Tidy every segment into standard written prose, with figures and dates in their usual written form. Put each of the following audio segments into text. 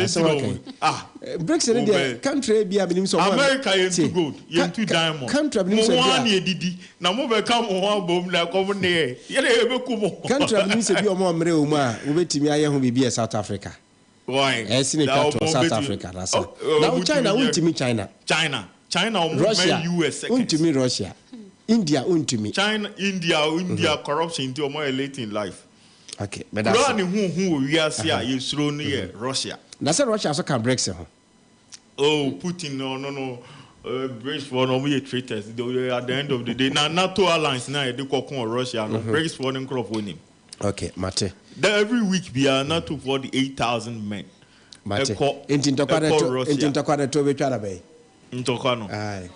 Asɛm aka yi. Ah. BRICS ne deɛ country bi a menim sɛ ɔmo America yɛntu gold, yɛntu diamond. Country a menim Mo sɛ ho bi ara a na yɛdidi na mobɛka mo ho abom na ɛkɔm ne yɛ. Yɛde yɛbɛku mo. Country a menim sɛ bi ɔmo mmerɛ wɔ mu a wobɛtumi ayɛ ho biribi yɛ South Africa. Why? Ɛsi ne Na twa toɔ ɔmo South bɛtumi Africa na sa. Oh, Na ɔmo wo China tumi yɛ wontumi China. China ɔmo Russia bɛn US second. wontumi Russia. India wontumi. China, India corruption nti ɔmo yɛ late in life. Okay, mɛda Kuro a ase. ne ho hu wɔ wiase a yɛsuro no yɛ Russia. Na sɛ Russia so ka BRICS ho. Oh, Putin no, BRICS foɔ no, ɔmo yɛ traitors. They, at the end of the day, na NATO alliance na yɛde kɔko wɔ Russia no, BRICS foɔ ne nkurɔfoɔ nim. Okay, mate. Then every week biara NATO foɔ de 8,000 men Mate. ɛkɔ Nti ntɔkwa ɛkɔ no to Russia. nti ntɔkwa no to betwa na bɛyi. Ntɔkwa no. Aye.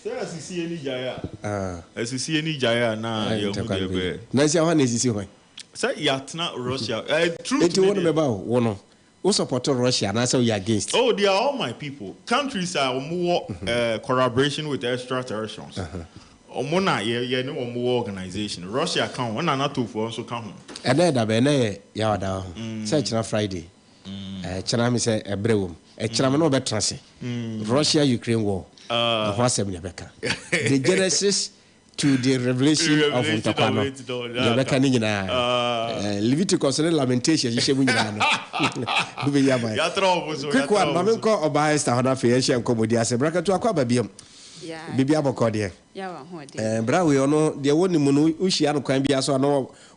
Sɛ asisi ani gyae a, Ah. asisi ani gyae a na Aye, yɛhu ntɔkwa deɛ no bɛyi. bɛyɛ. Na nsi ahɔ na esisi hɔ. Sɛ yɛatena Russia, truth Nti wo ne no deɛ. mɛba o, wo no. Wo support Russia anaasɛ woyɛ against? Oh, they are all my people. Countries a wɔn wɔ collaboration with extraterrestrials. Wɔn na yɛ ne wɔn wɔ organization. Russia ka ho, ɛna NATO foɔ nso ka ho. Ɛnɛ yɛ dabɛ, ɛnɛ yɛ yawada ho. Sɛ ɛkyena Friday. Ɛkyena mi sɛ ɛbrɛ wɔ mu. Ɛkyena mi na ɔbɛtena ase. Russia Ukraine war. Ɛho asɛm na yɛbɛka. The genesis to the revelation of Revelation ntɔkwa of no. it, no, Yɛbɛka ne nyinaa. Leviticus ne Lamentation hyehyɛ mu nyinaa no. Wobɛyi ama yɛ. Yɛatena wɔn so. Quick one, Yɛatena maame wɔn so. nkɔ ɔbaa Esther hɔ na afei yɛnhyɛ nkɔmmɔdi ase. Brakatu akɔ aba biam. Biribi abɔkɔ deɛ. Yawa ahoɔden. Bra wei ɔno deɛ wɔ ne mu no, wohyia no kwan biara so a na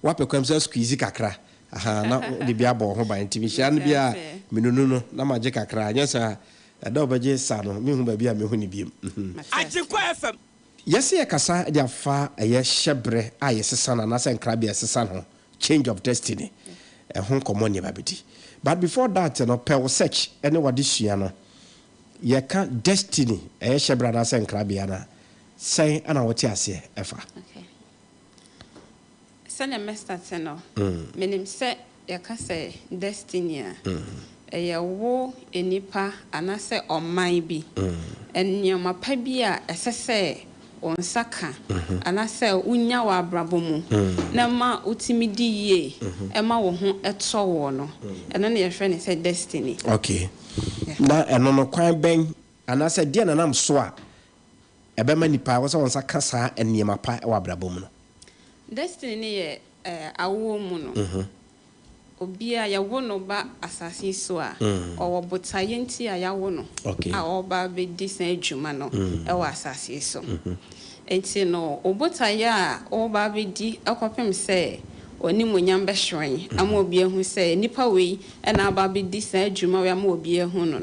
wapɛ kwan sɛ squeeze kakra. Aha, na wode bi abɔ wo ho ban. Nti mehyia no bi a menunu no na magye kakra. Anyɛ saa ɛda a wobɛgye sa no mehu baabi a mehu no biom. Agyenkwa FM. Yɛse yɛkasa de afa ɛyɛ hyɛbrɛ a yɛsesa no anaasɛ nkrabea a yɛsesa no ho, change of destiny, ɛho nkɔmmɔ ne yɛba bɛdi. But before that no, pɛ wo search ne w'adesua no, yɛka destiny, ɛyɛ hyɛbrɛ anaasɛ nkrabea no a, sɛn ana wote aseɛ ɛfa? Okay. Sɛnea mɛstart no, menim sɛ yɛka sɛ destiny a, ɛyɛ wo nipa anaasɛ ɔman bi. Nneɛma pa bi a ɛsɛ sɛ wo nsa ka anaasɛ wonya wɔ abrabɔ mu na ma wotumi di yie ɛma wo ho ɛtɔ wɔ no. Ɛno na yɛfrɛ no sɛ destiny. Okay. Yeah. Na ɛno no kwan bɛn anaasɛ deɛ nanam so a ɛbɛma nipa wɔ sɛ wɔn nsa ka saa nneɛma pa wɔ abrabɔ mu no? Destiny ne yɛ awoɔ mu no. Obi a yɛwo no ba asase yi so a, ɔwɔ botaeɛ nti a yɛawo no a ɔreba abɛdi saa adwuma no ɛwɔ asase yi so. Nti no, wo botaeɛ a ɔreba abɛdi ɛkɔpem sɛ onimuonyam bɛhyerɛn ama obi ahu sɛ nipa wei ɛna aba abɛdi saa adwuma wei ama obi ahu no.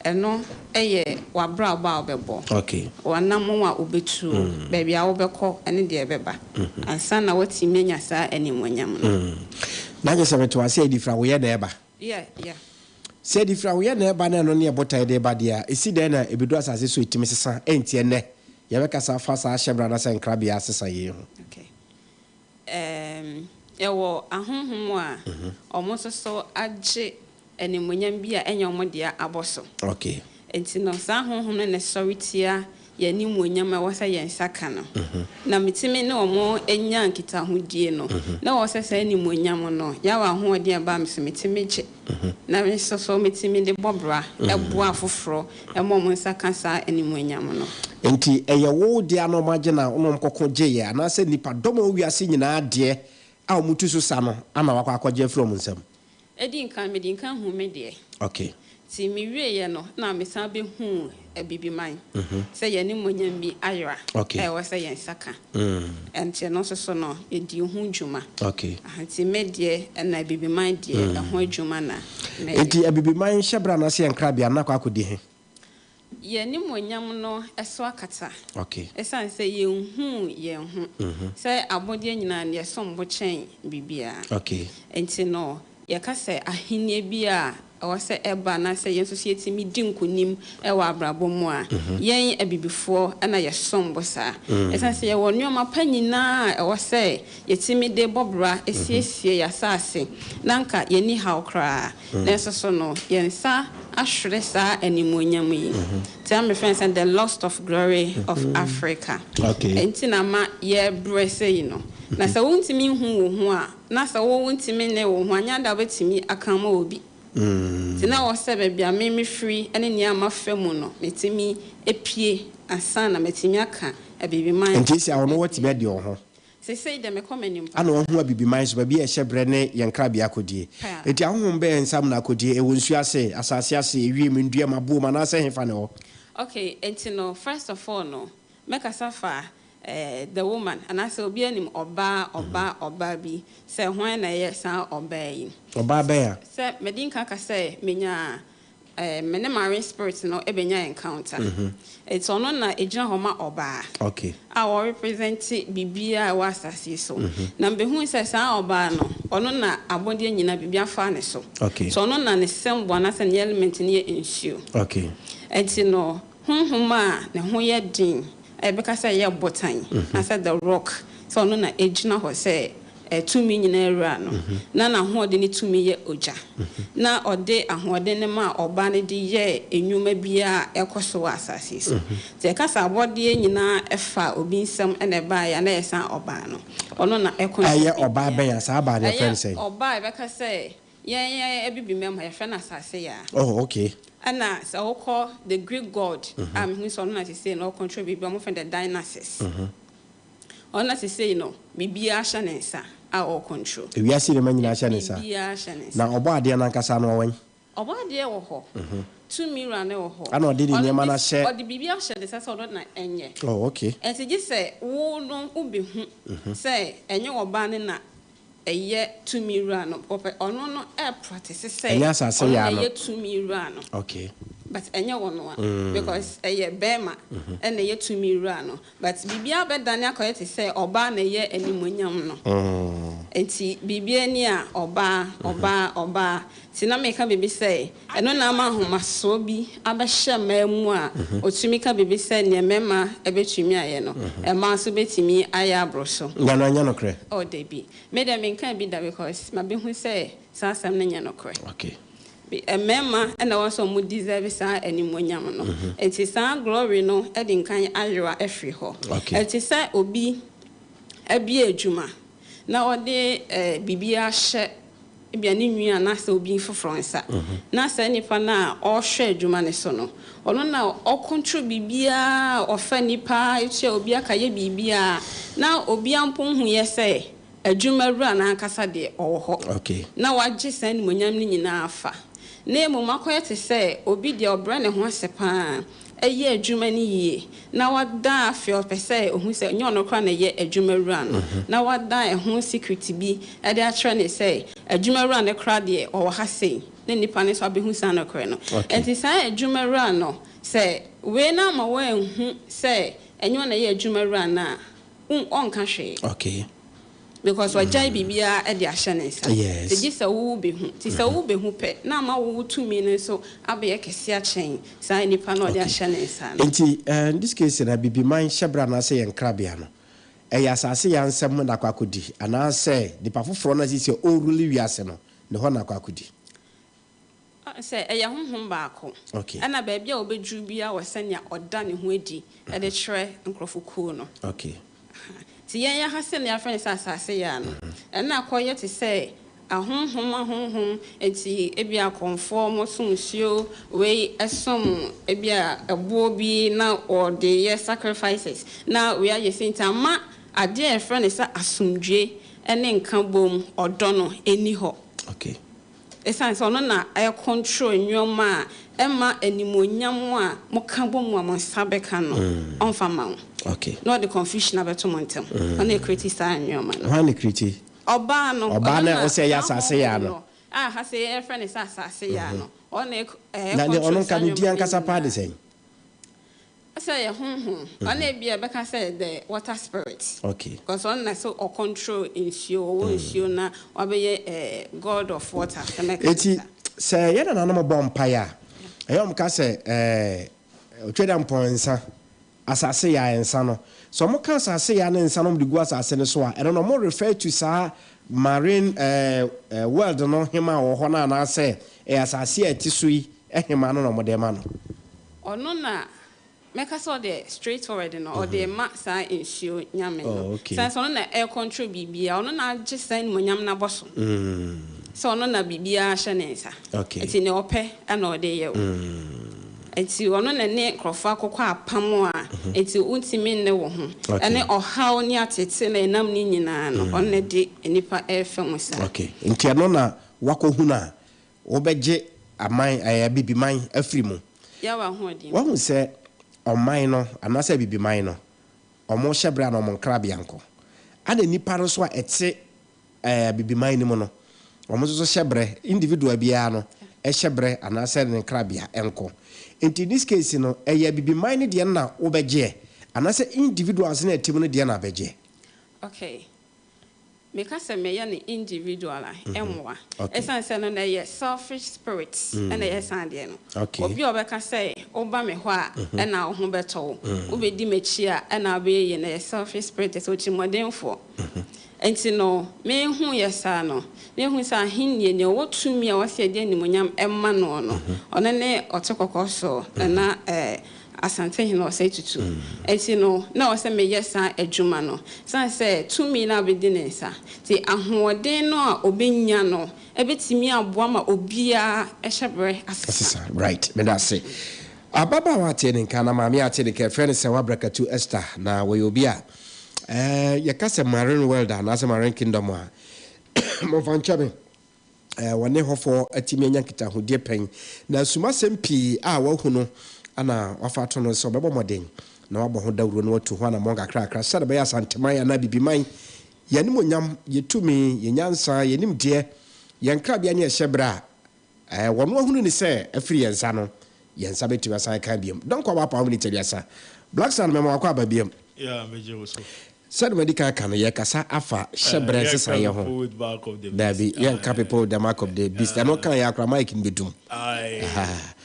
Ɛno ɛyɛ w'abrabɔ a wobɛbɔ. W'anammɔn a wobɛtu, baabi a wobɛkɔ ɛne deɛ ɛbɛba. Ansa na woatumi anya saa animuonyam no. Na kyerɛ sɛ mete ase a ɛdi fira woyɛ na ɛba. Yeah. Sɛ ɛdi fira woyɛ na ɛba na ɛno ne ɛbotaeɛ de ba deɛ a, ɛsi dɛn na ɛbɛdu asase so ɛtumi sesa ɛnti ɛnnɛ yɛbɛkasa fa saa hyɛbrɛ anaasɛ nkrabea asesa yei ho? Okay. Yɛwɔ ahonhom a ɔmo nso so agye animuonyam bi a ɛnyɛ ɔmo dea abɔ so. Nti no, saa ahonhom no na ɛsɔre tia yɛn animuonyam a ɛwɔ sɛ yɛn nsa ka no. Na metumi ne ɔmo anya nkitahodie no, na ɛwɔ sɛ saa animuonyam no, yɛawɔ ahoɔden a ɛbaa me so metumi gye. Na me nso so metumi de bɔ bra, ɛboa afoforɔ, ɛma ɔmo nsa ka saa animuonyam no. Nti ɛyɛ wo deɛ na ɔmo agye na ɔmo kɔkɔ gye yɛ anaasɛ nipa dɔm a wiase nyinaa deɛ a ɔmo tu so sa no ama wakɔ akɔgye afiri ɔmo nsam? Edi nkan, mede nkan hu me deɛ. Nti mewieɛ no, na mesan bɛhuu Abibiman sɛ yɛn animuonyam bi ayera a ɛwɔ sɛ yɛn nsa ka. Ɛnti ɛno nso so no, yɛdi ho dwuma. Nti me deɛ ɛna Abibiman deɛ ɛho adwuma na mɛyɛ. Nti Abibiman hyɛbrɛ anaasɛ yɛn nkrabea no akɔ akɔdi he? Yɛn animuonyam no ɛso akata. Ɛsiane sɛ yɛnhuu yɛn ho sɛ abɔdeɛ nyinaa no yɛsom bo kyɛn biribiara. Nti no, yɛka sɛ ahenni bi a ɛwɔ sɛ ɛba anaasɛ yɛn nso so yɛtumi di nkonim ɛwɔ abrabɔ mu a, yɛn Abibifoɔ ɛna yɛsom bo saa. Ɛsiane sɛ yɛwɔ nneɛma pa nyinaa a ɛwɔ sɛ yɛtumi de bɔ bra esiesie yɛn asase na nka yɛnni haw koraa. Nanso so no, yɛn nsa ahwere saa animuonyam yi. Nti a mefrɛ no sɛ the lost of glory of Africa. Nti na ma yɛbrɛ sɛ yi no. Na sɛ wontumi nhu wo ho a, na sɛ wo wontumi ne wo ho a, nyɛ ada wobɛtumi aka ama obi. Nti na ɛwɔ sɛ baabi a me mefiri ne nea mafa mu no, metumi apue ansa na matumi aka Abibiman Nti esi a ɔno watumi adi ɔho. Seesei deɛ mekɔ m'anim paa. Ana wahu Abibiman so baabi a ɛhyɛ berɛ ne yɛn nkrabea akodie. Paa. Enti ahonhom bɛn nsam na akodie? Ɛwɔ nsuo ase, asase ase, ewiem, nnua mu, aboɔ mu, anaasɛ hefa na ɛwɔ? Okay, enti no first of all no, mɛkasa fa eh, the woman, anaasɛ obiara nim ɔbaa, ɔbaa, ɔbaa bi, sɛ hwan na ɛyɛ saa ɔbaa yi. Ɔbaa bɛn a? Sɛ madi nkan aka sɛ menya eh, me ne marine spirit no bɛnya encounter. Nti ɔno na ɛgyina hɔ ma ɔbaa a ɔrepresente biribiara a ɛwɔ asase yi so. Na mebɛhui sɛ saa ɔbaa no, ɔno na abɔdeɛ nyinaa biribi afa ne so. So ɔno na ne symbol anaasɛ ne element no yɛ nsuo. Nti no, honhom a ne ho yɛ den a yɛbɛka sɛ ɛyɛ botan anaasɛ the rock, sɛ ɔno na ɛgyina hɔ sɛ tumi nyinaa wura no, na n'ahoɔden ne tumi yɛ ogya, na ɔde ahoɔden no maa ɔba no de yɛɛ nnwuma biara a ɛkɔ so wɔ asase yi so. Nti yɛka sɛ abɔdeɛ nyinaa fa obi nsam na ɛbaeɛ a, na ɛyɛ saa ɔbaa no. Ɔno na ɛcontrol Ɛyɛ ɔbaa biribiara. bɛn a? Saa baa no yɛfrɛ no Ɛyɛ sɛn? ɔbaa a yɛbɛka sɛ yɛn Abibimam ha yɛfrɛ no asase yaa. Oh, okay. Ɛna sɛ wokɔ the Greek god a mehu sɛ ɔno na sesei no ɔcontrol biribiara, wɔfrɛ no the Dionysus. Ɔno na sesei no biribiara hyɛ ne nsa a ɔcontrol. Ewiase nneɛma nyinaa hyɛ ne nsa. Biribiara hyɛ ne nsa. Na ɔbɔadeɛ no ankasa no ɔwɛn? Ɔbɔadeɛ wɔ hɔ. Tumi wura no wɔ hɔ. Ɛna ɔde ne nneɛma no ahyɛ. Ɔde biribi ahyɛ ne nsa sɛ ɔno na ɛnyɛ. Oh, okay. Ɛnti gye sɛ wo no wobɛhu sɛ ɛnyɛ ɔbaa no na ɛyɛ tumi wura no. Ɔpɛ ɔno no ɛɛpratese sɛ Ɛnyɛ asase ɔno na yaa no. ɛyɛ tumi wura no. Okay. But ɛnyɛ ɔno a. Because ɛyɛ bɛɛma ɛna ɛyɛ tumi wura no. But biribiara bɛdane akɔyɛ te sɛ ɔbaa na ɛyɛ animuonyam no. Nti biribiara ni a ɔbaa, ɔbaa, ɔbaa. Nti na meka biribi sɛ ɛno na ama ahomasoɔ bi abɛhyɛ mmaa mu a ɔtumi ka biribi sɛ neɛ mmarima bɛtumi ayɛ no, mmaa nso bɛtumi ayɛ aboro so. Na ɛno ɛnyɛ nokorɛ? Oh dabi. Me deɛ menkaa bi da because mabɛhu sɛ saa asɛm no nyɛ nokorɛ. Okay. Mmarima na ɛwɔ sɛ wɔn deserve saa animuonyam no. Nti saa glory no de nkan ayera afiri hɔ. Ɛte sɛ obi abue adwuma na ɔde biribi ahyɛ ebia ne nua anaasɛ obi foforɔ nsa, na saa nipa no a ɔrehwɛ adwuma no so no, ɔno na ɔcontrol biribiara, ɔfa nnipa, tua obi aka, yɛ biribiara, na obiara mpo nhuiɛ sɛ Adwuma wura no ankasa deɛ, ɔwɔ hɔ, na wagye saa animuonyam no nyinaa afa, na mmom akɔyɛ te sɛ obi deɛ ɔbrɛ ne ho ase pa ara yɛ adwuma no yie, na wada afei ɔpɛ sɛ ɔhu sɛ ɛnyɛ ɔno koraa na ɛyɛ adwuma wura no, na wada ɛho secret bi de akyerɛ no sɛ adwuma wura no koraa deɛ ɔwɔ ha sei, na nnipa no nso abɛhu saa nokorɛ no. Enti saa adwuma wura no, sɛ wei no amma wanhu sɛ ɛnyɛ ɔno na ɛyɛ adwuma wura no a, ɔnka hwee. Okay. Because wagyae biribiara de ahyɛ ne nsa. Yes. Nti gye sɛ wo behu. Nti sɛ wo behu pɛ, na ama wo tumi no nso abɛyɛ kɛse akyɛn saa nipa no a ɔde ahyɛ ne nsa no. Nti in this case no, Abibiman hyɛbrɛ anaasɛ yɛn nkrabea no, ɛyɛ asase yɛn nsam na akɔ akɔdi anaasɛ nipa foforɔ no a seesei ɔrule wiase no, ne hɔ na akɔ akɔdi? Sɛ ɛyɛ honhom baako. Okay. Ɛna baabi a ɔbɛduru biara wɔ sɛnea ɔda ne ho adi de kyerɛ nkurɔfokuo no. Okay. Nti yɛn yɛ ha sɛnea yɛafrɛ no sɛ asase yɛ no, ɛna akɔyɛ te sɛ ahonhom ahonhom, nti ebia akɔmfoɔ wɔsom nsuo, wei som ebia ɛboɔ bi na wɔde yɛ sacrifices, na wei ayɛ sei, nti ama adeɛ a yɛfrɛ no sɛ asomdwoeɛ ne nkabom, ɔdɔ no nni hɔ. Okay. Esiane sɛ ɔno na ɛrecontrol nneɛma a ɛma animuonyam a moka bɔ mu a mo nsa bɛka no, ɔmfa mma wo. Okay. Na ɔde confusion abɛto mo ntam. Ɔno na ɛcreate saa nneɛma no. Hwan na ɛcreate? Ɔbaa no. Ɔbaa Ɔno no a na ɔsɛ ɛyɛ saa asase yaa honhom no. no a ha sɛ yɛfrɛ no sɛ asase yaa no, ɔno na Na ne ɔno ɛcontrol nka saa ne din nneɛma no ankasa paa de nyinaa. sɛn? Sɛ ɛyɛ honhom, ɔno ebia ɛbɛka sɛ the water spirit. Okay. Because ɔno na sɛ ɔcontrol nsuo, ɔwɔ nsuo na wabɛyɛ eh, god of water, sɛ mɛka ne Eti saa. sɛ yɛn nananom bɔ mpaeɛ a, ɛyɛ wɔn ka sɛ ɛɛ Otwedampɔn nsa, asase yaa nsa no. Sɛ wɔn ka asase yaa ne nsa no wɔn de gu asase no so a, ɛno no wɔn refer to saa marine ɛɛ world no hema a ɔwɔ hɔ no anaasɛ ɛyɛ asase a ɛte so yi hema no na wɔde ma no. Ɔno na mɛka sɛ ɔde straight forward no ɔde rema saa nsuo nyame no. Oh, okay. Sane sɛ ɔno na ɛrecontrol biribiara, ɔno na agye saa animuonyam no abɔ so. Sɛ ɔno na biribiara hyɛ ne nsa. Nti nea ɔpɛ na ɔde yɛ wo. Nti ɔno na ne nkurɔfoɔ akokɔ apam a, nti wontumi nne wo ho. Ɛne ɔhaw ne atete na ɛnam ne nyinaa no, ɔno na ɛde nnipa refa mu saa. Okay. Nti ɛno na woakɔhunu a, wobɛgye aman, ɛɛ, Abibiman afiri mu. Yɛ w'ahoɔden mu. Woahu sɛ ɔman no, anaasɛ Abibiman no, wɔhyɛ berɛ a na wɔn nkrabea nko. Ɛna nnipa no nso a ɛte ɛɛ Abibiman no mu no, wɔn nso so hyɛbrɛ, individual biara no hyɛbrɛ anaasɛ ne nkrabea nko. Nti in this case no, ɛyɛ Abibiman no deɛ no na wobɛgyeɛ anaasɛ individuals no a ɛte mu no deɛ na abɛgyeɛ? Okay. Meka sɛ mɛyɛ no individual a, ɛmmoa. Ɛsiane sɛ ɛno no ɛyɛ selfish spirit na ɛyɛ saa adeɛ no. Obi a ɔbɛka sɛ woba me hɔ a ɛna wo ho bɛtɔ wo, wobɛdi m'akyi a ɛna wobɛyɛ yie no, ɛyɛ selfish spirit, ɛsɛ otirimmɔdenfoɔ. Enti no, mehuiɛ saa no, na ehu sɛ ahennie, nea ɔwɔ tumi a wɔsɛ yɛde animuonyam ma noɔ no, ɔno ne ɔte kɔkɔɔ soɔ, Nana Asantehene Osei Tutu. Enti no, na ɛwɔ sɛ meyɛ saa adwuma no. Ɛsiane sɛ tumi no abɛdi ne nsa nti, ahoɔden no a ɔbɛnya no bɛtumi aboa ma obiara hyɛberɛ asesa. Asesa, right. Meda ase. Ababaawa a tee ne nka anaa maame a tee ne nka, yɛfrɛ no Sewaa Brakatu Esther, na ɔyɛ obi a Eh, yɛka sɛ Marine World anaasɛ Marine Kingdom a, momfa nkyɛ me, eh, wɔne hɔfoɔ atumi anya nkitahodie pɛn, na asumasɛm pii a wahu no ana wafa ato no sɛ ɔbɛbɔ mmɔden na wabɔ ho dawuro na watu ho anammɔn kakrakra sɛdeɛ ɛbɛyɛ Asanteman anaa Abibiman, yɛn animuonyam, yɛn tumi, yɛn nyansa, yɛn nimdeɛ, yɛn nkrabea ne yɛn hyɛberɛ a Ɛɛ, wɔn ahunu ne sɛ afiri yɛn nsa no, yɛn nsa bɛtumi asan aka biom. Donkor w'apaw miniti 30. Black Star no mɛma wakɔ aba biom. Yeah, megye wo so. Sɛdeɛ madi kan aka no, yɛrekasa afa hyɛberɛ Yɛnka nsesaeɛ ho. people with mark of the beast. Daabi, yɛnka people with the mark of the beast. Ɛno ka yɛ akora mic no bɛdum. Aye.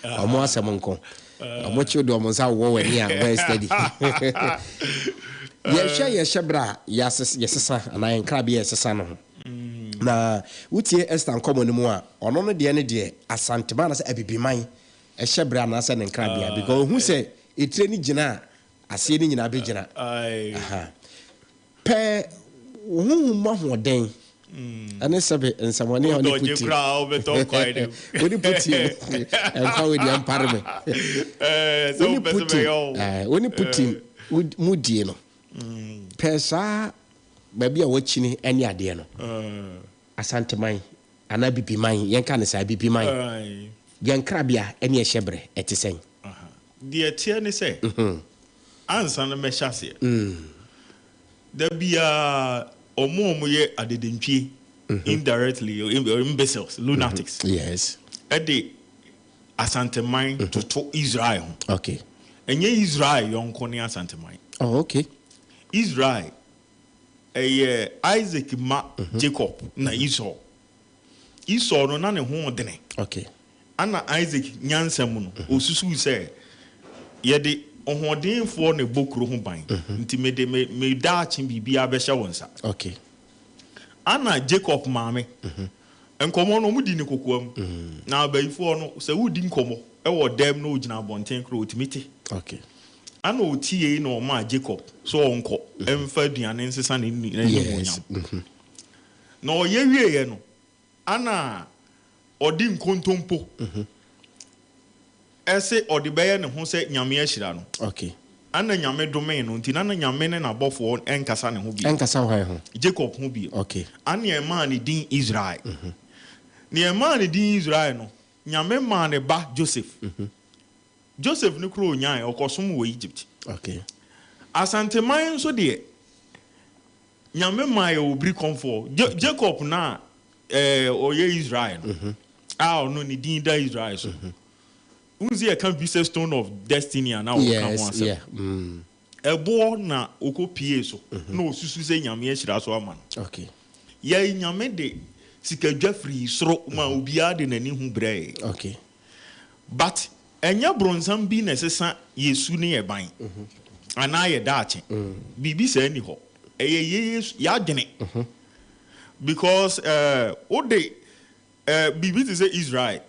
Ɔmo asɛm nko. Ɔmo kyew de ɔmo nsa wowɔ w'ani a, wobɛyɛ steady. Yɛhwɛ yɛn hyɛberɛ a yɛsesa anaa yɛn nkrabea a yɛsesa no ho. Na wotie Esther nkɔmmɔ no mu a, ɔno no deɛ ne deɛ Asanteman anaasɛ Abibiman hyɛ berɛ anaasɛ ne nkrabea because ɔhu sɛ etire no gyina a, aseɛ no nyinaa bɛgyina. Aha. Pɛ wo honhom mu ahoɔden ɛne sɛbe nsɛmɔne a wone Putin wone Putin ɛmfa wo deɛ mpare me wone Putin wone Putin mu die no pɛ saa Baabi a wɔakyini ne adeɛ no, Asanteman anaa Abibiman, yɛnka no saa, Abibiman, yɛn nkrabea ne yɛn hyɛberɛ, ɛte sɛn? Deɛ ɛteɛ ne sɛ, ansa na mɛhyɛ aseɛ, da biara wɔn a wɔyɛ adedentwie, indirectly, imbeciles, lunatics, de Asanteman toto Israel ho. Ɛnyɛ Israel yɔnko ne Asanteman. Israel Ɛyɛ Isaac mma Jacob na Esau. Esau no, na ne ho dene. Okay. Ana Isaac nyansa mu no, osusuw sɛ, Yɛde ɔhoɔdenfoɔ na ɛbɔ kuro ho ban, nti mede me me daakye biribiara bɛhyɛ wo nsa. Okay. Ana Jacob maame, nkɔmmɔ no, wɔdi no kokoam. Na abayifoɔ no, sɛ woredi nkɔmmɔ wɔ dɛm na ɔgyina abɔnten koraa, ɔtumi te. Okay. Ana ɔtiee na ɔmaa Jacob sɛ ɔnkɔ mfa aduane nsesa n'animuonyam. Na ɔyɛ wieeɛ no, ana ɔde nkontompo se ɔde bɛyɛ ne ho sɛ Nyame ahyira no. Ana Nyame domee no nti, na na Nyame ne n'abɔfoɔ nkasa ne ho bio. Ɛnkasa hwan ho? Jacob ho bio. Ana ɛmaa ne din Israel. Nea ɛmaa ne din Israel no, Nyame maa ne ba Joseph. Joseph no koro onyae, ɔkɔsom wɔ Egypt. Okay. Asanteman nso deɛ, Nyame maa yɛ obiri kɔmfoɔ. Ja, Jacob no a eh, ɔyɛ Israel no, mm -hmm. a ɔno ne din da Israel so. Mm -hmm. Wohu sɛ yɛka bi sɛ stone of destiny a na wɔka ho asɛm. Yeah. Mm. Ɛboɔ na ɔkɔ pie so mm -hmm. na ɔsusu sɛ Nyame ahyira so ama no. Okay. Yɛn Nyame de sikadwa firi soro ma mm -hmm. obiara de n'ani hu brɛɛ. Okay. But ɛnyɛ bronsam bi na ɛsesa yɛ su ne yɛ ban anaa yɛ daakye. Biribi saa nni hɔ. Ɛyɛ yɛ yɛ adwene. Because eh, wode eh, biribi te sɛ Israel.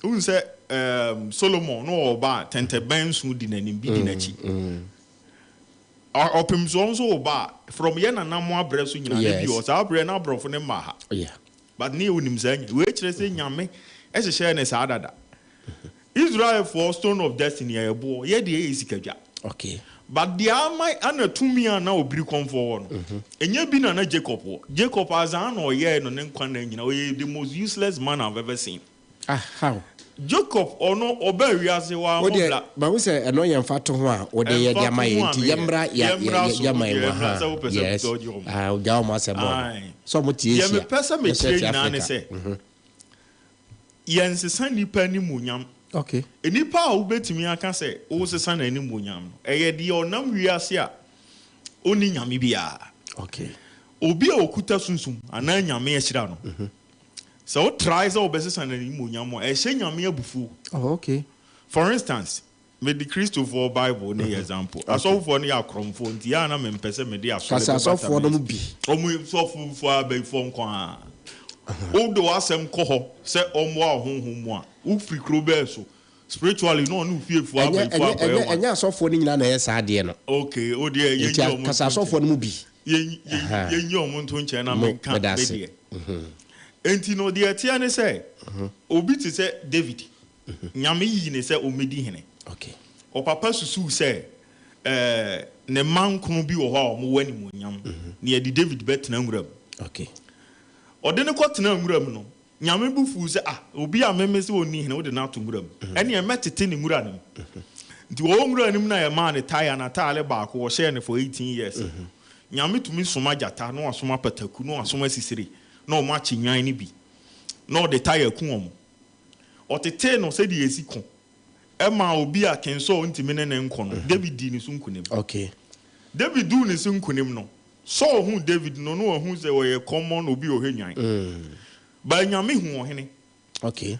Wohu sɛ eh, Solomon na ɔwɔ ba a, tɛntɛbɛn nson di n'anim, bi di n'akyi. Ɔpem soɔ nso wɔ ba a, from yɛ nana mo abrɛ so nyinaa na bi wɔ. Saa berɛ na aborɔfo no mmaa ha. Yeah. But ne onim saa nya wei kyerɛ sɛ Nyame ɛhyehyɛɛ ne saa dada. Israelfoɔ stone of destiny ɛyɛ boɔ, yɛ deɛ ɛyɛ sikadwa. But deɛ ama ana tumi a na obiri kɔnfoɔ wɔ no, ɛnyɛ bi na na Jacob wɔ. Jacob azan na ɔyɛɛ no ne nkwa na nyina, ɔyɛ the most useless man I've ever seen. Ah, how? Jacob ɔno ɔbaa wiase wa wo deɛ ɔbla. Mahu sɛ ɛno yɛ mfa to ho a wode yɛ de ama yɛ, nti yɛmmra yɛma yɛ wɔ ha. Yes, ah, ogya wɔn asɛm ɔno sɛ ɔmo te deɛ Asia, mepɛ sɛ yɛsɛ mekyerɛ te nyinaa ne Africa. Sɛ yɛnsesa nnipa animuonyam. Nnipa a wobɛtumi aka sɛ wosesa n'animuonyam no, ɛyɛ deɛ ɔnam wiase a ɔnni Nyame biara. Obi a ɔkuta sunsum anaa Nyame ahyira no, sɛ wotrae sɛ wobɛsesa n'animuonyam a, ɛhyɛ Nyame abufuo. For instance, mede Kristofoɔ Bible ne yɛ example. Asɔfofoɔ no yɛ akorɔmfoɔ, nti yɛ a na mempɛ sɛ mede asɔre kasa bɛbata asɔfoɔ no mu bi. Ɔmo sɔfofoɔ abɛyifoɔ nko a wode w'asɛm kɔ hɔ sɛ ɔmmoa wo honhom mu a, wofiri kuro bɛɛ so spiritually na ɔne wo fiefoɔ ɛnyɛ abɛyifoɔ ɛnyɛ akɔyɛ ɛnyɛ wɔn. Ɛnyɛ asɔfoɔ no nyinaa na ɛyɛ saa adeɛ no. Okay, o deɛ nti yɛnyi ɔmo kasa nto asɔfoɔ no mu bi. Yɛnyi ɔmo nto nkyɛn na mo menka meda me ase. Deɛ enti no, deɛ ɛteɛ ne sɛ obi te sɛ David, Nyame yii ne sɛ ɔmmɛdi hene. Ɔpapa susuu sɛ ne mma nkron bi wɔ hɔ a wɔwɔ animuonyam, na yɛde David bɛtena nwura mu. Ɔde no kɔtena nwura mu no, Nyame bo fuu sɛ, ah, obi a meme sɛ ɔnni hene, wode no ato nwura mu, ɛneɛ mɛtete ne nwura no mu. Nti wɔwɔ nwura no mu na yɛmaa ne tae n'ataale baako, wɔhyɛɛ no for 18 years. Nyame tumi soma gyata na wasoma pataku na wasoma sisire na ɔmo akye nwan no bi na ɔde tae aku wɔn. Ɔtetee no sɛdeɛ esi ko, ɛma obi a King Saul ntumi ne ne nko no, David dii ne so nkunim. David duu ne so nkunim no, Saul hu David no na wahu sɛ ɔyɛ common obi a ɔhwɛ nwan. Ba Nyame hu ɔhene. Na sɛ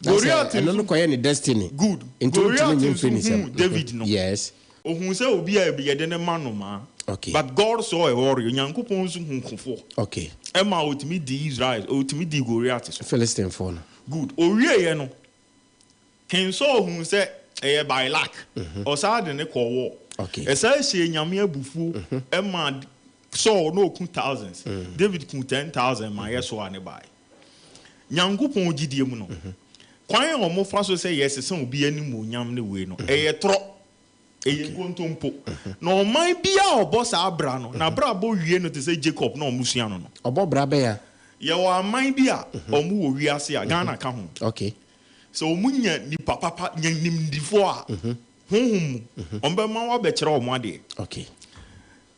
Goliath ɛno no nso kɔyɛ ne destiny. Good. Nti wontumi Goliath nye nso mfiri ne nsam. hu David no, ohun sɛ obi a yɛde ne ma nomaa. But God saw a warrior. Nyankopɔn nso hu kofoɔ. Ɛma otumi di Israel, otumi di Goliath so. Philistinefoɔ no. Good. Owieɛ no, King Saul hu sɛ ɛyɛ by luck. Ɔsaa de ne kɔ war. Ɛsaa hyɛ Nyame abufuo, ɛma Saul na oku thousands. David ku 10,000 ma yɛ so a ne bae. Nyankopɔn gyidie mu no, kwan a wɔn fa so sɛ yɛsesa obi animuonyam ne wei no, ɛyɛ torɔ. Ɛyɛ nkontompo. Na ɔman bi a ɔbɔ saa bra no, na bra bɔ wie no te sɛ Jacob na ɔmo sua no. Ɔbɔ bra bɛn a? Yɛwɔ aman bi a ɔmo wɔ wiase a Ghana ka ho. Sɛ ɔmo nya nipa papa, nya nimdifoɔ a, honhom mu, ɔmo bɛma wabɛkyerɛ ɔmo adeɛ.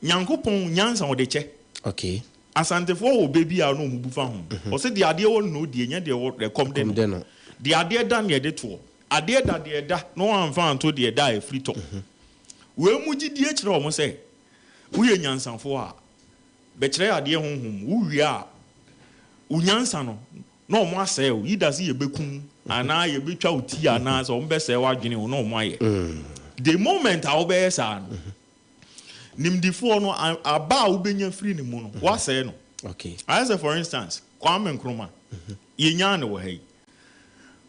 Nyankopɔn nyansa ɔde kyɛ. Asantefoɔ wɔ baabi a na ɔmo bu fa ho. Ɔsɛ deɛ adeɛ wɔ no na ɔdie, nyɛ deɛ wɔ ɛkɔm de Ɛkɔm no. De no. Deɛ adeɛ da na yɛde toɔ. Adeɛ da deɛ da na wɔamfa anto deɛ da a ɛfiri tɔ. Wei mu gyidie kyerɛ ɔmo sɛ woyɛ nyansafoɔ a bɛkyerɛ adeɛ honhom mu, wowie a wo nyansa no na ɔmo asɛe wo yida sɛ yɛbɛkum anaa yɛbɛtwa wo ti anaa sɛ ɔmo bɛsɛe w'adwene wo na ɔmo ayɛ. The moment a wobɛyɛ saa no, nimdifoɔ no aba a wobɛnya firi ne mu no, woasɛe no. Ayɛ sɛ, for instance, Kwame Nkrumah, yɛnyaa no wɔ ha yi,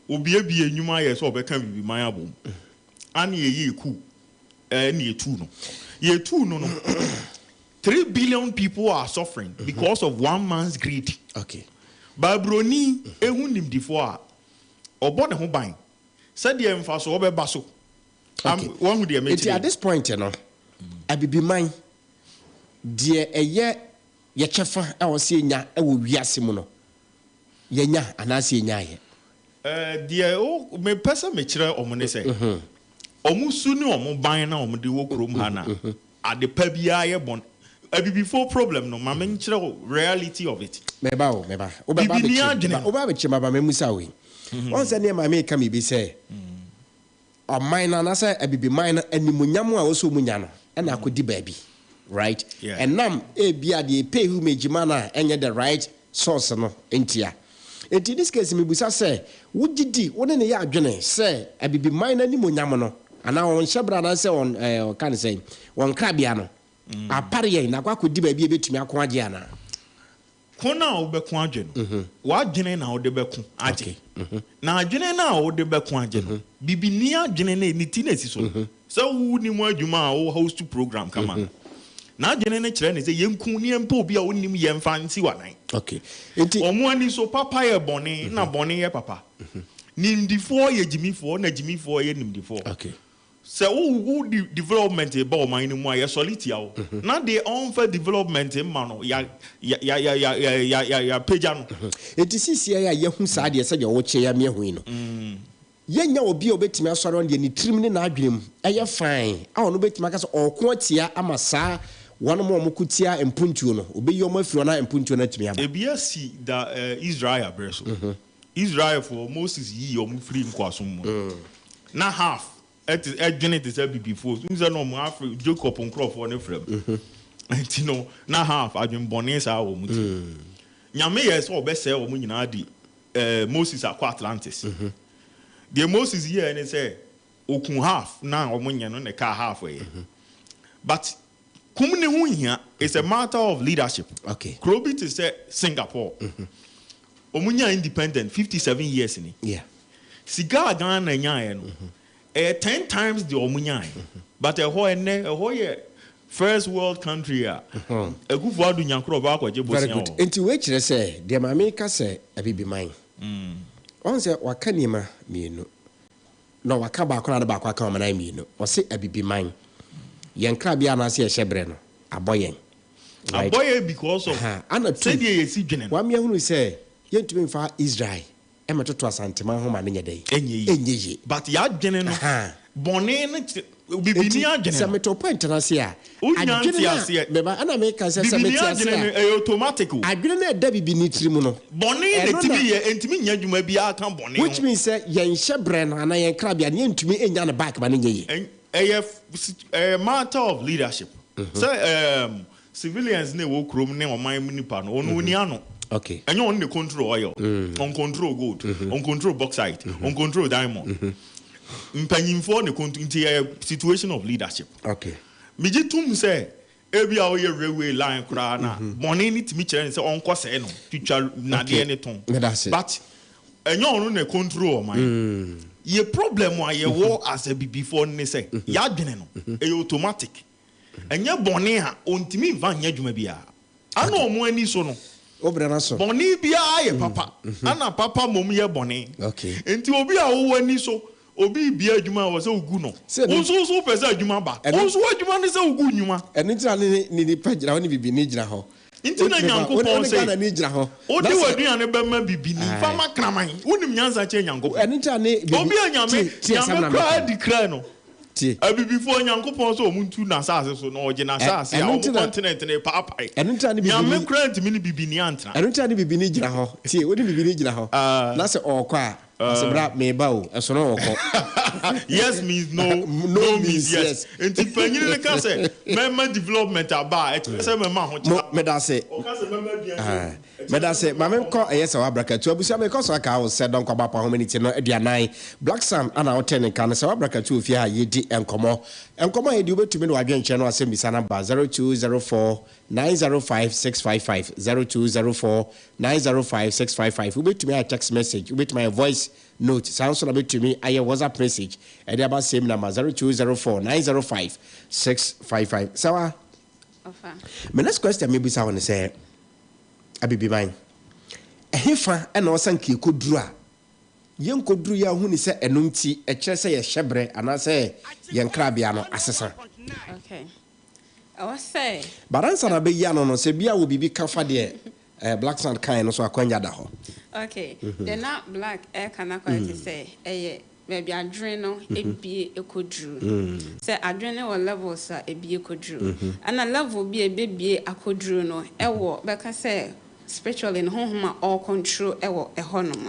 obiebie nnwuma yɛ sɛ ɔbɛka bibi man abom ane yɛyɛ coup, ɛne yɛtuu no. Yɛtuu no no, 3 billion people are suffering because of one man's greed. Baaburoni ehu nimdifoɔ a ɔbɔ ne ho ban sɛdeɛ mfasoɔ bɛba so. Wɔn deɛ nti at mɛkyerɛ. This point no, abibiman deɛ, ɛyɛ yɛkyɛfa a wɔsɛ yɛnya ɛwɔ wiase mu no, yɛnya anaasɛ yɛnyaayɛ? Deɛ o mepɛ sɛ mekyerɛ ɔmo ne sɛ ɔmo su ne ɔmo ban na ɔmo de wɔ kurom ha na ade pa biara yɛ bɔn. Abibifoɔ problem no, ma menkyerɛ wo reality of it. Mɛba o, mɛba. Wobɛba. Bibini abɛkyerɛ adwene no. Wobɛba abɛkyerɛ maba mɛmusa wei. Wɔn sɛ nneɛma meka mi bi sɛ ɔman no anaasɛ abibiman no animuonyam a wɔsɛ ɔmu nya no ɛna akɔdi baabi, right? Yeah. Ɛnam ebia deɛ pay homage ma no a ɛnyɛ the right source no ntia. Nti in this case mibusa sɛ, wogye di, wo ne ne yɛ adwene sɛ abibiman no animuonyam no anaa wɔn hyɛbrɛ anaasɛ wɔn ɔka ne sɛ wɔn nkrabea no apare yɛn na akɔ akɔdi baabi a ebɛtumi ako agye anaa? Ko no a wobɛko agye no, w'adwene na wode bɛko agye. Na adwene no a wode bɛko agye no, bibini adwene no ne ti na esi so no sɛ wo ni mu adwuma a wo host program kama no. N'adwene no kyerɛ ne sɛ yɛnku ne yɛmpɛ obi a ɔnnim yɛn mfa nsi w'anan. Okay. Nti Wɔn ani so papa yɛ bɔne na bɔne yɛ papa. Nimdifoɔ yɛ gyimifoɔ na gyimifoɔ yɛ nimdifoɔ. Okay. Sɛ wo wo de development ba ɔman no mu a, yɛsɔre tia wo. Na deɛ ɔmfa development mma no, ya ya ya ya ya ya ya yɛapagya no. Enti seesei a yɛahu saa deɛ sɛdeɛ wokyerɛ yi ama yɛahu yi no, yɛnnya obi a ɔbɛtumi asɔre ɔno deɛ ne tirim ne n'adwene mu yɛ fine a ɔno bɛtumi aka sɛ ɔreko atia ama saa wɔnom a wɔko tia mpuntuo no, ɔbɛyi wɔn afiri hɔ na mpuntuo no atumi aba. Ebi asi da Israel berɛ so. Israelfoɔ, Moses yii wɔn firii nkoasom mu no, na half te, dwene te sɛ abibifoɔ. Wohu sɛ na wɔn Afri, Jacob nkorɔfoɔ no fra mu. Nti no, na half adwenbɔne saa wɔ wɔn tirim. Nyame yɛɛ sɛ ɔbɛsɛe wɔn nyinaa de Moses akɔ Atlantis. Deɛ Moses yɛɛ ne sɛ, ɔkuu half na wɔn nyɛ no na ɛkaa half ɛyɛ. But kum ne ho nhia, it's a matter of leadership. Okay. Kuro bi te sɛ Singapore, wɔn nyaa independent 57 years ni. Yeah. Sika a Ghana nyaeɛ no, ɛyɛ 10 times deɛ wɔn nyaeɛ. But ɛhɔ ɛnnɛ, ɛhɔ yɛ first world country a Akufo Addo nya korɔ ɔbɛ akɔgye Very bosea good. wɔ hɔ. Nti wei kyerɛ sɛ deɛ maame yi ka sɛ Abibiman, wahu sɛ waka nneɛma mmienu. Na waka baako na ade baako aka wɔn nan mmienu. Ɔse Abibiman, yɛn nkrabea anaasɛ yɛn hyɛbrɛ no, abɔ yɛn. Right? Abɔ yɛn because of Aha, ana tu. sɛdeɛ yɛsi dwene no. Wame ahunu sɛ yɛntumi mfa Israel mmɛtoto Asanteman ho ma no nyɛ dɛn? Ɛnyɛ yie. Ɛnyɛ yie. But y'adwene no, Aha. bɔne no kyerɛ, bibini Enti adwene sɛ no. meto point no ase a, Wonya adwene no a, nteaseɛ. meba, ɛna meka sɛ sɛ Bibini mete ase adwene no, a, ɛyɛ automatic o. adwene no a ɛda bibini tiri mu no, Bɔne na ɛno ɛtumi na, yɛ, ɛntumi nyɛ adwuma biara ka bɔne which ho. means sɛ yɛn hyɛbrɛ no anaa yɛn nkrabea no, yɛntumi nnya no back ma no nyɛ yie. Ɛyɛ ɛyɛ matter of leadership. Sɛ ɛɛm civilians na ɛwɔ kurom ne ɔman mu nipa no, ɔno ɔni ano. Okay. Ɛnyɛ ɔno na control oil, ɔn control gold, ɔn control bauxite, ɔn control diamond. Mpanyinfoɔ na control, nti ɛyɛ situation of leadership. Okay. Megye tom sɛ ebi a ɔyɛ railway line koraa na bɔne no tumi kyerɛ no sɛ ɔnkɔ sɛɛ no, twitwa nnadeɛ no tɔn. Meda ase. But ɛnyɛ ɔno na control ɔman. Yɛ problem a yɛwɔ as abibifoɔ no ne sɛ, yɛadwene no, ɛyɛ automatic. Ɛnyɛ bɔne a ɔntumi mfa nyɛ adwuma biara. Ana ɔmo ani so no, Wo brɛ no aso. bɔne biara yɛ papa, ana papa mmom yɛ bɔne. Okay. Nti obi a wowɔ ani so, obi rebue adwuma a ɛwɔ sɛ wogu no. Sɛ Wo ɛno nso wo so wopɛ sɛ adwuma ba. ɛno Wo nso w'adwuma ne sɛ wogu nnwuma. Ɛno nti na ne ne nipa gyina hɔ ne bibini gyina hɔ. Nti na Wotumi ba wo ne wo Nyankopɔn ne se, Ghanani gyina hɔ na Wode sɛ w'aduane bɛma bibini, fa Ae. ma kraman. Wonim nyansa kyɛn Nyankopɔn. Ɛno nti na ne bibi Obi a Nyame, tie tie asɛm Nyame na koraa meka no. declare no. Tie. Abibifoɔ, Nyankopɔn sɛ wɔn ntu n'asaase so, na ɔgye Ɛ n'asaase a, ɛno wɔn nti na continent no repaapae. ɛno nti na ne Nyame bibini koraa ntumi ne bibini antena. ɛno nti na ne bibini gyina hɔ. Tie, wo ne bibini gyina hɔ Ah. na sɛ ɔɔkɔ a, ɔse bra meba o, ɛso no ɔɔkɔ. Yes means no, No no means means yes. yes. Nti panyini no ka sɛ mɛma development aba a, ɛkyerɛ sɛ mɛma Mo, ahokyere aba. medase. Ɔka sɛ mɛma aduane Ah, adi, ɛkyerɛ sɛ medase. mɛma Ma menkɔ ahokyere ɛyɛ sɛ w'abrakatu. Abusua mekɔ so aka wo sɛ dɔnkɔ abapa home ne ti no aduanan. Black Sun ana wote ne nka no sɛ w'abrakatu wɔ fie ha yɛdi nkɔmmɔ. Nkɔmmɔ a yɛdi wobɛtumi de w'adwenkyerɛ no asɛmmisa no aba 0204 905 655 0204 905 655. Wobɛtumi ayɛ text message, wobɛtumi ayɛ voice note, saa nso na wobɛtumi ayɛ WhatsApp message ɛde aba same number 0204 905 655. Sawa, Ɔfa. my next question mebisa wo ne sɛ Abibiman, ɛhefa ɛna ɔsan ka yɛkɔduru a yɛnkɔduru yɛ ahu ne sɛ ɛno nti ɛkyerɛ sɛ yɛhyɛ berɛ anaasɛ yɛn krabea no asesa? Okay. Ɛwɔ sɛ Baransa na bɛyi ano no sɛ bia wɔ biribi ka fa deɛ Black Sand kan no so akwanya da hɔ. Okay. Deɛ na Black ɛka no akɔyɛ te sɛ ɛyɛ baabi adwene no ebie ekɔduru. Sɛ adwene no wɔ levels a ebie kɔduru. Ɛna level bi a ebebie akɔduru no ɛwɔ bɛka sɛ spiritually no honhom a ɔrecontrol ɛwɔ ɛhɔnom.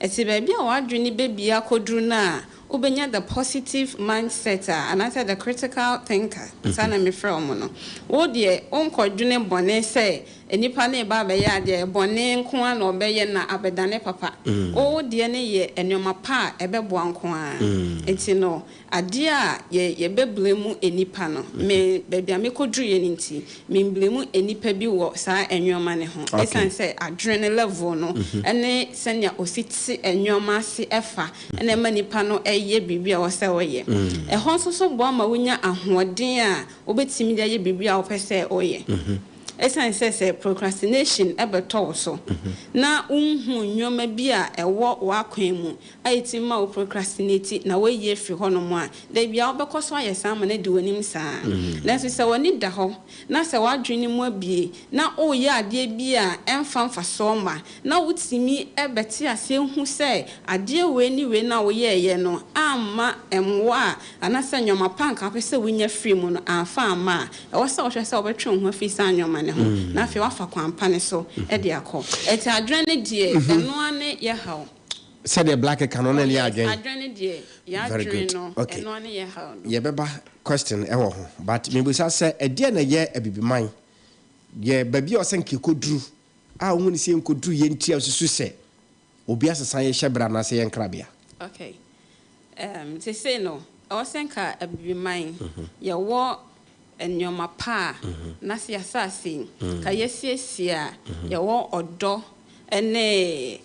Ɛti baabi a w'adwene bebie akɔduru no a wobɛnya the positive mindset a anaasɛ the critical thinker, saa na mefrɛ wɔn no. Wo deɛ wonkɔdwene bɔne sɛ nipa no ba abɛyɛ adeɛ bɔne nko ara na ɔbɛyɛ na abɛdane papa. Wo deɛ no yɛ nneɛma pa a ɛbɛboa nko ara. Nti no adeɛ a yɛ yɛbɛblame mu nipa no, me baabi a mekɔduru yɛ no nti memblame mu nipa bi wɔ saa nneɛma no ho. Ɛsiane sɛ adwene no level no ɛne sɛnea osi te nneɛma ase ɛfa ɛna ɛma nipa no ɛyɛ. yɛ biribi a ɛwɔ sɛ woyɛ. Ɛhɔ nso so boa ma wonya ahoɔden a wobɛtumi de ayɛ biribi a wopɛ sɛ woyɛ. Ɛsiane sɛ sɛ procrastination bɛtɔ wo so na wonhu nneɛma bi a ɛwɔ w'akwan mu a ɛtumi ma wo procrastinate na woayi afiri hɔnom a, da biara wobɛkɔ so ayɛ saa ma no adi w'anim saa. Nanso sɛ w'ani da hɔ na sɛ w'adwene mu abue na woreyɛ adeɛ bi a ɛmfa mfasoɔ mma na wotumi bɛte aseɛ hu sɛ adeɛ wei ne wei no a woyɛeɛ no amma mmoa a anaasɛ nneɛma pa a anka wopɛ sɛ wonya firi mu no amfa amma a, ɛwɔ sɛ wohwɛ sɛ wobɛtwe wo ho afiri saa nneɛma no ho na afei woafa kwan pa no so de akɔ. Ɛnti adwene no deɛ, ɛno ara ne yɛ haw. Sɛdeɛ Black ka no, ɔno ne yɛ adwene. Adwene no deɛ, yɛn Very adwene good. no, Okay. ɛno ara ne yɛ haw no. Yɛbɛba question ɛwɔ ho but mebisa sɛ ɛdeɛn na ɛyɛ Abibiman yɛ baabi a ɔsɛ nka yɛkɔduru a wohu no sɛ yɛnkɔduru yɛ nti a wosusu sɛ obi asesa yɛn hyɛberɛ anaasɛ yɛn nkrabea? Okay. Um, seesei no, ɛwɔ sɛ nka Abibiman yɛwɔ nneɛma pa a na sɛ yɛasase yi, ka yɛasiesie a, yɛwɔ ɔdɔ ne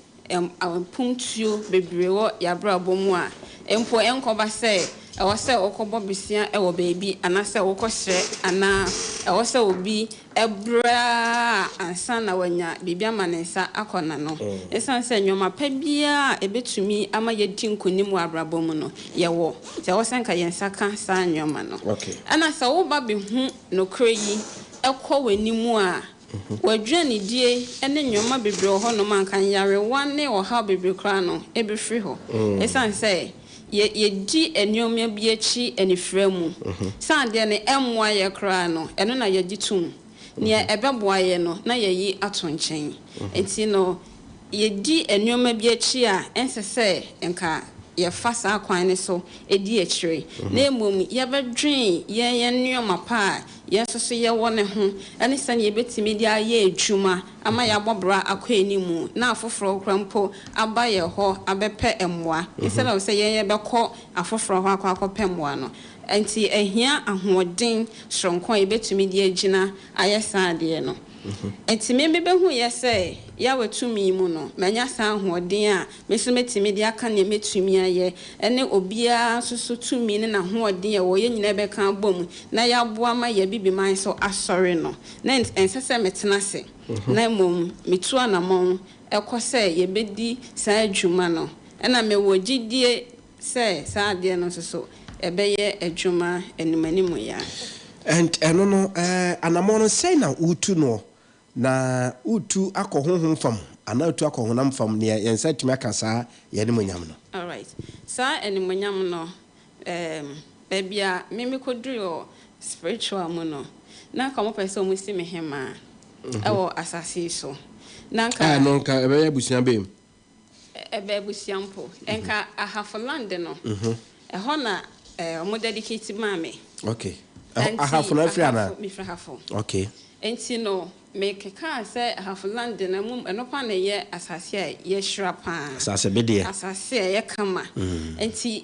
mpuntuo bebree wɔ yɛabrabɔ mu a, mpo ɛnkɔba sɛ ɛwɔ sɛ wokɔbɔ besia wɔ baabi anaasɛ wokɔsrɛ anaa ɛwɔ sɛ obi brɛ ara ansa na wanya biribi ama ne nsa akɔ n'ano. Esiane sɛ nneɛma pa biara a ebetumi ama yɛadi nkonim wɔ abrabɔ mu no, yɛwɔ, nti ɛwɔ sɛ anka yɛn nsa ka saa nneɛma no. Ɛna sɛ woba behu nokorɛ yi kɔ w'anim a, w'aduanedie ne nneɛma bebree wɔ hɔnom a anka nyarewa ne ɔhaw bebree koraa no bɛfiri hɔ. Esiane sɛ yɛ yɛdi nneɛma bi akyi anifira mu, sɛ adeɛ no ɛmmoa yɛ koraa no, ɛno na yɛgye tom. Nea ɛbɛboa yɛ no, na yɛayi ato nkyɛn. Nti no, yɛdi nneɛma bi akyi a, ɛnsɛ sɛ nka yɛfa saa kwan no so di akyire, na mmom yɛbɛdwen yɛn yɛn nneɛma pa a yɛn nso so yɛwɔ no ho ne sɛnea yɛbɛtumi de ayɛ adwuma ama yɛabɔ bra akɔ anim na afoforɔ koraa mpo aba yɛn hɔ abɛpɛ mmoa instead of sɛ yɛn yɛbɛkɔ afoforɔ hɔ akɔ akɔpɛ mmoa no. Nti ɛhia ahoɔden soronko a yɛbɛtumi de agyina ayɛ saa adeɛ no. Nti me mebɛhuiɛ sɛ Yahweh tumi mu no, manya saa ahoɔden a me nso mɛtumi de aka nea mɛtumi ayɛ, ɛne obiara nso so tumi ne n'ahoɔden a ɛwɔ yɛn nyinaa bɛka abom na yɛaboa ma yɛn Abibiman so asɔre no. Na ɛnsɛ sɛ metena ase, na mmom metu anammɔn kɔ sɛ yɛbɛdi saa dwuma no. Ɛna mewɔ gyidie sɛ saa adeɛ no nso so ɛbɛyɛ adwuma animanimu yi ara. And ɛno no, eh, anammɔn no sɛn na wotu noɔ? Na woretu akɔ honhom fam anaa woretu akɔ honam fam nea yɛn nsa atumi aka saa yɛn animuonyam no? Alright. Saa animuonyam no, um, baabi a me mekɔdurui wɔ spiritual mu no, na anka wɔpɛ sɛ wɔsi me hemaa wɔ asase yi so. Na anka. Ɛno nka ɛbɛyɛ abusua bɛn mu? Ɛbɛ abusua mpo. Nka Ahafo land no, ɛhɔ na wɔn dedicate maa me. Okay. Ahafo na afiri anaa? Mefiri Ahafo. Okay. Nti no, mekekaa sɛ Ahafo land no, mmom ɛno paa na ɛyɛ asase a yɛahyira paa. Asase bedeɛ. Asase a ɛyɛ kama. Nti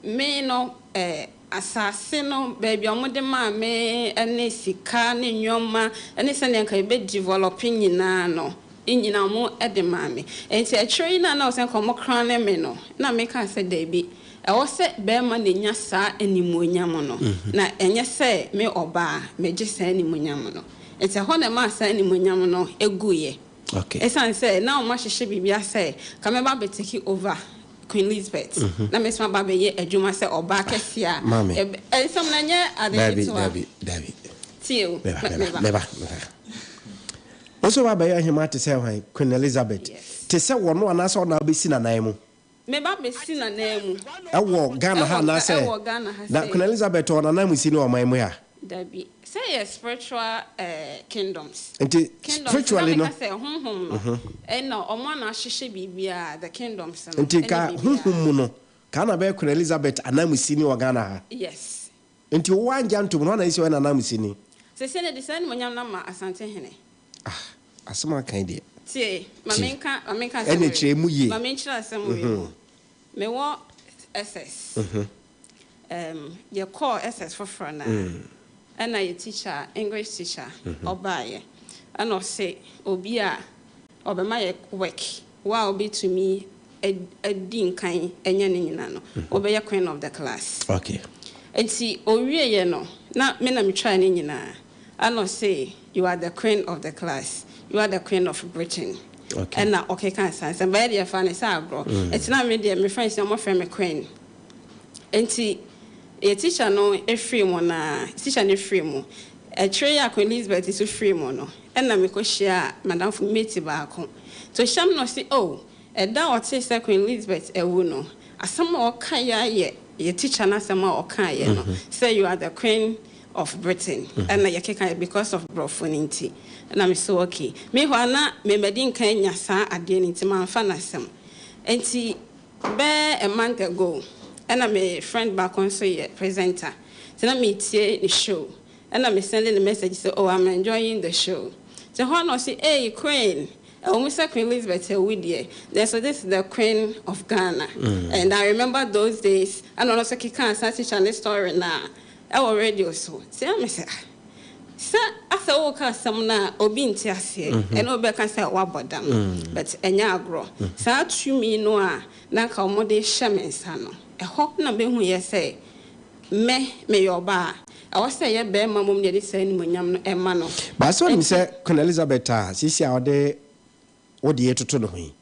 Me no, eh, asase no, baabi a wɔde maa me ne sika ne nnoɔma ne sɛdeɛ nka yɛbɛ develop nyinaa no, ne nyinaa wɔde maa me. Nti akyire yi no a na ɛwɔ sɛ nka wɔkrane me no, na mekaa sɛ daabi, ɛwɔ sɛ barima na ɛnya saa animuonyam no, na ɛnyɛ sɛ me ɔbaa megye saa animuonyam no. Nti ɛhɔ na ɛmaa saa animuonyam no guiɛ. Ɛsiane sɛ na wɔahyehyɛ biribiara sɛ nka mɛba abɛ take over Queen Elizabeth na me nso maba abɛyɛ adwuma sɛ ɔbaa kɛseɛ a, Maame. ɛb nsɛm no ɛnyɛ ade Dabi, ketewa. dabi, dabi. Tie o, Meba, me meba, meba. meba, meba. Wo nso woba abɛyɛ ɔhemaa te sɛ hwan? Queen Elizabeth. Yes. Te sɛ wɔno anaasɛ ɔna wobɛsi n'anan mu? Meba abɛsi n'anan mu. Ɛwɔ Ghana ha Ɛwɔ Ga anaasɛ? ɛwɔ Ghana ha Na sei. Queen Elizabeth ɔwɔ n'ananmusi no wɔ ɔman mu ha? Dabi. Sɛ yɛ spiritual eh kingdoms. Nti Kingdoms na spiritually no. meka sɛ honhom no ɛna ɔmo ana ahyehyɛ biribiara, the kingdoms no Nti ɛne nka honhom biribiara. mu no, ka na bɛyɛ Queen Elizabeth ananmusini wɔ Ghana ha? Yes. Nti wo angye antom no, hwan na esi ɔyɛ n'ananmusini? Sese no de saa animuonyam no ama Asantehene. Ah, asɛm a aka yi deɛ. Tie, ma Tie. menka, ma menka asɛm Ɛne wei. kyerɛ mu yie. Ma menkyerɛ asɛm wei mu. Mewɔ SS. Erm yɛkɔɔ SS foforɔ no a, ɛna yɛ teacher, English teacher, ɔbaeɛ. Ɛna ɔse obi a ɔbɛma yɛ work, wo a wobɛtumi adi nkan anya ne nyinaa no, wobɛyɛ queen of the class. Nti owieɛ no, na me na metwae ne nyinaa, ana ɔse, "You are the queen of the class, you are the Queen of Britain." Ɛna ɔkeka nsansɛm bɛyɛ deɛ fa ne sɛ agorɔ. Ɛnti na me deɛ, me friends na ɔmɔfrɛ me queen. Nti yɛ teacher no efiri mu, na teacher no efiri mu akyire yi a Queen Elizabeth nso firi mu no, ɛna mekɔhyia madamfo mate baako nti ohyia m na ɔse, "Oh, ɛda a ɔte sɛ Queen Elizabeth ɛwu no, asɛm a ɔka yɛ ayɛ yɛ teacher no asɛm a ɔka yɛ no sɛ 'You are the Queen of Britain.' Ɛna yɛkeka yɛ because of borɔfo no." Nti ɛna me so, okay, meanwhile na memadi nkan nya saa adeɛ no, nti mamfa n'asɛm. Nti bɛɛ a month ago, ɛna me friend baako nso yɛ presenter, nti na metie ne show, ɛna me send ne message sɛ, "Oh, I'm enjoying the show." Nti hɔ na ɔse, "Hey, queen, ɛwɔ mu sɛ Queen Elizabeth awu deɛ, then so this is the Queen of Ghana." And I remember those days, ɛna ɔno nso keka asa teacher ne story na ɛwɔ radio so. Nti ɛna me sɛ, "Ah, sɛ asɛ woka asɛm no a obi nte aseɛ, ɛne wobɛka sɛ woabɔ dam, but ɛnyɛ agorɔ." Saa tumi no a na nka ɔmode hyɛ me nsa no, ɛhɔ na bɛhu yɛ sɛ me meyɛ ɔbaa a, ɛwɔ sɛ ɛyɛ bɛrima mom deɛ de saa animonyam no ɛma no. Baasa onim sɛ Queen Elizabeth a sisi a ɔde wode yɛ toto ne ho yi,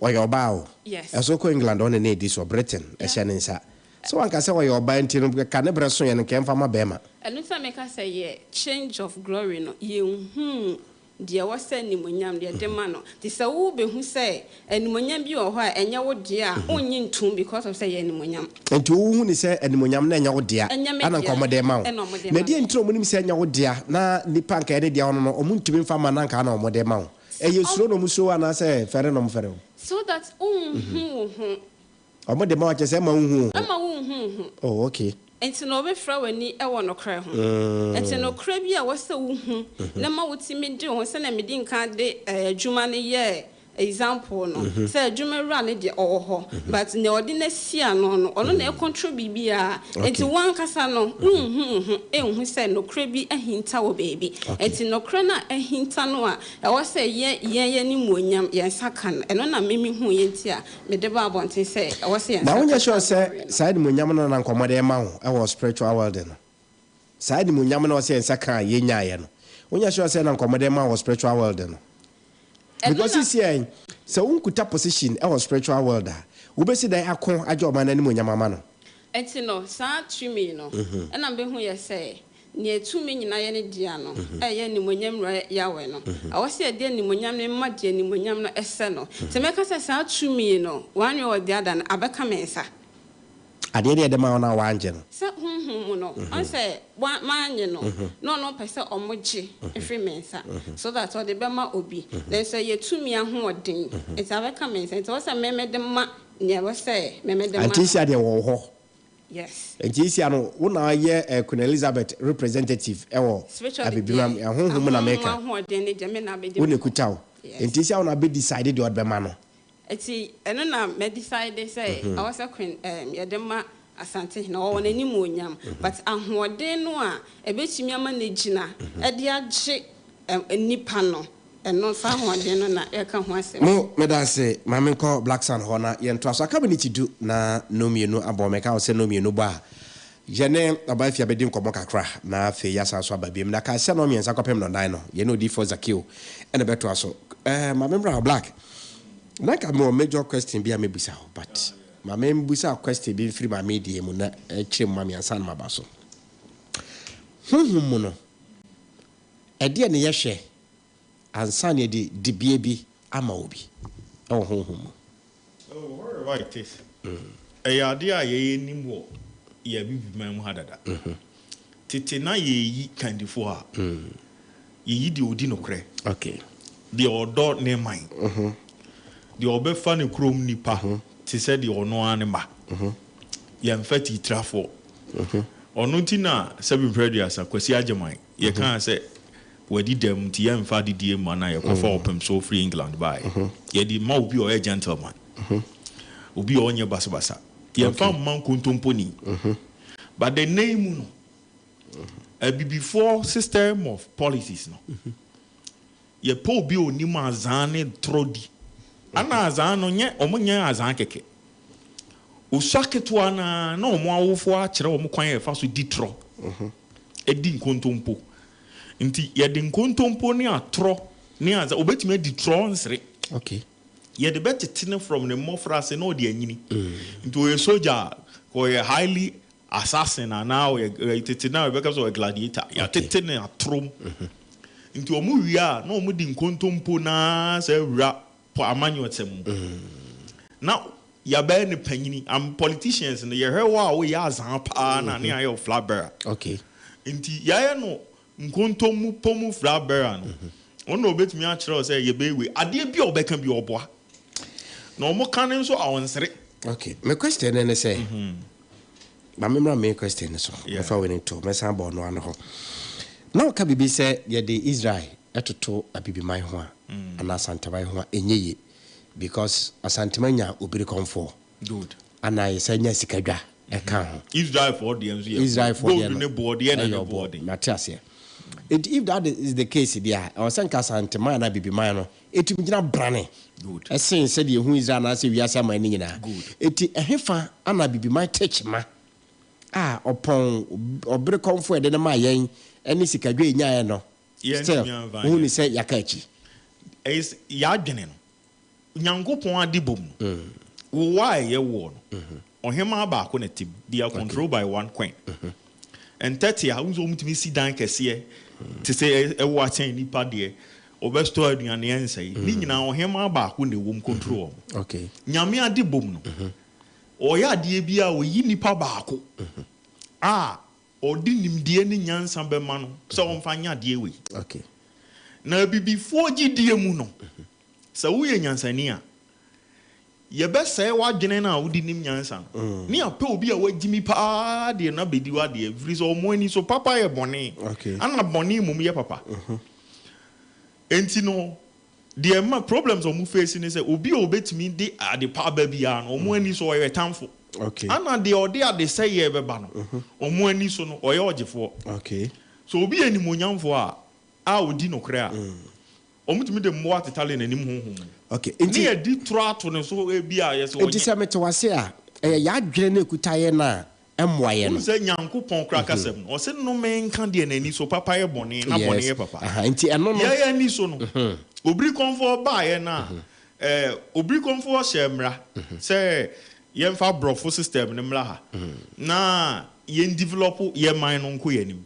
ɔyɛ ɔbaa o. Ɛso kɔ England, ɔne ne edi so, Britain ɛhyɛ ne nsa sɛ wanka sɛ ɔyɛ ɔbaa nti no, ka ne berɛ so yɛ no nkɛ mfa ma bɛrima. Ɛno sɛ meka sɛ yɛ change of glory no, yɛnhu deɛ ɛwɔ sɛ animonyam deɛ de ma no. Nti sɛ wobɛhu sɛ animonyam bi wɔ hɔ a ɛnyɛ wo deɛ a, wonnye ntom because of sɛ yɛ animonyam. Nti wohu ne sɛ animonyam no ɛnyɛ wo dea. Ɛnyɛ me ana dea. Nka ɔmɔde ma wo. Ɛna ɔmode Na ma deɛ nti na ɔmo nim sɛ ɛnyɛ wo dea na nipa nka ɛne dea ɔno no, ɔmo ntumi mfa ma na nka na ɔmɔde ma wo, ɛyɛ suro na ɔmo suro wo anaasɛ fɛre na ɔmo fɛre wo? So that wonhu wo ho. Ɔmo de ma wo kyɛ sɛ ɛma wohu wo ho. Ɛma wonhu wo ho. Oh, okay. Nti na ɔbɛfira w'ani ɛwɔ nokorɛ ho. Nti nokorɛ bi a wɔsɛ wohu na ma wotumi de wo ho, sɛnea medi nka de adwuma no yɛ example no, sɛ adwuma wura no deɛ ɔwɔ hɔ, but nea ɔde n'asi ano no, ɔno na ɛcontrol biribiara. Nti wankasa no wonhu wo ho, ɛnhu sɛ nokorɛ bi ahinta wɔ baabi. Nti nokorɛ no a ahinta no a ɛwɔ sɛ yɛ yɛn yɛ ne muonyam yɛn nsa ka no, ɛno na mimi hu yɛn ti a mede ba abɔnten sɛ ɛwɔ sɛ yɛn Na nsa wonyɛ ka sure saa glory sɛ no. saa animonyam no na nkɔmmɔde ma wo ɛwɔ spiritual world no, saa animonyam no a ɔsɛ yɛn nsa ka a yɛnyaeɛ no, wonyɛ sure sɛ na nkɔmmɔde ma wo wɔ spiritual world no? Ɛno Because na sisi yɛn sɛ wonkuta position ɛwɔ spiritual world a, wobɛsi dan ako agye ɔman no animonyam ama no? Nti no saa tumi no, ɛna mbɛhu yɛ sɛ nea tumi nyinaa yɛ ne dea no, ɛyɛ animonyam wura Yahweh no, ɛwɔ sɛ yɛde animonyam no ma deɛ animonyam no ɛsɛ no. Nti mɛka sɛ saa tumi no, one way or the other no, abɛka me nsa. Adeɛ deɛ ɛde ma wo no a woangye no. Sɛ honhom mu no, ɔn sɛ maanye no na ɔno pɛ sɛ ɔmo gye ɛfiri me nsa so that ɔde bɛma obi, nanso ɛyɛ tumi ahoɔden, nti abɛka me nsa, nti ɛwɔ sɛ mɛmɛ de ma nea ɛwɔ sɛ mɛmɛ de ma Anti no. sia deɛ wɔ hɔ. Yes. Nti sia no, wo na yɛ Queen Elizabeth representative ɛwɔ Spiritually Abibimam deɛ, ahohom na meka. Ahoɔden ne deɛ me na abɛdi Wo me na hɔ. ekuta wo. Yes. Nti sia wo na abɛ decide deɛ ɔde bɛma no. Nti ɛno na mɛdecide sɛ ɛwɔ sɛ queen yɛde ma Asantehene, ɔwɔ n'anim onyam, but ahoɔden no a ɛbɛtumi ama no gyina ɛde agye nipa no, ɛno saa ahoɔden no na yɛka ho asɛm. Mo meda ase. Ma menkɔ Black Sun hɔ na yɛntoa so. Aka miniti 10 na 2:30 abɔ. Mɛka wo sɛ 2:30 bɔ a, yɛne ɔbaa fie abɛdi nkɔmmɔ kakra na afei yɛasan so aba biom. Na ka sɛ 3:30 kɔpem 4:00 no, yɛne odiyifoɔ Zakeo ɛna bɛtoa so. Ma memmra hɔ, Black. Na nka mewɔ major question bi a mɛbusa hɔ, but ma membusa question bi mfiri ma medeɛ mu na ɛkyerɛ mu ma me ansa na maba so. Honhom mu no, ɛdeɛ ne yɛhwɛ ansa ne yɛde dibea bi ama obi ɛwɔ honhom mu? Oh, wherever it is. Ɛyɛ adeɛ a yɛyɛ nim wɔ yɛ Abibiman mu ha dada. Tete na yɛyi kandifoɔ a, yɛyi deɛ ɔdi nokorɛ, deɛ ɔdɔ ne man, deɛ ɔbɛfa ne kurom nipa te sɛ deɛ ɔno ara ne ma. Yɛmfa tiitirafoɔ. Ɔno nti na sɛbi mpere aduasa Kwasi Agyeman yɛkaa sɛ wadi dɛm nti yɛmfa adidie ma na yɛkɔfa ɔpem so firi England baeɛ. Yɛde ma obi a ɔyɛ gentleman, obi a ɔnyɛ basabasa. Yɛmfa mma nkontomponi. But the name mu no, abibifoɔ system of policies no, yɛpɛ obi a onim azan ne torɔ di. Ana azaa no nyɛ ɔmo nyɛ azaa kɛkɛ. Osua ketewa naa na ɔmo awofoɔ akyerɛ ɔmo kwan a yɛfa so di torɔ, edi nkontompo. Nti yɛde nkontompo ne atorɔ ne aza obetumi adi torɔ nsere. Yɛde bɛtete no from ne mmɔfra ase na ɔde anyini. Nti ɔyɛ soja a, ɔyɛ highly assassin anaa ɔyɛ tete na yɛbɛka sɛ ɔyɛ gladiator. Yɛatete ne atorom. Nti ɔmo wie a, na ɔmo de nkontompo naa sɛ awura po amanyɔsɛm mu. Na yɛabɛyɛ ne panyini. Am politicians no, yɛhwɛ wɔ a woyɛ azaa paa na ne ayɛ wo flag bearer. Nti yɛayɛ no nkontompo mu flag bearer no, ɔno na obetumi akyerɛ wo sɛ yɛbɛyɛ adeɛ bi a ɔbɛka bi ɔboa. Na ɔmo ka ne nso a ɔnsere. Okay. Me question ne sɛ, ma me mmra me question ne so. Mɛfa wei ne to mɛsan bɔ ɔno ano hɔ. Na ɔka biribi sɛ yɛde Israel ɛtoto Abibiman ho a, anaa Asanteman ho a, ɛnyɛ yie because Asanteman nya obiri kɔnfoɔ. Anaa yɛsɛ nya sikadwa ɛka ho. Israelfoɔ deɛ nso yɛ Israelfoɔ deɛ gold no ne bɔɔdeɛ na ɛyɛ ne ɔbɔ. bɔɔden. Mate aseɛ. Nti if that is the case deɛ a, ɛwɔ sɛ nka Asanteman anaa Abibiman no ɛtumi gyina brane ɛsen sɛdeɛ ɛhu Israel anaasɛ wiase aman no nyinaa. Enti ɛhefa ana Abibiman tekyema a ɔpɔn ɔbere kɔmfo ɛde no maa yɛn ɛne sikadwa ɛnyaeɛ no, still Yɛntumi amfa wohu anyɛ. ne sɛ yɛaka akyi? Ɛyɛ yɛadwene no, Nyankopɔn ade bom no, wowɔ a ɛyɛ woɔ no, ɔhemaa baako na tim. They are controlled by one queen. Ntɛte a wohu sɛ ɔmutumi si dan kɛseɛ te sɛ ɛwɔ akyɛn nipa deɛ, ɔbɛstɔ aduane ɛnsɛe ne nyinaa, ɔhemaa baako na ɛwɔ mu control wɔn. Nyame ade bom no, ɔyɛ adeɛ bi a ɔyi nipa baako a ɔde nimdeɛ ne nyansa bɛma no sɛ ɔmfa nyɛ adeɛ wei. Na abibifoɔ gyidie mu no, sɛ woyɛ nyansani a, yɛbɛsɛe w'adwene no a wode nim nyansa no, ne apɛ obi a wagyimi paa deɛ na bɛdi w'adeɛ, firi sɛ ɔmo ani so papa yɛ bɔne ana bɔne mmom yɛ papa. Enti no deɛ ma problems a ɔmo face ne sɛ obi a obɛtumi de ade pa aba biara no, ɔmo ani so ɔyɛ tamfo. Ana deɛ ɔde ade sɛyɛ bɛba no, ɔmo ani so no ɔyɛ ɔgyefoɔ. So obi yɛ nimonyamfoɔ a odi nokorɛ a, ɔmo tumi de mmoa tetale n'anim honhom mu ne yɛdi toro ato ne so ebi a yɛsɛ Nti ɔnyɛ. sɛ mete wase a, ɛyɛ yɛadwene no ɛkuta yɛ no a ɛmmoa yɛ no. Wohu sɛ Nyankopɔn kora kasɛm no, ɔsɛ nnome nka deɛ n'ani so papa yɛ bɔne na bɔne yɛ papa. Aha, nti ɛno no Yɛyɛ ani so no, obiri kɔnfoɔ baeɛ no a, obiri kɔnfoɔ hyɛ mmara sɛ yɛmfa borɔfo system no mmra ha na yɛn develop yɛ man no nkɔ yɛn anim.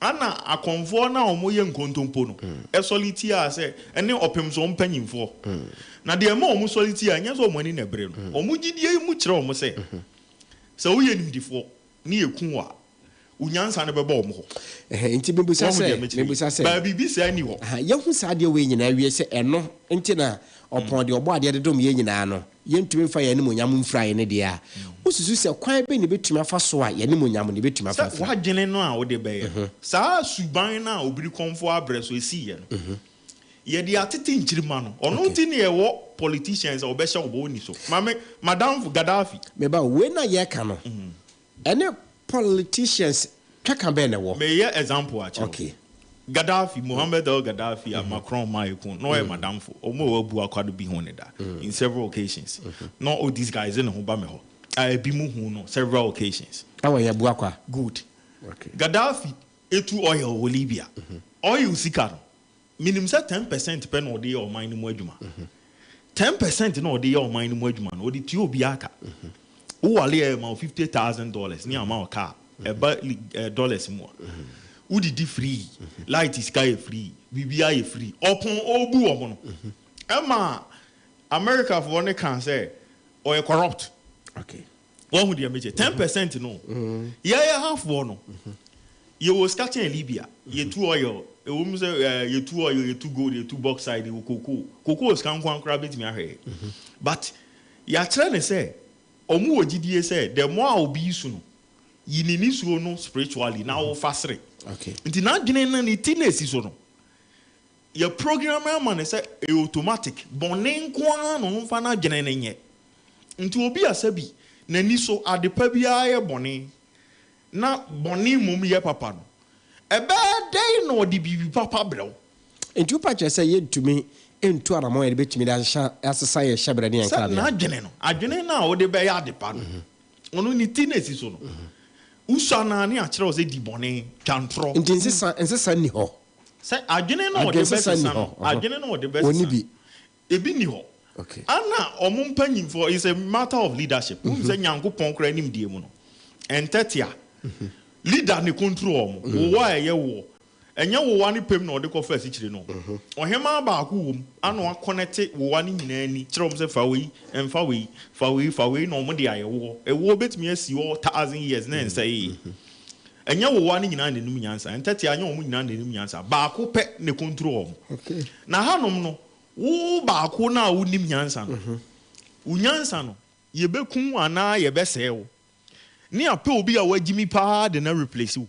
Ana akɔnfoɔ no a wɔyɛ nkontompo no ɛsɔre tia sɛ ɛne ɔpem so mpanyimfoɔ na deɛ ɛma wɔn sɔre tia, ɛnyɛ sɛ wɔn ani na ɛbere no, wɔn gyidie mu kyerɛ wɔn sɛ woyɛ nimdifoɔ ne yɛ ku a, wo nyansa no bɛbɔ wɔn hɔ. Ɛhɛ, nti mebusa Wɔn deɛ sɛ mekyerɛ yi. mebusa sɛ baabi bi saa ni hɔ. Aha, yɛhu saa adeɛ wei nyinaa wie sɛ ɛno nti na ɔpɔn deɛ ɔbɔ adeɛ de dom yɛn nyinaa no, yɛntumi mfa yɛn animonyam mfira yɛn ne deɛ a, wosusu sɛ kwan bɛ ne bɛtumi afa so a yɛn animonyam ne bɛtumi afa sɛ afira? W'adwene no a wode bɛyɛ no, saa suban no a obiri kɔnfoɔ abrɛ so esiiɛ no, yɛde atete nkyirima no. Ɔno nti ne yɛwɔ politicians a wɔbɛhyɛ wo bɔ woni so. Maame madamfo Gaddafi. Meba, wei na yɛka no, ɛne politicians twaka bɛn na ɛwɔ? Meyɛ example akyerɛ wo. Gaddafi, Muhammad El Gaddafi a Macron ma ekun na ɔyɛ madamfo. Ɔmo a wabu akwado bi ho ne da in several occasions na o disguise ne ho ba me hɔ a, ebi mu hu no several occasions. Ɛwɔ yɛ bua kwa? Good. Gaddafi etu oil wɔ Libya. Oil sika no, minim sɛ 10% pɛ na ɔde yɛ ɔman no mu adwuma. 10% na ɔde yɛ ɔman no mu adwuma no, ɔde tua obi aka. Wowale yɛ ma wo $50,000 ne ama wo car ɛba dollars mu a, wodidi free, light sika yɛ free, biribiara yɛ free. Ɔpɔn ɔbu wɔn no, ɛma Americafoɔ ne kan sɛ ɔyɛ corrupt. Wɔn ho deɛ mekyɛ 10% no, yɛyɛ hafoɔ no, yɛwɔ sika kyɛn Libya. Yɛtu oil, ɛwɔ mu sɛ yɛtu oil, yɛtu gold, yɛtu bauxite, yɛwɔ cocoa. Cocoa sika nko ankora bɛtumi ahwɛ yɛ, but yɛakyerɛ ne sɛ ɔmo wɔ gyidie sɛ the more a obi su no, yi ne nisuo no spiritually na wofa sere. Nti n'adwene no, ne ti na esi so no, yɛ program ama ne sɛ ɛyɛ automatic, bɔne nko ara na ɔmfa n'adwene no nyɛ. Nti obi asa bi n'ani so ade pa biara yɛ bɔne na bɔne mmom yɛ papa no, ɛbɛyɛ dɛn na ɔde biribi papa brɛ wo? Nti wopa kyerɛ sɛ yɛntumi Ɛntu anammɔn a yɛde bɛtumi de ahyehyɛ asesa yɛn hyɛberɛ ne yɛn Sɛ nkrabea. n'adwene no, adwene no a wode bɛyɛ ade pa no, ɔno ne ti na ɛsi so no, wosua no a ne akyerɛ wo sɛ di bɔne, twa ntorɔ. Nti nsesa nsesa nni hɔ. Sɛ adwene no a ɔde Adwene sesa nni bɛsesa hɔ. no, adwene no a ɔde Ɔnni bɛsesa bi. no, ebi nni hɔ. Ana ɔmo mpanyinfoɔ, it's a matter of leadership. Wohu sɛ Nyankopɔn koraa nimdeɛ mu no, ɛntɛtea. Leader ne control ɔmo. Wowa a ɛyɛ woɔ. Ɛnyɛ wowa ne pɛm na ɔde kɔfa asikyire no. Ɔhemaa baako wɔ mu, ana wakɔnɛte wowa no nyinaa ani, kyerɛ ɔmo sɛ fa wei, ɛmfa wei, fa wei, fa wei, na ɔmo de ayɛ woɔ. Ɛwoɔ bɛtumi asi hɔ 1,000 years na ɛnsɛ yie. Ɛnyɛ wowa no nyinaa n'anim nyansa. Ɛntɛtea, ɛnyɛ ɔmo nyinaa n'anim nyansa. Baako pɛ ne control ɔmo. Na hanom no, wo baako no a wonim nyansa no, wo nyansa no, yɛbɛku anaa yɛbɛsɛe wo. Ne apɛ obi a wagyimi paa de na replace wo.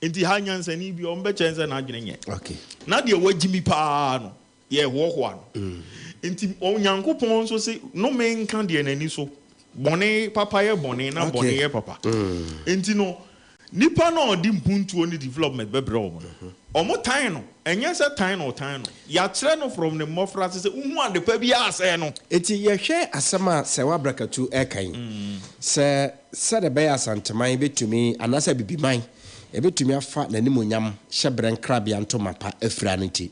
Nti ha nyansani bi ɔmo bɛkyɛn sɛ n'adwene nyɛ. Na deɛ wagyimi paa no, yɛhoahoa no. Nti Onyankopɔn nso se nnome nka deɛ n'ani so. Bɔne papa yɛ bɔne na bɔne yɛ papa. Nti no, nipa na ɔde mpuntuo ne development bɛbrɛ wɔn no, ɔmo tan no. Ɛnyɛ sɛ tan na ɔtan no. Yɛakyerɛ no from ne mmɔfra ase sɛ wohu ade pa bi asɛe no. Eti yɛhwɛ asɛm a sɛ wabrakatu ɛka yi, sɛ sɛde bɛyɛ Asanteman bɛtumi anaasɛ Bibiman ɛbɛtumi afa n'animonyam hyɛberɛ nkrabea ntoma pa afira no, nti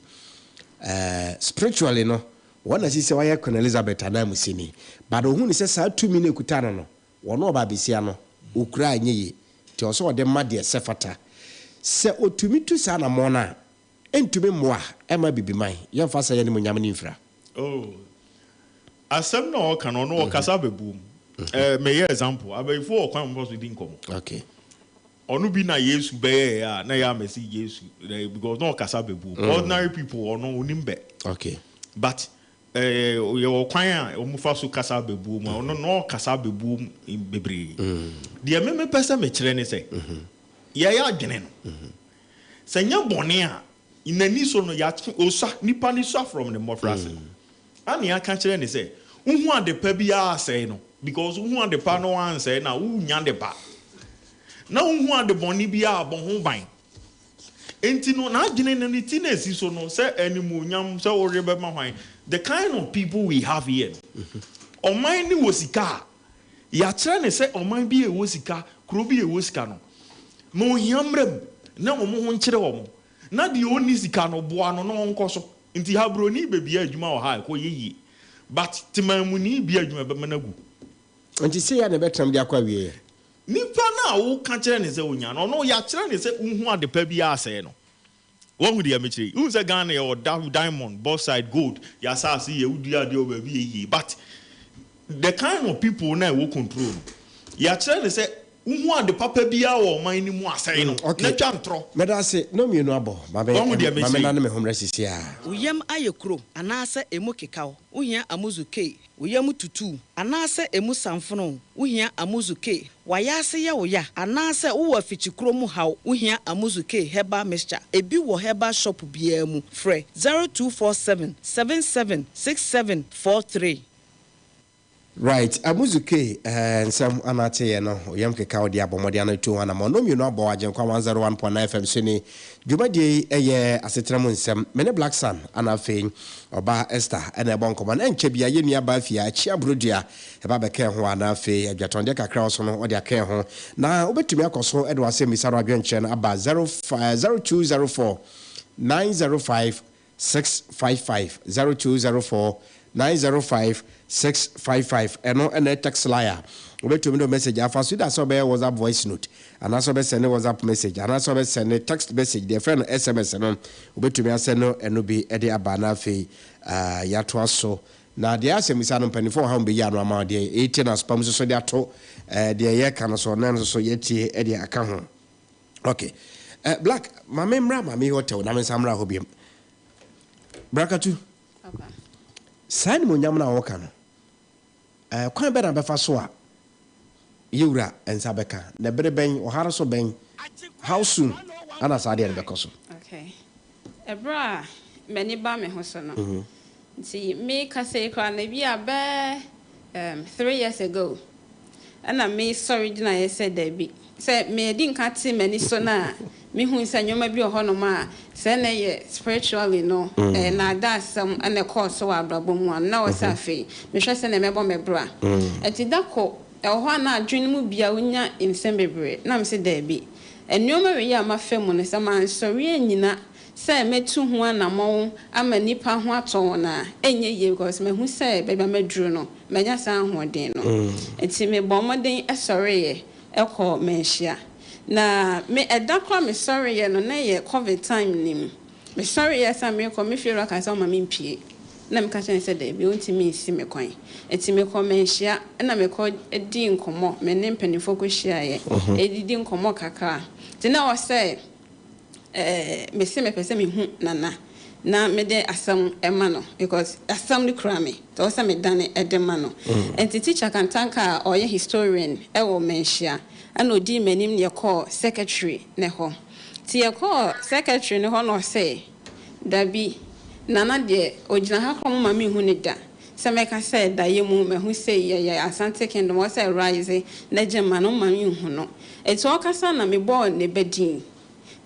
spiritually no, wɔn na sisi sɛ wɔayɛ Queen Elizabeth anaa Musini, but ohun sɛ saa tumi no ekuta no no, wɔn ɔba abesia no okura anyɛ yie, nti ɔsɛ ɔde ma deɛ sɛ fata sɛ otumi tu saa anamɔ no a, ɛntumi mmoa ɛma Bibiman yɛmfa sɛ yɛ animonyam ne mfira. Oh. Asɛm na ɔka no, ɔno ɔkasa bɛbu mu. Meyɛ example, abayifo wɔ kwan mo so di nkɔmmɔ. Ɔno bi na Yesu bɛyɛ a na yɛ amɛsi Yesu because na ɔkasa bɛbu mu. Ordinary people, ɔno onim bɛ. But yɛwɔ kwan a wɔn fa so kasa bɛbuo mu a, ɔno na ɔkasa bɛbuo mu bebree. Deɛ meme pɛ sɛ mekyerɛ ne sɛ, yɛyɛ adwene no sɛ nyɛ bɔne a n'ani so no, yɛatwe osua nipa ne sua from ne mmɔfra ase no, ana yɛaka kyerɛ ne sɛ wohu ade pa biara asɛe no, because wohu ade pa no ansɛe na wonya de pa, na wohu ade bɔne biara abɔ ho ban. Nti no, n'adwene no, ne ti na esi so no sɛ animuonyam sɛ wɔre bɛma hwan. The kind of people we have here no, ɔman ne wɔ sika a, yɛakyerɛ ne sɛ ɔman bi a ɛwɔ sika, kuro bi a ɛwɔ sika no, ma ohia mmerɛ mu na wɔn ho nkyerɛ wɔn, na deɛ ɔnni sika no, boa no na ɔnkɔ so. Nti ha, buroni bɛbia adwuma wɔ ha a, ɛkɔ yɛ yie, but temanmuni bia adwuma, bɛma no agu. Nti sɛ yɛ na ɛbɛtram de akɔ awieɛ. Nipa no a woka kyerɛ ne sɛ onya no, ɔno yɛakyerɛ ne sɛ wohu ade pa bi asɛe no. Wɔhu deɛ mekyerɛ yi, wohu sɛ Ghana yɛwɔ diamond, bauxite, gold, yɛasase yɛ wodua adeɛ wɔ baabi yɛ yie, but the kind of people na ɛwɔ control no, yɛakyerɛ ne sɛ wohu ade papa biara wɔ ɔman no mu asɛe no na twa ntorɔ. Mɛda ase na mmienu abɔ mame. Wɔhu deɛ mekyerɛ mame yi. Na ne me ho mmerɛ sisi a. Wo yam ayɛ kuro anaasɛ emu kekaw, wohia Amuzu K. Wo yam tutu anaasɛ emu samfono, wohia Amuzu K. Wayɛ yɛ wo ya anaasɛ wowɔ afikyikuro mu haw, wohia Amuzu K herbal mixture. Ebi wɔ herbal shop biara mu. Frɛ 0247 77 67 43. Right, Amuzuke nsɛm anateɛ no, oyam keka wode abɔ mmɔden ano tu ho anammɔ no mmienu abɔ Agyenkwa 101.9 FM so ni. Dwumadie yi ɛyɛ Asetena Mu Nsɛm. Me ne Black Sun ana afei ɔbaa Esther ɛna ɛbɔ nkɔmmɔ no. Ɛnkyɛ bia yɛ nua baa fie a akyia burodua ɛba bɛka ho, ana afei adwatɔndeɛ kakra wɔ so no ɔde aka ho, na wobɛtumi akɔ so ɛde wasɛm bisa no adwenkyerɛ no aba 05 0204 905 655, 0204 905 655. Ɛno ɛna text line a wobɛtumi de message afa so, da sɛ wobɛyɛ WhatsApp voice note anaasɛ wobɛsɛne WhatsApp message anaasɛ wobɛsɛne text message, deɛ ɛfrɛ no SMS no, wobɛtumi asɛ no ɛno bi de aba. Na afei yɛatoa so na deɛ asɛmmisa no, mpanimfoɔ wɔ ha mbɛyi ano ama wo. Deɛ ɛtie no asopam nso so de ato deɛ yɛka no so na ɛno nso so yɛtie de aka ho. Okay, Black, maame mmra Maame Hotel na me nsa mmra hɔ biom. Brakatu. Papa. Saa nimonyam no a wɔka no, kwan bɛ na bɛfa so a yɛwura nsa bɛka, na bere bɛn, ɔhare so bɛn, how soon ana saa deɛ no bɛkɔ so? Okay, ɛberɛ a m'ani ba me ho so no, nti meka sɛ koraa na bi a bɛɛ 3 years ago ɛna mesɔre gyinaeɛ sɛ daabi, sɛ medi nka te m'ani so no a, Mehui sɛ nneɛma bi wɔ hɔnom a, sɛ na ɛyɛ spiritually no, ɛyɛ nnaadaasɛm na ɛkɔɔ so wɔ abrabɔ mu a, na ɛwɔ sɛ afei mehwɛ sɛnea mɛbɔ me bra. Enti da koro, ɛwɔ hɔ a na adwene mu bi a wonya nsɛm bebree. Na mise daabi. Nneɛma wei a mafa mu no, sɛ mansɔre annyina sɛ mɛtu ho anammɔn ama nnipa ho atɔ wɔn a, ɛnyɛ yie because mahu sɛ baabi a maduru no, manya saa ahoɔden no. Enti mebɔɔ mmɔden sɔreeɛ kɔɔ Manhyia. Na me ɛda koro a mesɔreeɛ no, na ɛyɛ covid time no mu. Mesɔreeɛ sɛ merekɔ, me fiewura kaa sɛ ɔmma mempue. Na meka kyerɛɛ no sɛ daabi, ɔntumi nsi me kwan. Enti mekɔɔ Manhyia na mekɔ dii nkɔmmɔ, me ne mpanimfoɔ kɔhyiaeɛ, yɛdidi nkɔmmɔ kakra. Nti na ɛwɔ sɛ Ɛɛ mese mepɛ sɛ mehu Nana na mede asɛm ma no because asɛm no kura me nti ɛwɔ sɛ medane de ma no. Nti Teacher Kantanka a ɔyɛ historian wɔ Manhyia ɛna ɔdii m'anim na yɛkɔɔ secretary no hɔ. Nti yɛkɔɔ secretary no hɔ na ɔse dabi Nana deɛ ɔgyina ha koraa ɔmma menhu no da. Sɛ mɛka sɛ daeɛ mu mahu sei yɛyɛ Asante Kingdom ɔwɔ sɛ rise na gye ma no mma menhu no. Nti ɔkasa na mebɔɔ ne ba din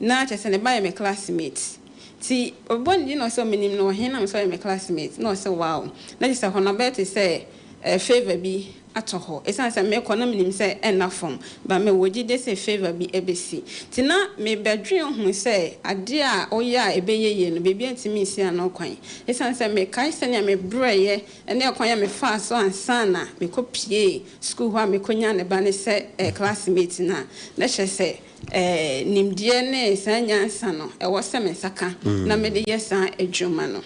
na kyerɛ sɛ ne ba yɛ me classmate nti ɔbɔ ne din na ɔsɛ menim no wɔ he na mesɛ ɔyɛ me classmate na ɔsɛ wow na kyerɛ sɛ hɔ no abɛyɛ te sɛ favour bi atɔ hɔ ɛsiane sɛ mekɔ na menim sɛ ɛnna fam but mewɔ gyidie sɛ favour bi ɛbɛsi nti na mebɛdwen ho sɛ adeɛ a woyɛ a ɛbɛyɛ yie no biribi antumi nsi ano kwan ɛsiane sɛ mekae sɛnea mebrɛeɛ ne ɛkwan a mefaa so ansa na mekɔ piee sukuu hɔ a mekɔnyaa ne ba no sɛ classmate no a na kyerɛ sɛ Nimdeɛ ne saa nyansa no, ɛwɔ sɛ me nsa ka na mede yɛ saa adwuma no.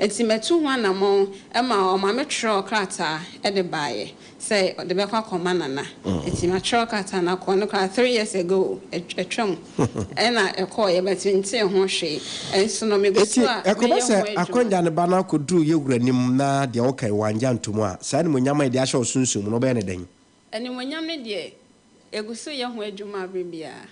Enti matu ho anammɔn ma wɔma metwerɛɛ krataa de baeɛ sɛ ɔde bɛkɔ akɔma Nana. Enti matwerɛ krataa no akɔ, ɛno koraa three years ago, atwam na ɛkɔeɛ but mentee ho hwee. Nso no megu Enti so a ɛkɔba meyɛ ho sɛ adwuma. akwannya no ba na akɔduru yɛn Wura anim na deɛ woka yi wangye antom a, saa animuonyam a yɛde ahyɛ wo sunsum mu no, wobɛyɛ no dɛn? Animuonyam no deɛ, yɛgu so yɛ ho adwuma berɛ biara.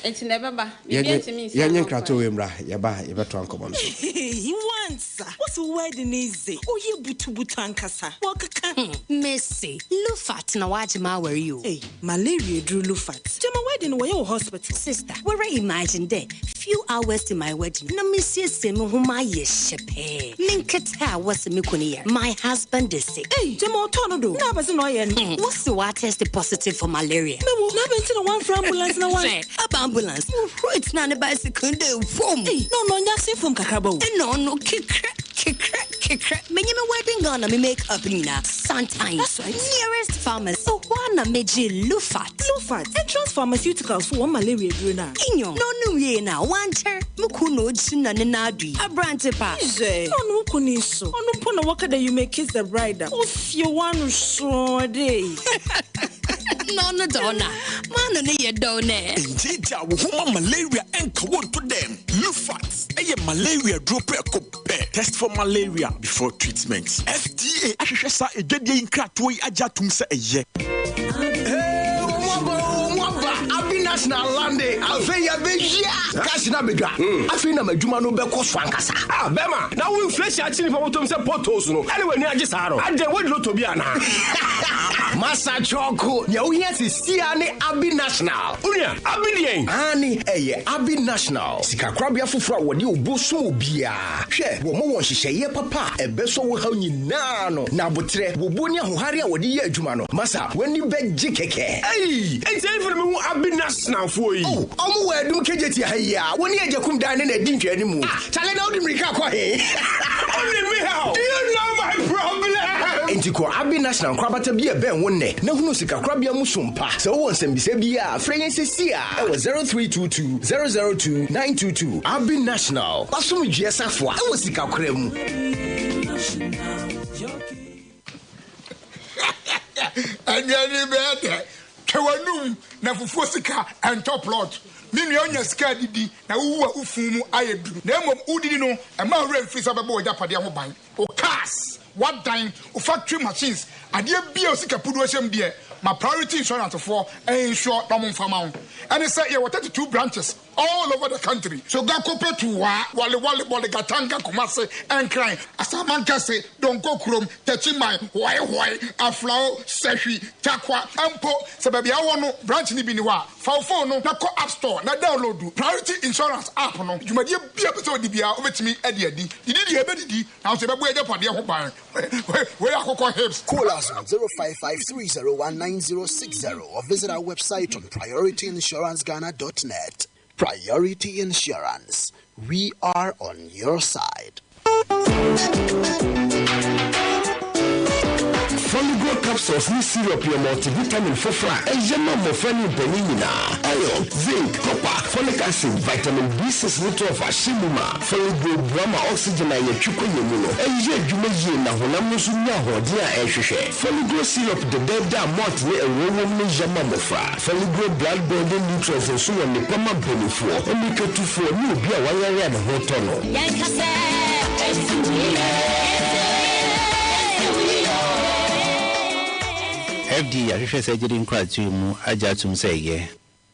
Enti na ɛbɛba. Biribiara ntumi nsi Yɛnye ano nkratoɔ kwan. wei mmra, yɛba a yɛbɛtoa nkɔmmɔ no so. Heii wansa wose wo wedding yi dze ɔyɛ butubutu ankasa wɔkeka ho. Mese, Lufat na w'agye m'awar yi o. Ei malaria eduru Lufat. Gyama wedding no wɔyɛ wɔ hospital. Sister, woara imagine dɛ few hours to my wedding na mesiesie mo ho mayɛ hyɛpɛɛ, me nketse a wɔse me kun yar, my husband is sick. Ei gyama ɔtɔɔ no do na abɛdze na ɔyɛ no. Wɔse ɔatest positive for malaria. Mewo, na abɛn ntsi na wɔammfrɛ ambulance na wɔan. Hwɛ, aba ambulance, wohuroi tsenaa ne bicycle no do vum. Ei na ɔno ɔnnyɛ asen famu kakraba o. Nna ɔno kekrɛ, kekrɛ, kekrɛ, menye me wedding gown na me make up nyina, santan, That's right. nearest pharmacy, hɔ ara na megyee Lufat. Lufat, Entrance Pharmaceuticals fo hɔn malaria edur no a. Nyew, na ɔno wiei no a, ɔannkyɛr, mo kun na ogyina ne nan do yi, aberantse pa. Hwɛ, na ɔno wo kun yi so, ɔno mpo na wɔka dɛ you may kiss the bride a, ofie w'ano sɔɔ dɛ. Na ɔno dze ɔno a, m'ano no yɛ dɛw nɛ. Ngyeegyaa wo ho ma malaria nka wo nto dɛm. Lufat yɛ malaria duro prɛko pɛ. Test for malaria before treatment. FDA ahwehwɛ saa adwadie yi nkratoɔ yi agye atom sɛ ɛyɛ. Hey, wɔn aba o, wɔn aba. Abinas na alande. Afei yɛbɛhyia. Cash na abɛdwa. Afei na m'adwuma no bɛkɔ so ankasa. Ah, bɛrima, na wo inflation akye nipa bɔtɔm sɛ potholes no, ɛne w'ani agye saa no? Adɛn, woadi lotto bi anaa? Masa Kyɔko, nea wohia sesia ne Abi National. Onua, Abi deɛn? Aane, ɛyɛ Abi National, sikakorabea foforɔ a wɔde obuo som obiara. Hwɛ, wɔma wɔn nhyehyɛeɛ papa a ɛbɛsɔ wo haw nyinaa ano, na aboterɛ, wobuo ne ahohare a wɔde yɛ adwuma no, masa, w'ani bɛgye kɛkɛ. Ei! Enti ɛhefa na mehu Abi Nationalfoɔ yi? Oh, wɔn wɔ Adum Kejetia ha yi ara, wɔne Agyakum dan no na ɛdi nhwɛanimu. Ah, Chale na wode mmirika kɔ he? Wone me haw? Do you know my problem? Enti kɔ Abbey National nkorabata bi a ɛbɛn wo nnɛ na hunu sikakorabea mu som pa. Sɛ wowɔ nsɛmbisa biara a, frɛ yɛn seesei ara wɔ 0322 002 922. Abbey National, w'asomdwoeɛ safoa wɔ sikakora mu. Anuane bɛyɛ dɛ. Twa w'anum na fufuo sika ɛntɔ plot. Me nua wonya sika adidi na wowu a wo fun mu ayɛ duru. Na mmom wodidi no mma wo werɛ mfiri sɛ wobɛbɔ w'agyapadeɛ ho ban. Wo cars, w'adan, wo factory machines, adeɛ biara a wo sika puduo hyɛ mu deɛ ma Priority Insurance foɔ insure na wɔmfa ma wo. Ɛne sɛ yɛwɔ 32 branches. all over the country. Sogakope to Wa, Walewale, Bolgatanga, Kumasi, Nkran, Asamankese, Donkorkrom, Techiman, Hoaehoae, Aflao, Sefwi, Tarkwa, mpo sɛ baabi a wowɔ no branch no bi nni hɔ a, fa wo phone no na kɔ app store na download Priority Insurance app no. Dwumadie biara a wopɛ sɛ wodi biara wobɛtumi de adi. Didi deɛ yɛbɛdidi, nanso yɛbɛbɔ yɛn agyapadeɛ ho ban. Wei yɛ akokɔ hips. Call us on 0553019060 or visit our website on priorityinsuranceghana.net. Priority Insurance, we are on your side. Foligo capsules ne syrup yɛ multivitamin foforo a ɛyɛ ma mmofra ne mpanyin nyinaa. Iron, zinc, copper, folic acid, vitamin B6 ne 12 ahyɛ mu ma. Foligo boa ma oxygen a yɛtwe kɔ yɛn mu no yɛ adwuma yie na honam no nso nya ahoɔden a ɛhwehwɛ. Foligo syrup dɛdɛɛdɛ a malt ne ɛwoɔ wom no yɛ ma mmofra. Foligo blood building nutrients nso wɔ nnepa ma mpanimfoɔ, mmirikatufoɔ ne obi a wayare a ne ho tɔ no. Yɛnka sɛ ɛnsi wo yie, ɛnsi wo yie, ɛnsi wo yie oo. FDA ahwehwɛ saa gyidi nkratoɔ yi mu agye atom sɛ ɛyɛ.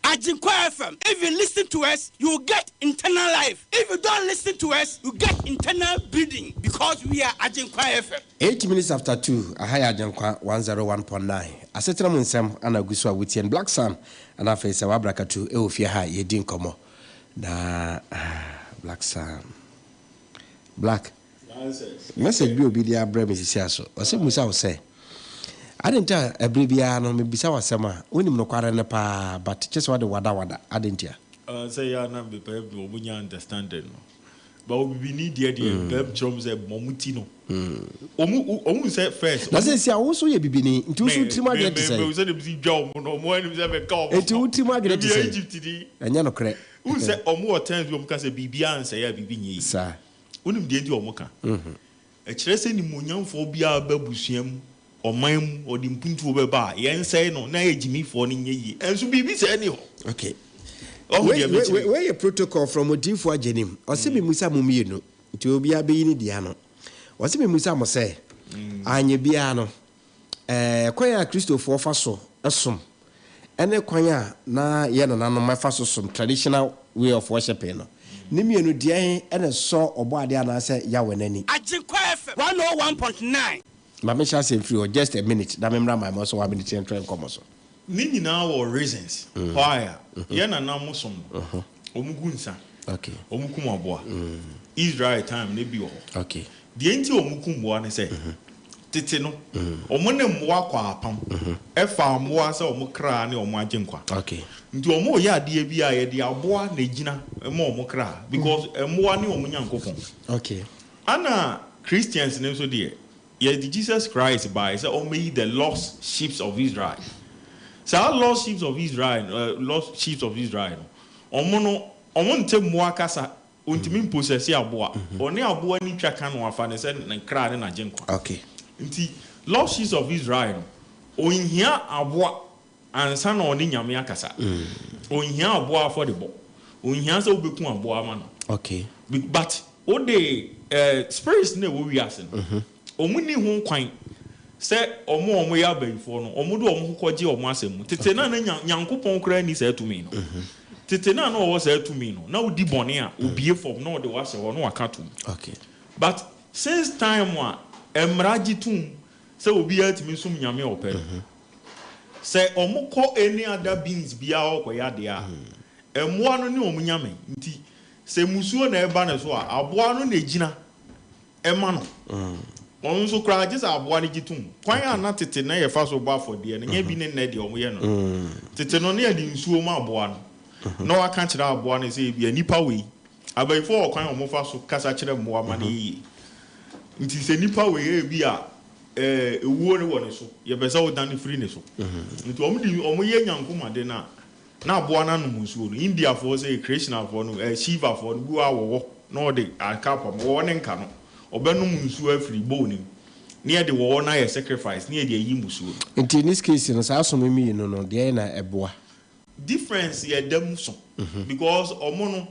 Agyenkwa FM, if you listen to us, you will get internal life, if you don't listen to us, you get internal bleeding because we are Agyenkwa FM. 8 minutes after 2, aha yɛ Agyenkwa 101.9. Asetena mu nsɛm ana agu so a wotie no. Black Sun ana afei sɛ wabrakatu ɛwɔ fie ha a yɛdi nkɔmmɔ. Na ah, Black Sun. Black. Message bi obi de abrɛ me sisi aso. Ɔsɛ musa wo sɛ, ade nti a ɛberɛ biara no mebisa w'asɛm a wonim nokware no paa, but kyɛ sɛ wode wadawada ade nti a. Sɛ yɛ ana mepɛ bi ɔmo nya understanding no, but obibini deɛ mpɛ kyerɛ ɔmo sɛ ɔmo ti no ɔmo sɛ first. Na sɛ si a wo nso yɛ bibini nti wo so tirim adwene te sɛ. Sɛ de si dwa ɔmo no, ɔmo anim sɛ mɛka ɔmo. Nti wo tirim adwene te Ebi sɛ. Egypt ni. Ɛnyɛ nokorɛ. Wohu sɛ ɔmo wɔ times bi ɔmo ka sɛ biribi ansɛe a biribi nyɛ yi. Saa. Wonim deɛ nti ɔmo ka? Ɛkyerɛ sɛ nimonyamfoɔ biara ba busua mu, ɔman mu, ɔde mpuntuo bɛba a yɛnsɛe no na yɛ gyimifoɔ no nyɛ yie, ɛnso biribi sɛe ni hɔ. Ɔho deɛ mekyerɛ. Wei yɛ protocol from odiifoɔ Agyenim. Ɔsɛ memusa mo mmienu nti obiara bɛyi ne deɛ ano. Ɔsɛ memusa mo sɛ anyɛ biara no kwan a Kristofoɔ fa so som ɛne kwan a na yɛ nananom ɛfa so som, traditional way of worshiping no, ne mmienu deɛn ɛna sɔ ɔbɔ adeɛ anaasɛ Yahweh n'ani? Agyenkwa FM 101.9. Ma mehyɛ asɛm firi hɔ just a minute na memmra ma so one minute yɛntrɛ nkɔmmɔ so. Ne nyinaa wɔ reasons why a yɛn nananom som no, ɔmo gu nsa, ɔmo kum aboa. Israel time ne bi wɔ hɔ. Deɛ nti a ɔmo kum mmoa ne sɛ tete no ɔmo ne mmoa kɔ apam, ɛfa mmoa sɛ ɔmo kra ne ɔmo agye nkwa. Nti ɔmo yɛ adeɛ bi a yɛde aboa na egyina ma ɔmo kra because mmoa ne ɔmo Nyankopɔn. Ana Christians ne nso deɛ, yɛde Jesus Christ bae sɛ ɔmɛyi the lost sheep of Israel. Saa lost sheep of Israel, lost sheep of Israel no, ɔmo no ɔmo nte mmoa kasa, ontumi mpossess aboa. Ɔne aboa ni twa ka no afa ne sɛ ne kra ne n'agye nkwa. Nti lost sheep of Israel no, onhia aboa ansa na ɔne Nyame akasa. Onhia aboa afɔdebɔ, onhia sɛ wobɛku aboa ama no. But wode spirits na ɛwɔ wiase no, ɔmo ni ho kwan sɛ ɔmo a ɔmo yɛ abayifoɔ no, ɔmo de ɔmo ho kɔgye ɔmo asɛm mu. Tete na Nyankopɔn koraa ni saa tumi no. Tete na ɔwɔ saa tumi no na wodi bɔne a, obie fam na ɔde wahyɛ hɔ na waka tom. But since time a mmara gye tom sɛ obiara tumi som Nyame a ɔpɛ no, sɛ ɔmo kɔ any other beings biara ɔkɔyɛ adeɛ a, mmoa no ne ɔmo nyame. Nti sɛ musuo na ɛba ne so a, aboa no na egyina ɛma no. Ɔno nso koraa gye sɛ aboa no gye tom. Kwan a na tete na yɛfa so bɔ afɔdeɛ no nyɛ bi ne nnɛ deɛ ɔmo yɛ no. Tete no ne yɛde nsuo ma aboa no na waka kyerɛ aboa no sɛ ebia nipa wei, abayifoɔ wɔ kwan a ɔmo fa so kasa kyerɛ mmoa ma no yie. Nti sɛ nipa wei ebi a ewuo no wɔ ne so, yɛpɛ sɛ ɔdan firi ne so, nti ɔmo de ɔmo yɛ nyankomade no a, na aboa no anom nsuo no. Indiafoɔ sɛ Krishnafoɔ no, Shivafoɔ no bi wɔ a wɔwɔ na ɔde aka apam wɔwɔ ne nka no, ɔbɛnom nsuo afiri bowl no mu ne yɛde wɔwɔ no ayɛ sacrifice ne yɛde ayi musuo no. Nti in this case no, saa som mmienu no deɛ na ɛboa? Difference yɛ da mu so because ɔmo no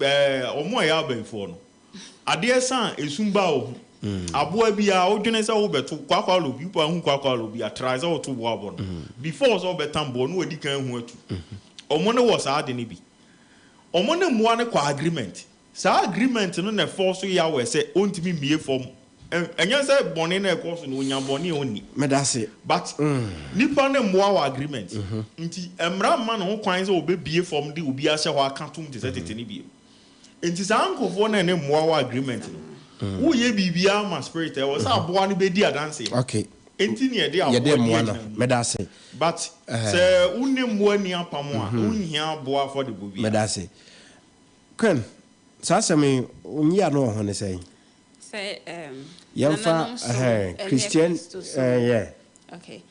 ɔmo a ɛyɛ abayifoɔ no, adeɛ san esum ba wɔ ho, aboa bi a wodwene sɛ wobɛto kwakwalo bi, wopɛ ahu kwakwalo bi atra sɛ woto boa abɔ no before sɛ wobɛtam boɔ no, wadi kan hu atu. Ɔmo no wɔ saa ade no bi. Ɔmo ne mmoa no kɔ agreement. Saa agreement no na ɛforce Yahweh sɛ ɔntumi mmue fam. Ɛnyɛ sɛ bɔne no a ɛkɔ so no ɔnya bɔne a ɔnni. Medase. But nnipa ne mmoa wɔ agreement. Nti mmara mma no ho kwan sɛ ɔbɛbue fam de obi ahyɛ hɔ aka tom te sɛ tete no bio. Nti saa nkorɔfoɔ no a ɛne mmoa wɔ agreement no, woyɛ biribiara ma spirit a, ɛwɔ sɛ aboa no bɛdi adanseɛ. Okay. Nti na yɛde aboa Yɛde di mmoa no. agyina mu. Medase. But sɛ wo ne mmoa nni apam a, wonhia aboa afɔdebɔ biara. Medase. Queen, saa asɛm yi, wo nyiano wɔ ho ne sɛn? Sɛ ɛɛm, Yɛmfa nananom som ɛhɛn, ɛne Christian Kristo som. ɛɛ yeah. Okay.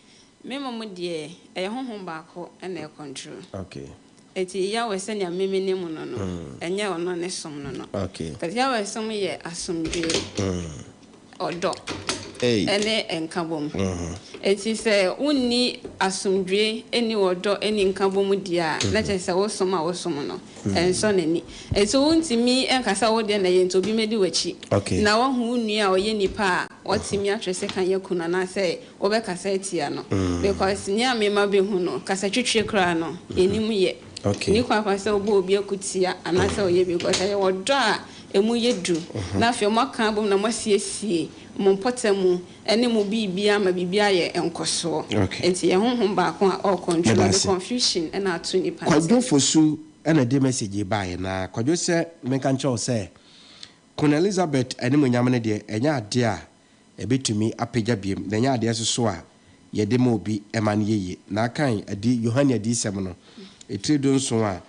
Me mmom deɛ, ɛyɛ honhom baako na ɛcontrol. Okay. Enti Yahweh sɛnea me menim no no, ɛnyɛ ɔno ne som no no. Okay. But Yahweh som yɛ asomdwoeɛ. Ɔdɔ ne nkabom. Enti sɛ wonni asomdwoe, nni ɔdɔ, nni nkabom deɛ a, na kyerɛ sɛ wo som a wosom no, ɛnsɔ n'ani. Enti wontumi nka sɛ wo deɛ na ɛyɛ nti obi mmɛdi w'akyi. Na woahu wo nua a ɔyɛ nipa a, watumi atwe sekan aku no anaasɛ wobɛkasa atia no. Because nea me mma bɛhu no, kasatwitwie koraa no, yɛnnim yɛ. Nni kwan koraa sɛ wobɔ obi akutia anaasɛ woyɛ biribi because ɛyɛ ɔdɔ a emu yɛ duru, na afei moaka abom na moasiesie mo mpɔtam ne mo biribiara ma biribiara ayɛ nkɔsoɔ. Enti yɛ honhom baako a ɔɔ control, ɔde confusion na ato nnipa Kwadwo ntam. Fosu na ɛde message yi baeɛ, na Kwadwo sɛ menka nkyerɛ wo sɛ Queen Elizabeth animuonyam no deɛ ɛnyɛ adeɛ a ɛbɛtumi apagya biom, na ɛnyɛ adeɛ nso so a yɛde ma obi ma no yɛ yie. Na kan adi Yohane adiyisɛm no etire dunson a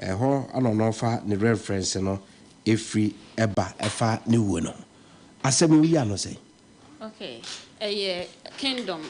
ɛhɔ na ɔno ɔfa ne reference no firi ba ɛfa ne wuo no ho. Asɛm yi woyi ano sɛn? Okay, ɛyɛ kingdom.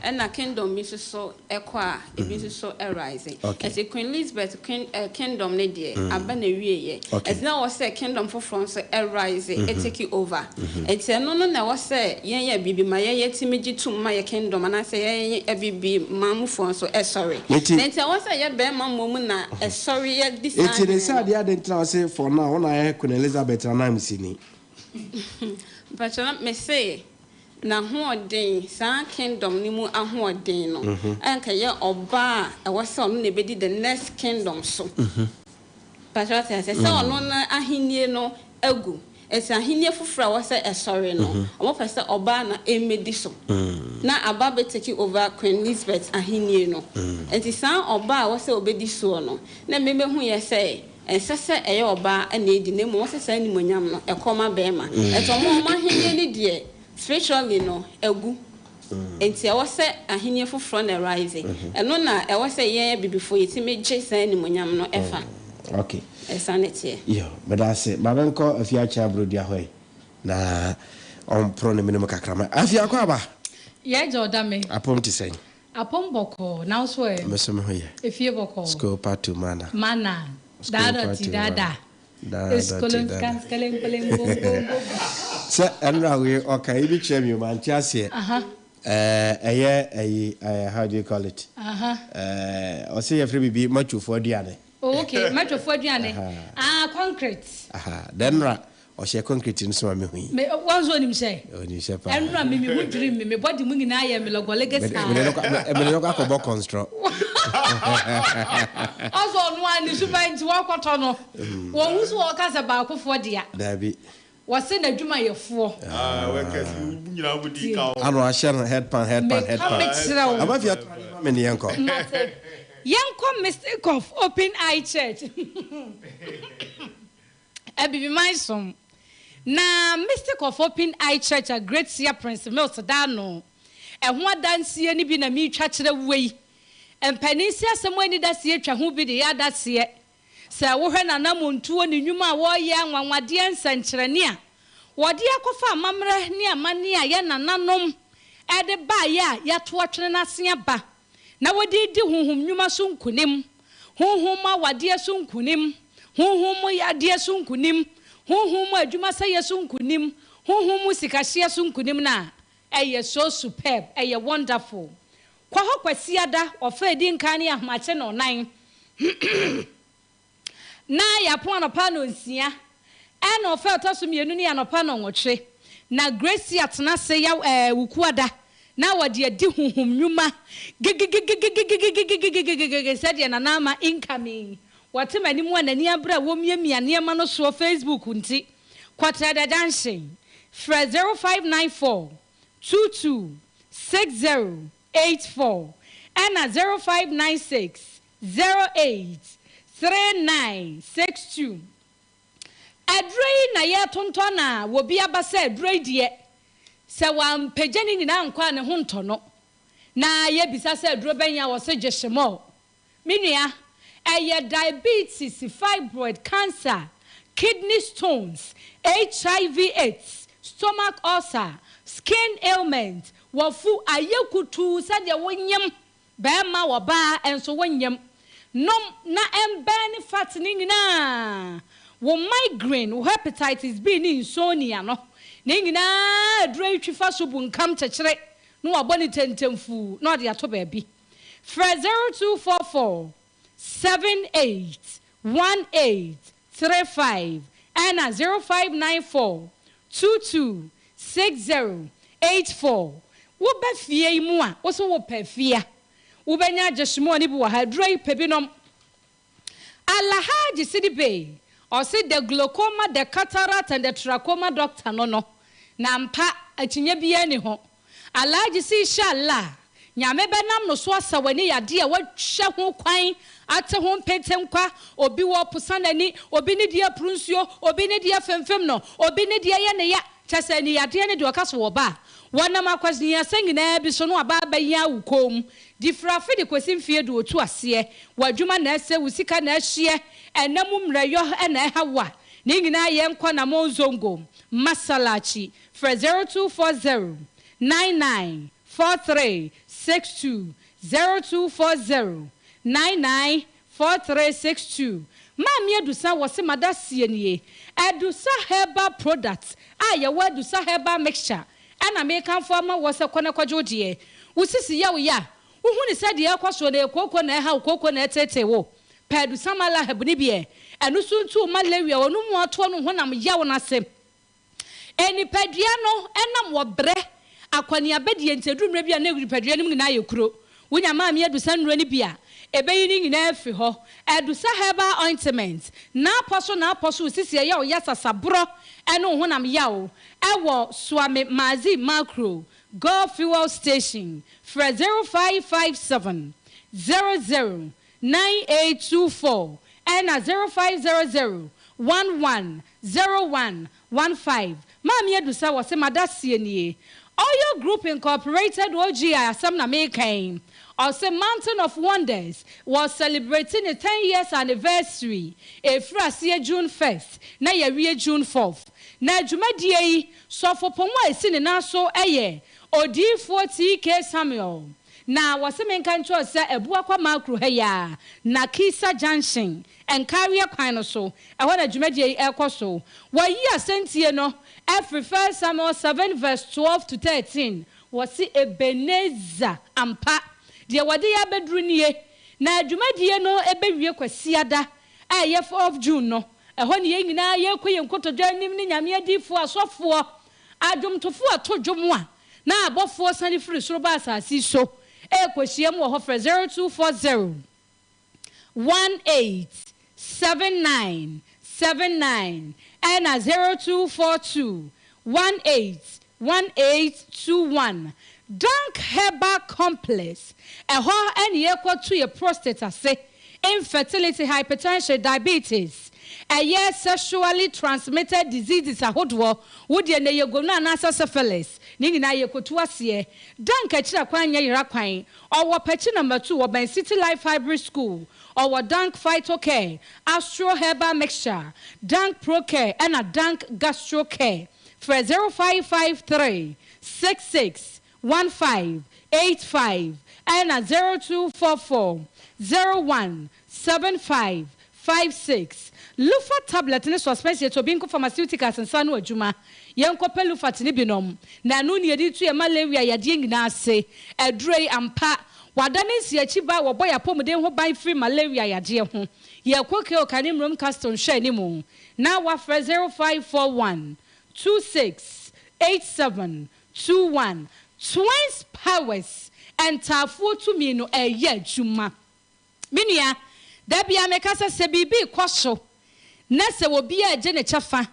Ɛna kingdom bi nso so ɛkɔ a, ebi nso so rise. Ɛti Queen Elizabeth queen eh, kingdom no deɛ, aba na wieɛ. Ɛti na ɛwɔ sɛ kingdom foforɔ nso rise, take over. Ɛti ɛno no na ɛwɔ sɛ yɛn yɛ abibi ma yɛn yɛtumi gye tom ma yɛ kingdom anaasɛ yɛn abibi man mufoɔ nso ɛsɔre. Na nti ɛwɔ sɛ yɛ bɛɛma mmom na ɛsɔre yɛ di saa Ɛti ne hene sɛ no. adeɛ ade nti na ɔse for now wo na ayɛ Queen Elizabeth ananmusini. Mpakyɛ na mese N'ahoɔden, saa kingdom no mu ahoɔden no, a nka ɛyɛ ɔbaa a ɛwɔ sɛ ɔno na ɛbɛdi the next kingdom so. Mpakyɛ wate aseɛ? Sɛ ɔno no ahennie no agu, ɛsɛ ahennie foforɔ a ɛwɔ sɛ ɛsɔre no, wɔpɛ sɛ ɔbaa na ɛmmɛdi so, na aba abɛ take over Queen Elizabeth ahennie no. Nti saa ɔbaa a ɛwɔ sɛ ɔbɛdi soɔ no, na mmɛbɛhuiɛ sɛ Ɛnsɛ sɛ ɛyɛ ɔbaa na edi na mmom wɔsɛ saa animuonyam no ɛkɔ ma bɛɛma. Ɛnti ɔmo ɔmo ahennie no deɛ spiritually no agu. Ɛnti ɛwɔ sɛ ahennie foforɔ na ɛrise. Ɛno na ɛwɔ sɛ yɛn abibifoɔ yɛtumi gye saa animuonyam no ɛfa. Okay. Ɛsa na ɛteɛ. Yo, meda ase. Ma menkɔ Afie Akyea Abrodua hɔ yi na ɔmporo ne mene mu kakra ma. Afie akɔ aba? Yɛ agya ɔda me. Apom te sɛn? Apom bɔkɔɔ, na wo so ɛ? Me so me ho yɛ. Efie bɔkɔɔ. School patu mana. Mana. School Dada patu ti dada. Dada ti Eskolon dada. skan skelen kelen bom bom bom. Sɛ ɛnora wei ɔka yi bi kyerɛ mi o mante aseɛ. Aha. Ɛɛ ɛyɛ ɛyi ɛɛ how do you call it? Aha. Ɛɛ ɔsɛ yɛfrɛ biribi matwofoɔ aduane. Oh okay, matwofoɔ aduane. Aha. Ah concrete. Aha, dɛn nora Ɔhyɛ concrete no so ma me hu yi. Me wɔn nso onim hyɛ. Onim hyɛ paa. Ɛnura mi mi ho dwiri mi mi body mu nyinaa yɛ mi lɔgɔlege saa. Mede no kɔ mede no kɔ akɔbɔ kɔnstrɔ. Ɔsɔ ɔno a ne suban nti wɔkɔtɔ no. Wɔn ho so wɔka sɛ baakofoɔ dea. Daabi. Wɔse n'adwumayɛfoɔ. Ah workers mo nyinaa mo di ka o. Ano ahyɛ no head pan head pan head pan. Meka mekyerɛ wo. Aba fie ato ade ma me ne yɛnkɔ. Mate. Yɛnkɔ Mystic of Open Eye Church. Abibiman som. Na Mystic of Open Eye Church a Great Seer Prince Mills da ano. Ɛho adanseɛ no bi na meretwa kyerɛ wo yi. Mpanin se asɛm a ɛnni daseɛ twa ho bi de yɛ adaseɛ. Sɛ wohwɛ n'anammɔntuo, ne nnwuma a ɔreyɛ, anwanwadeɛ, nsɛnkyerɛnne a wɔde akɔfa amammerɛ ne amanneɛ a yɛn nananom de baeɛ a yɛato atwene no ase aba, na wɔde redi honhom nnwuma so nkonim, honhom mu awadeɛ so nkonim, honhom mu yadeɛ so nkonim, honhom mu adwumasɛeɛ so nkonim, honhom mu sikahyeɛ so nkonim no a, ɛyɛ so superb, ɛyɛ wonderful. Kɔ hɔ Kwasiada, ɔfa a ɛdi nkan no yɛ ahomakye nnɔnnan. Na yɛapɔn anɔpa nnɔnsia, ɛna ɔfa a ɛtɔ so mmienu no yɛ anɔpa nnɔnwɔtwe. Na Gracie atena ase yaw ɛɛ Wukuada na wɔde adi honhom nnwuma gigigigigigigigigigigigigigi sɛdeɛ Nana Ama incoming. Wɔte m'anim a n'ani abere a wɔmiamia nneɛma no soɔ Facebook nti, kɔ Trɛdɛ Junction, frɛ 0594 22 60 84 ɛna 0596 08 39 62. Aduro yi na yɛretontɔn na obi aba sɛ aduro yi deɛ, sɛ wampagya ne nyinaa ankɔ a ne ho ntɔ no. Na yɛbisa sɛ aduro bɛn a wɔse gye hyemɔɔ. Me nua, ɛyɛ diabetes, fibroid, cancer, kidney stones, HIV AIDS, stomach ulcer, skin ailment, wafu ayɛ kutuu sɛdeɛ wonyem barima ɔbaa nso wonyem. Nom na ɛmbɛn fat no nyinaa, wo migraine, wo hepatitis B ne insomnia no, ne nyinaa aduro yi twi fa so bunkam kyekyere na wabɔ ne tɛntɛnfuu na ɔde ato baabi. Frɛ 0244 78 18 35 ɛna 0594 22 60 84. Woba fie yi mu a, wo so wopɛ fie a, wobɛnya agyehyemoɔ no bi wɔ ha. Aduro yi pɛ bi nom. Alhaji Sidibe, ɔse the glaucoma, the cataract and the trachoma doctor no no, na ampa akyinnye biara nni ho. Alhaji se Inshallah, Nyame bɛnam no so asa w'ani yadeɛ a woahwɛ ho kwan ate ho mpetenkwa, obi wɔ ɔposa n'ani, obi ne deɛ apuru nsuo, obi ne deɛ femfem no, obi ne deɛ yɛ ne ya, kyerɛ sɛ ani yadeɛ ne deɛ ɔka so wɔ ba a, wɔnam akwahiasa nyinaa bi so na waba abɛyea wo kɔn mu, de firi afe de kɔsi mfeɛ du ɔtu aseɛ, w'adwuma na ɛsɛ, wo sika na ɛhyeɛ, ɛna mu mmerɛyɔ na ɛha wo a, ne nyinaa yɛ nkɔ Namon Zongo, Masalachi, Frɛ 0240 99 43 62, 0240 99 43 62. Maame Adusa wɔse madaseɛ nie, Adusa herbal products a yɛwɔ Adusa herbal mixture ɛna mekamfo ama woɔ sɛ kɔ na kɔgye wo deɛ. Wo sisi yɛ wo ya a, wohu ne sɛ deɛ ɛrekɔ soɔ no ɛyɛ kooko na ɛha wo, kooko na ɛreteetee wo. Pɛ Adusa Malahab no bi ɛ, ɛno nso ntu wo malaria, ɔno mu atoɔ no honam yaw no ase. Nipadua no nam wɔ brɛ akɔneabadie nti ɛduru mmerɛ bi a na nipadua no mu nyinaa ayɛ kuro. Wonya Maame Adusa nnuro no bi a, ɛbɛyi ne nyinaa afiri hɔ. Adusa Herbal Ointment, N'apɔ so n'apɔ so wo sisi ɛyɛ wo ya sasaborɔ ɛne wo honam yaw ɛwɔ Suame Mazi Makro, Gulf Fuel Station. Frɛ 0557 00 9824 ɛna 0500 11 01 15 Maame Adusa wɔse madaseɛ nie Oyo Group Incorporated OGI asɛm na meka yi Ɔse Mountain of Wonders wɔ celebrate ne 10 years anniversary ɛfiri aseɛ June 1st na yɛawie June 4th Na dwumadie yi sɔfopɔn a ɛsi ne nan so yɛ Odiyifoɔ TK Samuel Na wɔse menka nkyerɛ wo sɛ Abuakwa Makro ha yi ara, Nakisa Junction, Nkareɛ kwan no so, ɛhɔ na dwumadie yi rekɔ so. Wɔayi asɛntie no afiri First Samuel 7 verse 12 to 13. Wɔse Ebenezer ampa, deɛ wɔde yɛ abɛduru nie. Na dwumadie no bɛwie Kwasiada a ɛyɛ 4th June no. Ɛhɔ na yɛn nyinaa yɛrekɔ yɛn nkotodwe anim ne Nyame adiyifoɔ, asɔfoɔ, adwomtofoɔ a ɛto dwom a Na abɔfoɔ sane firi soro ba asase so rekɔhyiam wɔ hɔ frɛ 0240 18 79 79 ɛna 0242 18 18 21. Dank Herbal Complex, ɛhɔ ne yɛkɔto yɛ prostate ase, infertility, hypertension, diabetes, ɛyɛ sexually transmitted diseases ahodoɔ, wo deɛ na ɛyɛ gono anaasɛ syphilis, ne nyinaa yɛkɔtu aseɛ. Dank akyiri akwan nyɛ yera kwan, ɔwɔ Pɛkyi number two, ɔbɛn City Life Hybrid School, ɔwɔ Dank Phyto Care, Astro Herbal Mixture, Dank Pro Care ɛna Dank Gastro Care. Frɛ 0553 66 15 85 ɛna 0244 01 75 56. Lufa tablet ne suspension yɛ Tobinco Pharmaceuticals nsa ano adwuma. Yɛnkɔpɛ Lufat no bi nom, na ɛno na yɛde tu yɛn malaria yadeɛ nyinaa ase. Aduro yi, ampa, wada ne nsiakyi ba a wɔbɔ yɛn apɔmuden ho ban firi malaria yadeɛ ho. Yɛkɔ Keoka ne Mmrom Castle nhwɛanimu na woafrɛ 0541 26 87 21. Twins Powers ntaafoɔ tumi no ɛyɛ adwuma. Me nua, Da biara meka sɛ, sɛ biribi rekɔ so na sɛ obiara regye ne kyɛfa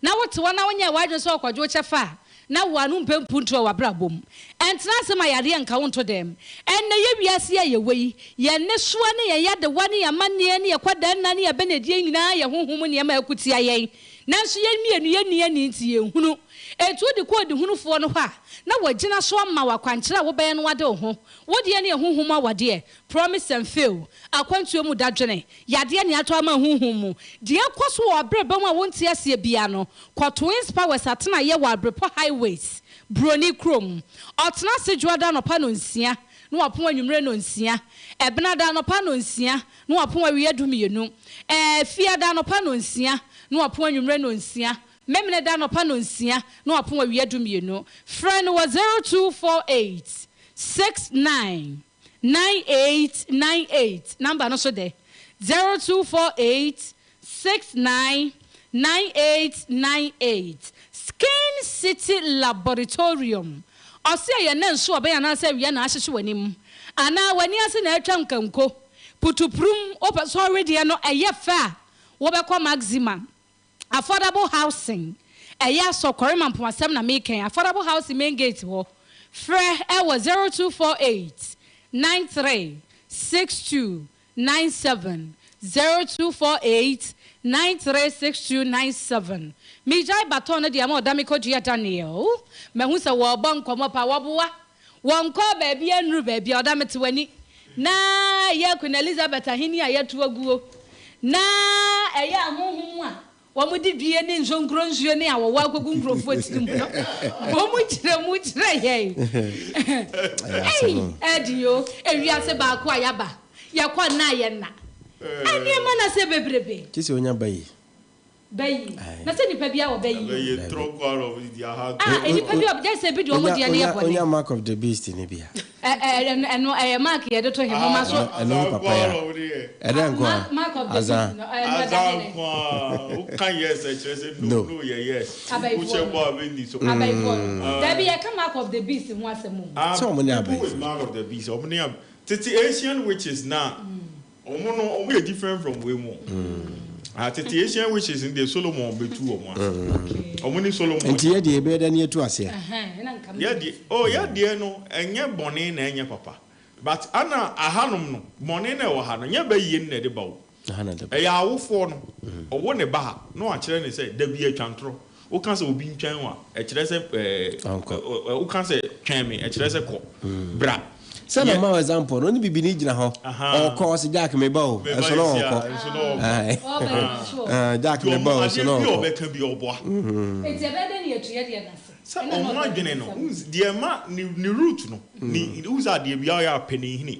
na wote hɔ na wonyɛɛ w'adwene sɛ worekɔgye wo kyɛfa a, na wo ano mpɛ mpuntuo wɔ w'abrabɔ mu. Ɛntena ase ma yareɛ nka wo nto dɛm. Ɛnnɛ yɛ wiase yi a yɛwɔ yi, yɛn nnesoa ne yɛn yadewa ne yɛn amanneɛ ne yɛn kwadaa-nna ne yɛn bɛnadie nyinaa yɛ honhom mu nneɛma a ɛko tia yɛn. Nanso yɛn mmienu yɛnni ani nti yɛnhunu. Enti wode kɔ ɔdehunufoɔ no hɔ a, na wagyina so ama wo akwankyerɛ a wobɛyɛ na woade wo ho. Wo deɛ ne ɛhonhom mu awadeɛ, promise and fail, akwantuo mu dadwene, yadeɛ ne atɔ ama honhom mu. Deɛ ɛkɔ so wɔ w'abrabɔ mu a wonte aseɛ biara no, kɔ Twins Powers atenaeɛ wɔ Abrepɔ Highways, Broni kurom. Ɔtena ase Dwoada anɔpa nonsia na wapɔn anwummere nonsia, Ɛbenada anɔpa nonsia na wapɔn awia dumienu, ɛɛ Fiada anɔpa nonsia na wapɔn anwummere nonsia, Memeneda anɔpa nonsia na wapɔn awia dumienu. Frɛ no wɔ 0248 69 98 98, number no so dɛ, 0248 69 98 98. Skin City Laboratorium, ɔse ɛyɛ nnɛ nso ɔbɛn anaasɛ awia na ahyehye w'anim anaa w'ani ase na atwa nkanko, putupurum, wopɛ sɛ ɔwedeɛ no ɛyɛ fɛ a, wobɛkɔ Maxima. Affordable housing, ɛyɛ asɔ kɔre mampong asɛm na meka yi, affordable housing main gate hɔ, frɛ ɛwɔ 0248 93 62 97, 0248 93 62 97. Megyae baton no de ama Ɔdame Kodua Daniel, mahu sɛ wɔrebɔ nkɔmmɔ paa, wɔboa, wɔnkɔɔ baabi annuru baabi a, Ɔdame te w'ani, na ɛyɛ Queen Elizabeth ahenni a yɛto aguo, na ɛyɛ ahonhom a wɔde due ne nsonkuro nsuo ne awɔwɔ akɔgu nkurɔfoɔ tirim no, wɔn kyerɛ mu kyerɛ yɛn. Ei, ɛdi o, ewiase baako a yaba, yɛkɔ nna a yɛnna. Nneɛma na sɛ bebrebe. Kye sɛ onya bayi. Bayi. Na sɛ nipa bi a wɔ bayi. Ɛbɛyɛ trɔkɔ out of their heart. Ah, nipa bi a gye sɛ bi de wɔn deɛ no yɛ bɔne. Onya mark of the beast ni bia. Ɛ ɛ ɛno ɛyɛ mark yɛde to hemoma so. Ɛno papa ya. Ɛdɛ nko a. Mark of the beast no ɛno ɛda hene. Aza nko a. Woka yes ɛkyerɛ sɛ no no yɛ yes. Abayifoɔ no. Wohyɛ bɔ a bɛ ni so. Abayifoɔ no. Dabi yɛka mark of the beast ho asɛm o. Sɛ wɔn ne abayifoɔ. People with mark of the beast wɔn ne ab tete Asian witches na wɔn no wɔn yɛ different from wei mu. Ah, tete Asian witches no deɛ Solomon bɛtu wɔn ase. Wɔn ne Solomon. Nti yɛ deɛ ebɛyɛ dɛ ne yɛtu aseɛ. Yɛ deɛ oh yɛ deɛ no ɛnyɛ bɔne na ɛnyɛ papa but ana ahanom no bɔne na ɛwɔ ha no nyɛ bɛyie no na ɛde ba o. Ɛyɛ awofoɔ no ɔwo ne ba ha na wakyerɛ ne sɛ dabi atwa ntorɔ woka sɛ obi ntwɛn wo a ɛkyerɛ sɛ ɛɛ woka sɛ twɛn me ɛkyerɛ sɛ kɔ bra. Sɛ na ma example no ne bibini gyina hɔ ɔkɔ ɔsɛ Jack meba o ɛso na ɔkɔ Jack meba o ɛso na ɔkɔ. Ɔbɛka bi ɔboa. Nti ɛbɛyɛ dɛ ne yɛtu yɛ deɛ n'ase. Sɛ ɔmo adwene no deɛ ɛma ne ne root no ne wohu sɛ adeɛ bi a ɔyɛ apɛ ne nhini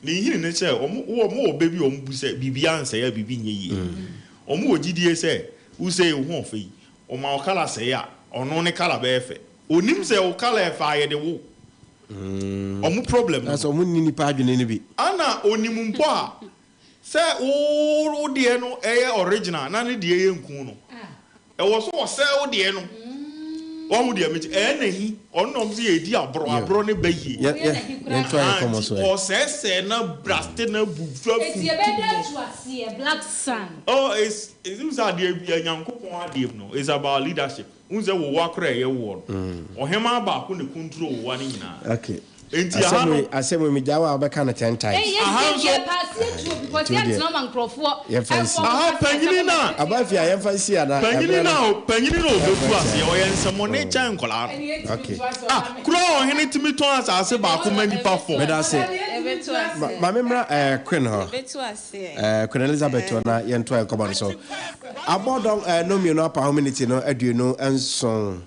ne nhini ne sɛ ɔmo wɔ ɔmo wɔ bɛ bi a ɔmo bu sɛ biribi ansɛe a biribi nyɛ yie ɔmo wɔ gyidie sɛ wosɛ wo ho ɔfɛ yi ɔma wo colour sɛe a ɔno ne colour bɛyɛ fɛ onim sɛ wo colour ɛfɛ a yɛde wo ɔmo problem no. Sɛ ɔmo nni nipa adwene no bi. Ana onim mpo a sɛ wo wo deɛ no ɛyɛ original na ne deɛ yɛ nku no ɛwɔ so ɔsɛe wo deɛ no wɔn deɛ mekyi ɛyɛ na hi ɔno na ɔmo sɛ yɛdi aborɔ aborɔ ne bɛ yie Yɛntoa yɛn nkɔmmɔ so ɛ. Ɔsɛɛsɛɛ na braste na bu fa Eti funtum ɛbɛyɛ dɛ no. atu aseɛ Black Sun. Oh it's it's n sɛ adeɛ bi Nyankopɔn adeɛ mu no it's about leadership n sɛ wowa koraa ɛyɛ woɔ no ɔhemaa baako na control wowa no nyinaa. Okay. Enti aha Asɛm no. wei asɛm wei megyaa wo a wobɛka no ten times. Ei Aha yɛsi nso. yɛ paase atuo because Nti wo deɛ yɛntena ma nkurɔfoɔ yɛmfa ɛmfa nsi. wɔn Aha kasa panyini ɛsɛ no mo a. bɛte Aba fie a yɛmfa nsi ana Panyini ɛberɛ no no a panyini no a yɛmfa ɔbɛtu nsi aseɛ ana. ɔyɛ nsɛmɔne kyɛn nkwadaa no. Ɛne yɛntumi Okay. nto aseɛ Ah ɔma me. kuro a ɔhene tumi tɔn asase baako ma nipa fɔ. Meda ase. Yɛbɛto Ma aseɛ. ma memmra eh, Queen hɔ. Yɛbɛto aseɛ. Eh, Queen Elizabeth hɔ na yɛntoa yɛn nkɔmmɔ no so. Abɔdɔn eh, no mmienu apa ho miniti no 27.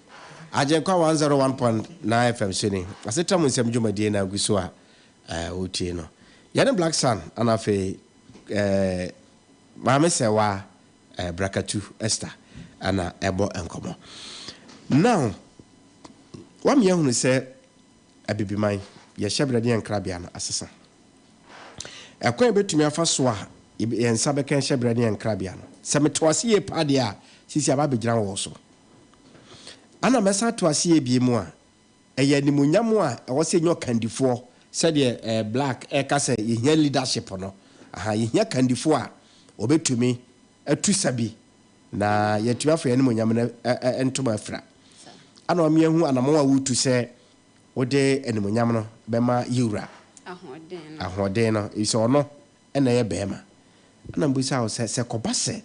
Agyenkwa 101.9 FM so ni. Asetra mu nsɛm dwumadie na agu so a eh, wotie no. Yɛne Black Sun ana afei eh, Maame Sɛwa eh, Brakatu Esther ana ɛbɔ nkɔmmɔ. Now, wamea hunu sɛ Abibiman, yɛn hyɛberɛ ne yɛn nkrabea no asesa. Ɛkwan a yɛbɛtumi afa so a yɛn nsa bɛka yɛn hyɛberɛ ne yɛn nkrabea no, sɛ meto ase yie paa deɛ a, sisi aba abɛgyina wɔ so. Ana mɛsan ato ase yie bie mu a, ɛyɛ animuonyam a ɛwɔ sɛ yɛnya ɔkandifoɔ sɛdeɛ eh, Black ɛka sɛ yɛhia leadership no. Aha, yɛhia kandifoɔ a wɔbɛtumi atu sa bi na yɛatumi afa yɛn animuonyam no ntoma afira. Ana wama yɛahu anammɔn a woretu sɛ wode animuonyam no bɛma yɛwura? Ahoɔden no, efisɛ ɔno na ɛyɛ barima. Ɛna mebisa wo sɛ, sɛ ɛkɔba sɛ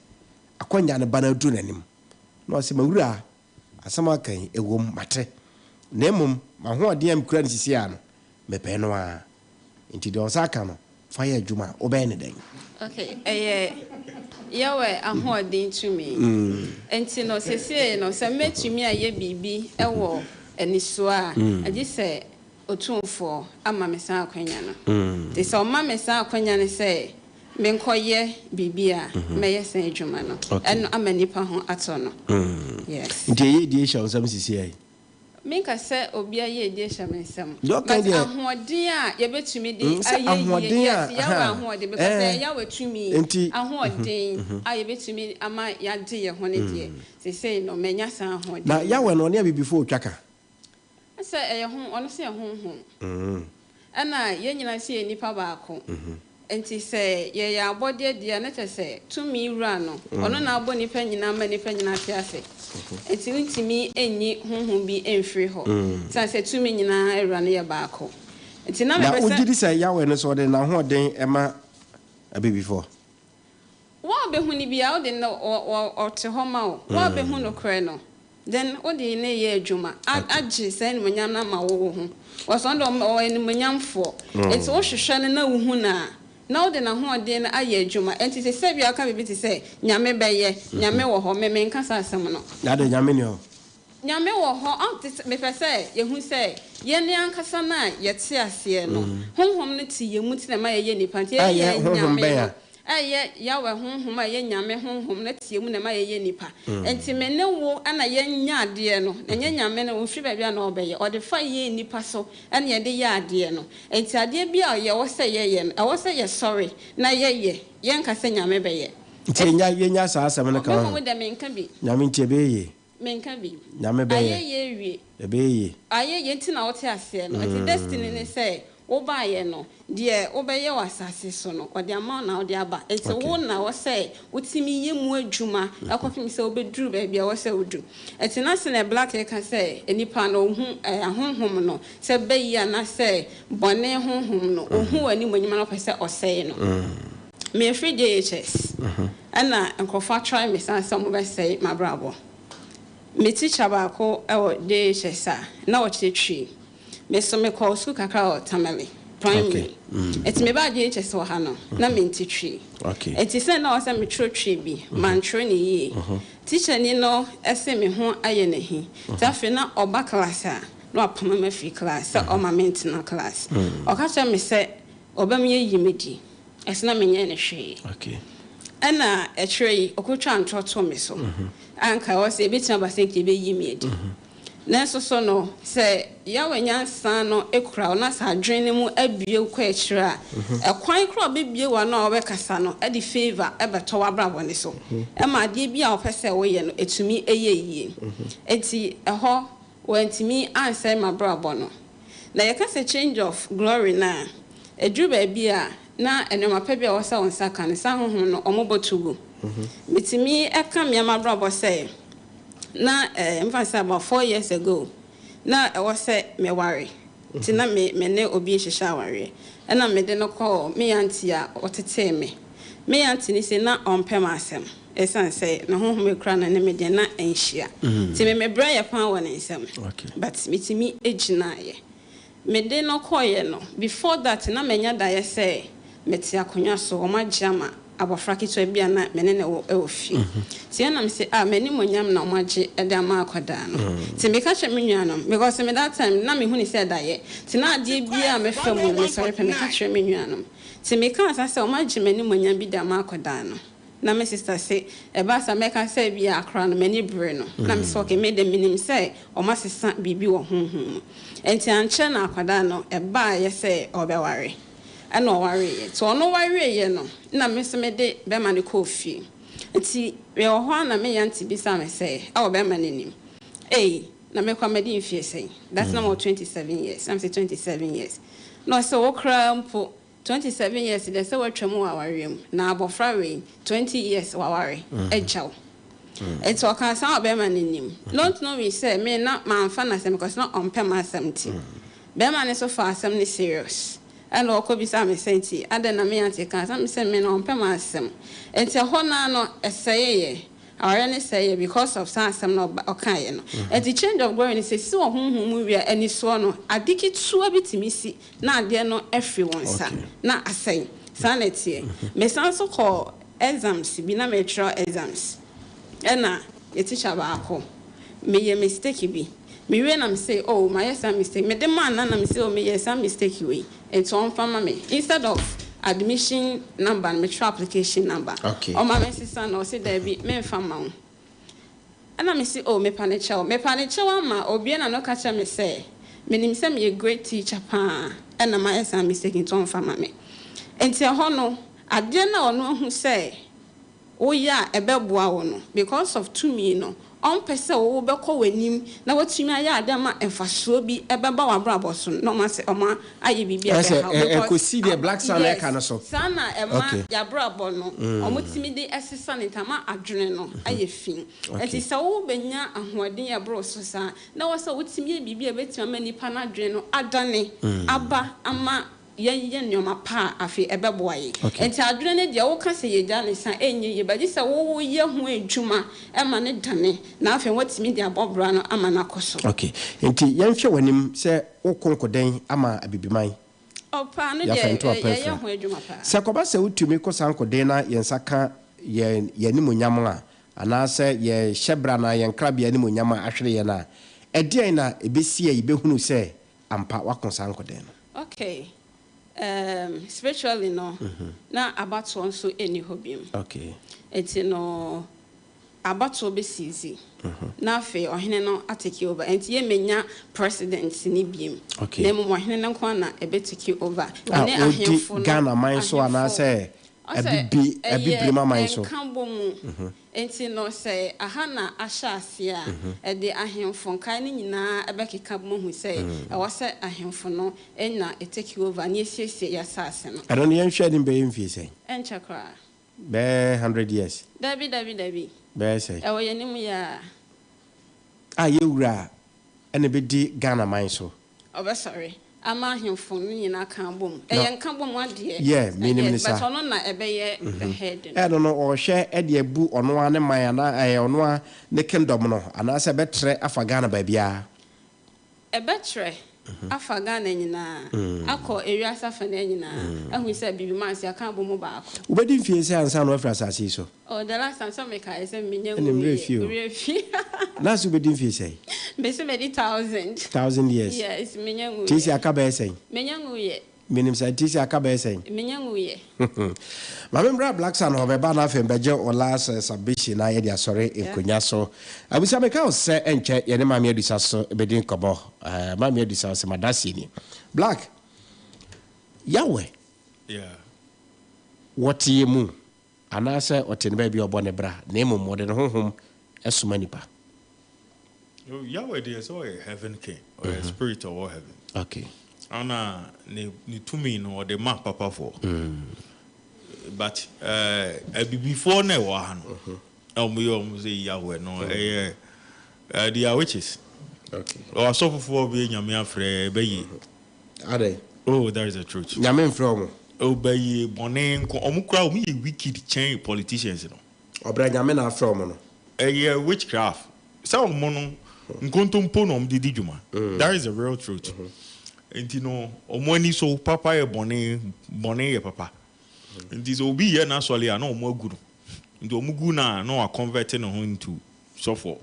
akwannya no ba no aduru n'anim, na ɔse, M'awura, asɛm a woaka yi, ɛwom, mate, na mmom m'ahoɔden a mekura no seesei ara no, mepɛ ɛno ara. Enti deɛ wo nsa aka no, fa yɛ adwuma a, wobɛyɛ no dɛn? Ok, ɛyɛ Yahweh ahoɔden tumi. Enti no, seesei no, sɛ mɛtumi ayɛ biribi wɔ anisoɔ a, gye sɛ Otumfoɔ ama me saa akwanya no. Nti sɛ ɔma me saa akwanya no sɛ menkɔyɛ biribi a, mɛyɛ saa adwuma no. Ɛno ama nnipa ho atɔ no. Yes. Nti ɛyɛ die hyɛ wo nsam sisiɛ yi? Menka sɛ obi ayɛ die hyɛ me nsam. Deɛ ɔka But deɛ. ahoɔden a yɛbɛtumi de Sɛ ayɛ yie, ahoɔden yes, a, Yahweh ahaa, ahoɔden, because ɛyɛ ɛɛ, Yahweh tumi, nti, ahoɔden a yɛbɛtumi ama yɛade yɛn ho no deɛ, seesei no manya saa ahoɔden Na no. Yahweh no ɔne abibifoɔ ɔtwa ka? Sɛ ɛyɛ ho, ɔno nso yɛ honhom. Ɛna yɛn nyinaa nso yɛ nnipa baako. Nti sɛ yɛyɛ abɔdeɛ deɛ a, na kyerɛ sɛ tumi wura no, ɔno na abɔ nnipa nyinaa ma nnipa nyinaa te ase. Nti wontumi nyi honhom bi mfiri hɔ. Ɛsiane sɛ tumi nyinaa wura no yɛ baako. Nti na Na mepɛ sɛ. wogye di sɛ Yahweh no nso ɔde n'ahoɔden ma abibifoɔ? Wo a wobɛhu no biara, wode no, ɔte hɔ ma wo. Wo a wobɛhu nokorɛ no, Then wode no reyɛ adwuma agye saa animuonyam no ama wo wo ho. Because ɔno deɛ ɔyɛ animuonyamfoɔ. Nti wohwehwɛ no na wohu no a, na wode n'ahoɔden no ayɛ adwuma. Nti te sɛ ebia woka biribi te sɛ, Nyame bɛyɛ, Nyame wɔ hɔ, me menka saa asɛm no. Na adɛn, Nyame nni hɔ? Nyame wɔ hɔ, ɔn te sɛ, mepɛ sɛ yɛhu sɛ yɛn ankasa no a yɛte aseɛ no, Honhom no te yɛn mu nti na ɛma yɛyɛ nnipa. Nti yɛyɛ Ɛyɛ Honhom Nyame bɛn no. a? Ɛyɛ Yahweh honhom a ɛyɛ Nyame honhom no teɛ mu na ɛma yɛyɛ nnipa. Enti me ne wo na yɛnyɛ adeɛ no, na ɛnyɛ Nyame no, ɔmfiri baabi a na ɔbɛyɛ. Ɔde fa yɛn nnipa so na yɛde yɛ adeɛ no. Enti adeɛ bi a yɛwɔ sɛ yɛyɛ no, ɛwɔ sɛ yɛsɔre na yɛyɛ, yɛnka sɛ Nyame bɛyɛ. Nti yɛnya yɛnya saa asɛm no ka Me ho. mmom deɛ menka bi. Nyame nti ɛbɛyɛ yie. Menka bi. Nyame bɛyɛ. Ayɛ yie awie. Ɛbɛyɛ yie. Ayɛ yie nti na wote aseɛ no. Nti destiny ne sɛ wobaeɛ no, deɛ wobɛyɛ wɔ asase so no, wɔde ama wo na wode aba. Nti wo na ɛwɔ sɛ wotumi yɛ mu adwuma kɔpem sɛ wobɛduru baabi a ɛwɔ sɛ wodu. Nti na sɛdeɛ Black reka sɛ nnipa no ɔhu ahonhom no sɛ bɛyi anaasɛ bɔne honhom no, ɔhu w'animuonyam na ɔpɛ sɛ ɔsɛe no. Mefiri JHS ɛna nkurɔfoɔ atry me saa sɛ wɔbɛsɛe m'abrabɔ. Me teacher baako wɔ JHS a na ɔkyerɛ Twi. Me nso mekɔɔ sukuu kakra wɔ Tamale primary. Nti mebaa JHS wɔ ha no na mente Twi. Nti sɛ na ɔwɔ sɛ metwerɛ Twi bi, mantwerɛ no yie. Teacher ni no se me ho ayɛ no ahi. Nti afei na ɔba class a na wapamo me afiri class sɛ ɔmma mentena class. Ɔka kyerɛɛ me sɛ ɔbɛma yɛayi me di. Ɛse na menyɛɛ no hwee. Ɛna akyire yi ɔkɔtwaa ntorɔ too me so. A anka ɛwɔ sɛ ɛbɛtumi aba sɛ nka ɛbɛyi me adi. Nanso so no, sɛ Yahweh nyansa no kura wo na sɛ adwene no mu abue wo kɔ akyire a, ɛkwan koraa a ɔbɛbue w'ano a wobɛkasa no de favour bɛtɔ w'abrabɔ no so. Ɛma adeɛ bi a wopɛ sɛ woyɛ no ɛtumi yɛ yie. Enti ɛhɔ wantumi ansɛe m'abrabɔ no. Na yɛka sɛ change of glory no a, ɛduru baabi a na nnoɔma pa bi a ɛwɔ sɛ wo nsa ka no, saa honhom no wɔbɔ to gu. Metumi ka me ara m'abrabɔ sɛ, na mfa no sɛ about 4 years ago, na ɛwɔ sɛ meware. Nti na me me ne obi rehyehyɛ awareɛ. Ɛna mede no kɔɔ me auntie a ɔtetee me. Me auntie no sei na ɔmpɛ m'asɛm. Ɛsiane sɛ ne honhom ekura no ne me deɛ na ɛnhyia. Nti me mebrɛ yɛ paa wɔ ne nsam. But metumi gyinaeɛ. Mede no kɔeɛ no, before that na manya daeɛ sɛ mete akonnwa so, wɔagye ama abɔfra ketewa bi a na me ne no wɔ wɔ fie. Nti ɛna mese ah m'animuonyam na wɔagye de ama akwadaa no. Nti meka kyerɛɛ me nuanom, because me that time na mehu no sɛ daeɛ. Nti na adeɛ biara a mɛfa mu no mesɔre pɛ meka kyerɛ me nuanom. Nti mekaa saa sɛ wɔagye m'animuonyam bi de ama akwadaa no. Na me sister se ɛba saa mɛka sɛ ebia akora no m'ani bere no. Na mese okay me de menim sɛ wɔasesa biribi wɔ honhom mu. Nti ankyɛ na akwadaa no ɛbaeɛ sɛ ɔrebɛware. Ɛna ɔwareeɛ. Nti ɔno wareeɛ no na me nso mede bɛrima no kɔɔ fie. Nti mewɔ hɔ ara na me auntie bisaa me sɛ ɛwɔ bɛrima no anim, Ei, na me koraa madi mfeɛ sɛn? That na mewɔ 27 years. Na mese 27 years. Na ɔse wo koraa mpo. 27 years deɛ sɛ woatwa mu wɔ awareɛ mu, na abɔfra wei 20 years waware agya wo. Nti ɔkaa saa wɔ bɛrima no anim. Not knowing sɛ me na mamfa n'asɛm because na ɔmpɛ m'asɛm nti. Bɛrima no nso faa asɛm no serious. Ɛna ɔkɔ bisaa me sɛ nti adɛn na me auntie kaa saa? Mese me no ɔmpɛ m'asɛm. Nti ɛhɔ no ara no ɛsɛeɛ. Awareɛ no sɛeɛ because of saa asɛm no a ɔkaeɛ no. Nti change of glory no sɛ ɛsi wɔ honhom mu wie a anisoɔ no ade ketewa bi tumi si na adeɛ no afiri wo nsa na asɛe. Saa na ɛteɛ. Mesan nso kɔɔ exams bi na meretwerɛ exams ɛna yɛ teacher baako meyɛ mistake bi mewie na mese oh mayɛ saa mistake mede maa no na mese oh meyɛɛ saa mistake wei nti ɔmfa ma me instead of admission number no metwerɛ application number ɔma me nsesa no ɔse daabi memfa mma wo ɛna mese oh mepa no kyɛw mepa no kyɛw ama obue n'ano ka kyerɛ me sɛ menim sɛ meyɛ great teacher paa ɛna mayɛ saa mistake nti ɔmfa ma me nti ɛhɔ no Adeɛ no a ɔno ahu sɛ woyɛ a ɛbɛboa wo no, because of tumi no, ɔmpɛ sɛ wo bɛkɔ w'anim na watumi ayɛ adeɛ ama mfasoɔ bi ɛbɛba w'abrabɔ so no, na ɔma sɛ ɔma ayɛ biribi a Ɛsɛ ɛbɛha wo because ɛkɔsi deɛ Black Sun yes, ɛka no so. saa na ɛma Okay. y'abrabɔ no, wɔtumi de ɛsesa no nti ama adwene no ayɛ fi. Okay. Nti sɛ wo bɛnya ahoɔden a ɛboro so saa, na ɛwɔ sɛ wotumi yɛ biribi a ɛbɛtumi ama nipa no adwene no adane aba ama yɛyɛ nneɛma pa a, afei ɛbɛboa yɛn. Enti adwene no deɛ, woka sɛ yɛgya no sa a, ɛnyɛ yie. But gye sɛ woyɛ ho adwuma ma no dane, na afei woatumi de abɔ bra no ama no akɔ so. Ok, nti yɛnhwɛ w'anim sɛ woko nkoden ama Abibiman. Oh, paa no Yɛafa deɛ, ntoa pa yɛyɛ afira. ho adwuma paa. Sɛ ɛkɔba sɛ wotumi ko saa nkoden na yɛn nsa ka yɛn yɛn animuonyam a, anaasɛ yɛn hyɛberɛ anaa yɛn nkrabea animuonyam a ahwere yɛn a, ɛdeɛn na ɛbɛsi a yɛbɛhunu sɛ ampa woako saa nkoden no? Okay um spiritually no na abatoɔ nso nni hɔ biom. Okay. Nti no abatoɔ bɛ seize na afei ɔhene no a take over. Nti yɛ mmɛnya president no biom. Okay. Na mmom ɔhene no nko ara na ɛbɛ take over. A Ɛne ɔdi ahemfo no Ghana man so ahemfo anaasɛ Ɔsɛ abibi ɛyɛ abibirim aman so? nka bɔ mu. Enti no, sɛ aha na ahyɛ aseɛ a, ɛde ahemfo nkaeɛ no nyinaa bɛkeka bom ahu sɛ ɛwɔ sɛ ahemfo no na take over na yɛsiesie yɛn asase no. Ɛno no yɛnhwɛ anim bɛyɛ mfie sɛn? Ɛnkyɛ koraa. Bɛyɛ hundred years? Dabi, dabi, dabi. Bɛyɛ sɛn? Ɛwɔ yɛn anim yi ara. A yɛn wura na ɛbɛdi Ghana man so. Ɔbɛsɔre ama ahemfo no nyinaa aka abom. Na Ɛyɛ nkabom adeɛ. Yeah, menim Yes, no but saa. ɔno na ɛbɛyɛ the head no. Ɛno no, ɔrehwɛ de abu ɔno ara ne man anaa ɛɛ ɔno ara ne kingdom no anaasɛ ɛbɛtrɛ afa Ghana baabiara? Ɛbɛtrɛ afa Ghana nyinaa, akɔ ewiase afanaa nyinaa, ahu sɛ Abibiman nso yɛaka abom baako. Wobɛdi mfie sɛn ansa na woafiri asase yi so? Oh the last time sɛ mekaeɛ sɛ menya Ɛne mmerɛ nwuiɛ fie o. werɛ fi. Na sɛ wobɛdi mfie sɛn? Mese madi thousand. Thousand years. Yes, menya nwuiɛ. Nti sɛ aka bɛyɛ sɛn? Menya nwuiɛ. Menim sɛ nti sɛ aka bɛyɛ sɛn? Menya nwuiɛ. Maame mbra Black Sun hɔ bɛba na afei mbɛgye wo last submission na yɛde asɔre nkonya so. Abusua meka wo sɛ ɛnkyɛ yɛne Maame Adusa so bɛdi nkɔmmɔ. Eh, Maame Adusa ɔsɛ m'adaseɛ ni. Black, Yahweh Yeah. wɔte yɛn mu. Anaasɛ ɔte ne baabi a ɔbɔ ne bra, na mmom ɔde ne honhom soma nnipa. Oh, Yahweh deɛ sɛ ɔyɛ heaven king, ɔyɛ mhm. spirit ɔwɔ heaven. Okay. Ana ne ne tumi no ɔde ma papafoɔ. Mm. But uh, abibifoɔ na ɛwɔ ha no. Mhm. Na wɔn yɛ wɔn sɛ Yahweh no mm. ɛyɛ uh, they are witches. Okay. Ɔasɔfofoɔ bi nyame afrɛ ɛbɛyie. Mm -hmm. Adɛn? Oh that is the truth. Nyame mfrɛ ɔmo. Oh bɛyɛ bɔne nko ɔmo koraa ɔmo yɛ wicked kyɛn politicians no. Ɔbrɛ Nyame na afrɛ ɔmo no. Ɛyɛ witchcraft sɛ ɔmo no nkontompo na ɔmo de di dwuma that is the real truth nti no ɔmo ani so papa yɛ bɔne bɔne yɛ papa nti sɛ obi yɛ n'asɔre a na ɔmo agu no nti ɔmo gu no a na wa convert ne ho into sɔfoɔ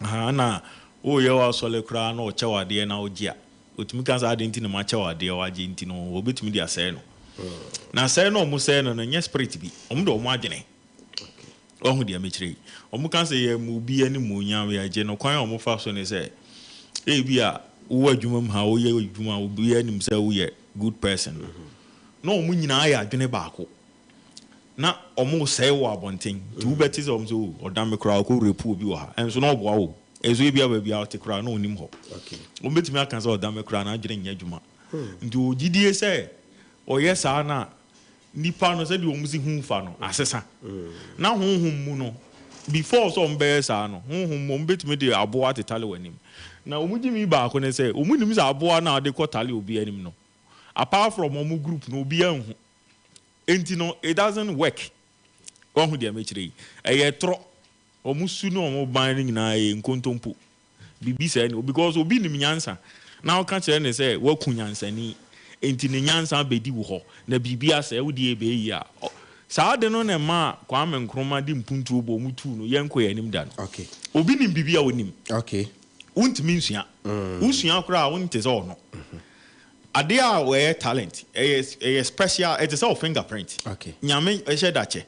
ahaa na woyɛ w'asɔre koraa na ɔkyɛ wo adeɛ na wogye a Otumi ka sɛ, Adɛn nti na makyɛ wo adeɛ a woagye nti no, wɔbɛtumi de asɛe no. Na sɛe no a wɔsɛe no no, ɛnyɛ spirit bi. Wɔde wɔn adwene. Wahu deɛ mekyerɛ yi? Wɔka sɛ yɛma obi animuonyam, yɛgye no. Kwan a wɔfa so ne sɛ, ebia wowɔ adwuma mu ha, woyɛ adwuma, obiara nim sɛ woyɛ good person no, na wɔn nyinaa yɛ adwene baako. Na wɔresɛe wo wɔ abɔnten. Nti wobɛte sɛ wɔn sɛ, oh, ɔdan me koraa, ɔkɔ rape obi wɔ ha. Ɛnso na ɔboa wo. Nso ebia baabi a ɔte koraa na ɔnnim hɔ. Wɔbɛtumi aka sɛ ɔda me koraa n'adwene nyɛ adwuma. Nti ɔwɔ gyidie sɛ Ɔyɛ saa no a, nnipa no sɛdeɛ wɔn si hu fa no asesa. Na honhom mu no, before sɛ wɔn bɛyɛ saa no, honhom mu wɔn bɛtumi de aboa atetale wɔn anim. Na wɔn gyimi baako ne sɛ, wɔn nim sɛ aboa no a wɔde kɔ tale obi anim no, apart from wɔn group no, obiara nhu. Enti no, it doesn't work. Wahu deɛ mekyerɛ yi? Ɛyɛ torɔ. Wɔn su ne wɔn ban no nyinaa yɛ nkontompo. Biribi saa ni hɔ because obi nim nyansa na woka kyerɛ no sɛ woaku nyansani nti ne nyansa abɛdi wo hɔ na biribi asɛe wo deɛ ɛbɛyɛ yie a, saa ade no na ɛmaa Kwame Nkrumah de mpuntuo bɔɔ mu tuu no yɛnkɔ yɛn anim da no. Obi nim biribi a ɔnim. Wontumi nsua. Wosua koraa a wonte sɛ ɔno. Adeɛ a ɛyɛ talent, ɛyɛ ɛyɛ special, ɛte sɛ wo finger print. Nyame hyɛ da kyɛ.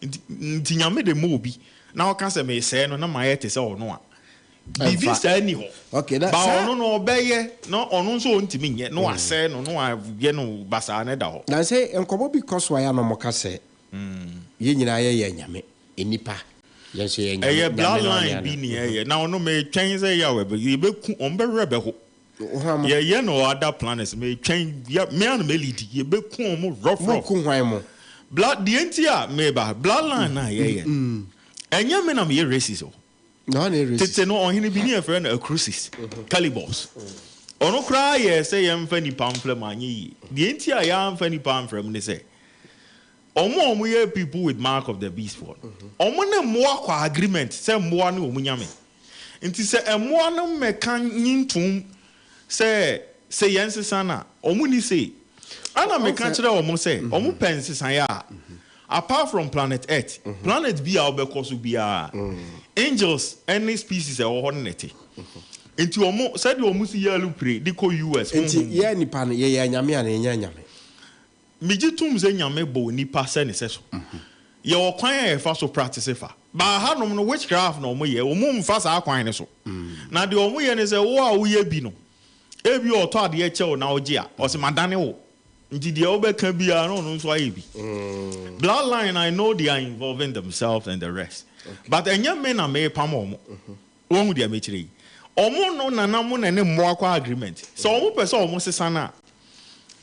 Nti nti Nyame de ma obi na ɔka sɛ mesɛe no na mayɛ te sɛ ɔno a, biribi saa nni hɔ. Okay, na Ba saa. ɔno no ɔbɛyɛ na ɔno nso ɔntumi nyɛ na wasɛe no na wayɛ no basaa na ɛda hɔ. Na sɛ nkɔmmɔ bi kɔ so a ɛyɛ a na wɔka sɛ yɛn nyinaa yɛyɛ anyame, nnipa, yɛn nso yɛyɛ anyame, Ɛyɛ nyame na ɔne bloodline ana. bi ne ɛyɛ na ɔno metwɛn sɛ yɛ a yɛbɛku wɔn bɛwerɛ bɛho. Yɛyɛ no wɔ other planets metwɛn yɛ me ara na me lead yɛbɛku wɔn rough rough. Moku hwan mo? Blood deɛ nti a meba bloodline no a yɛyɛ no ɛnyɛ me na meyɛ racist o. Na hwan na ɛyɛ racist? Tete no ɔhene bi ne yɛfrɛ no Acrusis Calibos ɔno koraa yɛɛ sɛ yɛmfa nipa mfra mu anyɛ yie. Deɛ nti a yɛamfa nipa amfra mu ne sɛ wɔn a wɔyɛ people with mark of the beast foɔ no wɔn ne mmoa kɔ agreement sɛ mmoa ne wɔn nyame. Nti sɛ mmoa no mmɛka nyi ntom sɛ sɛ yɛn nsesa no a, wɔn nni say. Ɛna meka kyerɛ wɔn sɛ wɔn pɛ nsesaeɛ a, apart from planet earth, planet bi a wobɛkɔ so biara, angels ne species a ɛwɔ hɔ no na ɛte. Nti wɔn, sɛdeɛ wɔn si yɛ alupre de kɔ US Nti honhom mu. yɛn nnipa no, yɛyɛ anyame anaa yɛnyɛ anyame? Megye tom sɛ Nyame bɔɔ nipa sɛ ne sɛso. Yɛwɔ kwan a yɛfa so practice fa. But hanom no witchcraft na wɔn yɛ, wɔn mfa saa kwan no so. Na deɛ wɔn yɛ ne sɛ wo a woyɛ bi no, ebia ɔtɔ adeɛ kyɛ wo na wogye a, ɔse madane wo. Nti deɛ wobɛka biara na ɔno nso ayɛ bi. Bloodline I know they are involving themselves and the rest. But ɛnyɛ me na mepam wɔn. Woahu deɛ mekyerɛ yi? Ɔmo no nana mo na ɛne mmoa kɔ agreement. Sɛ ɔmo pɛ sɛ ɔmo sesa no a,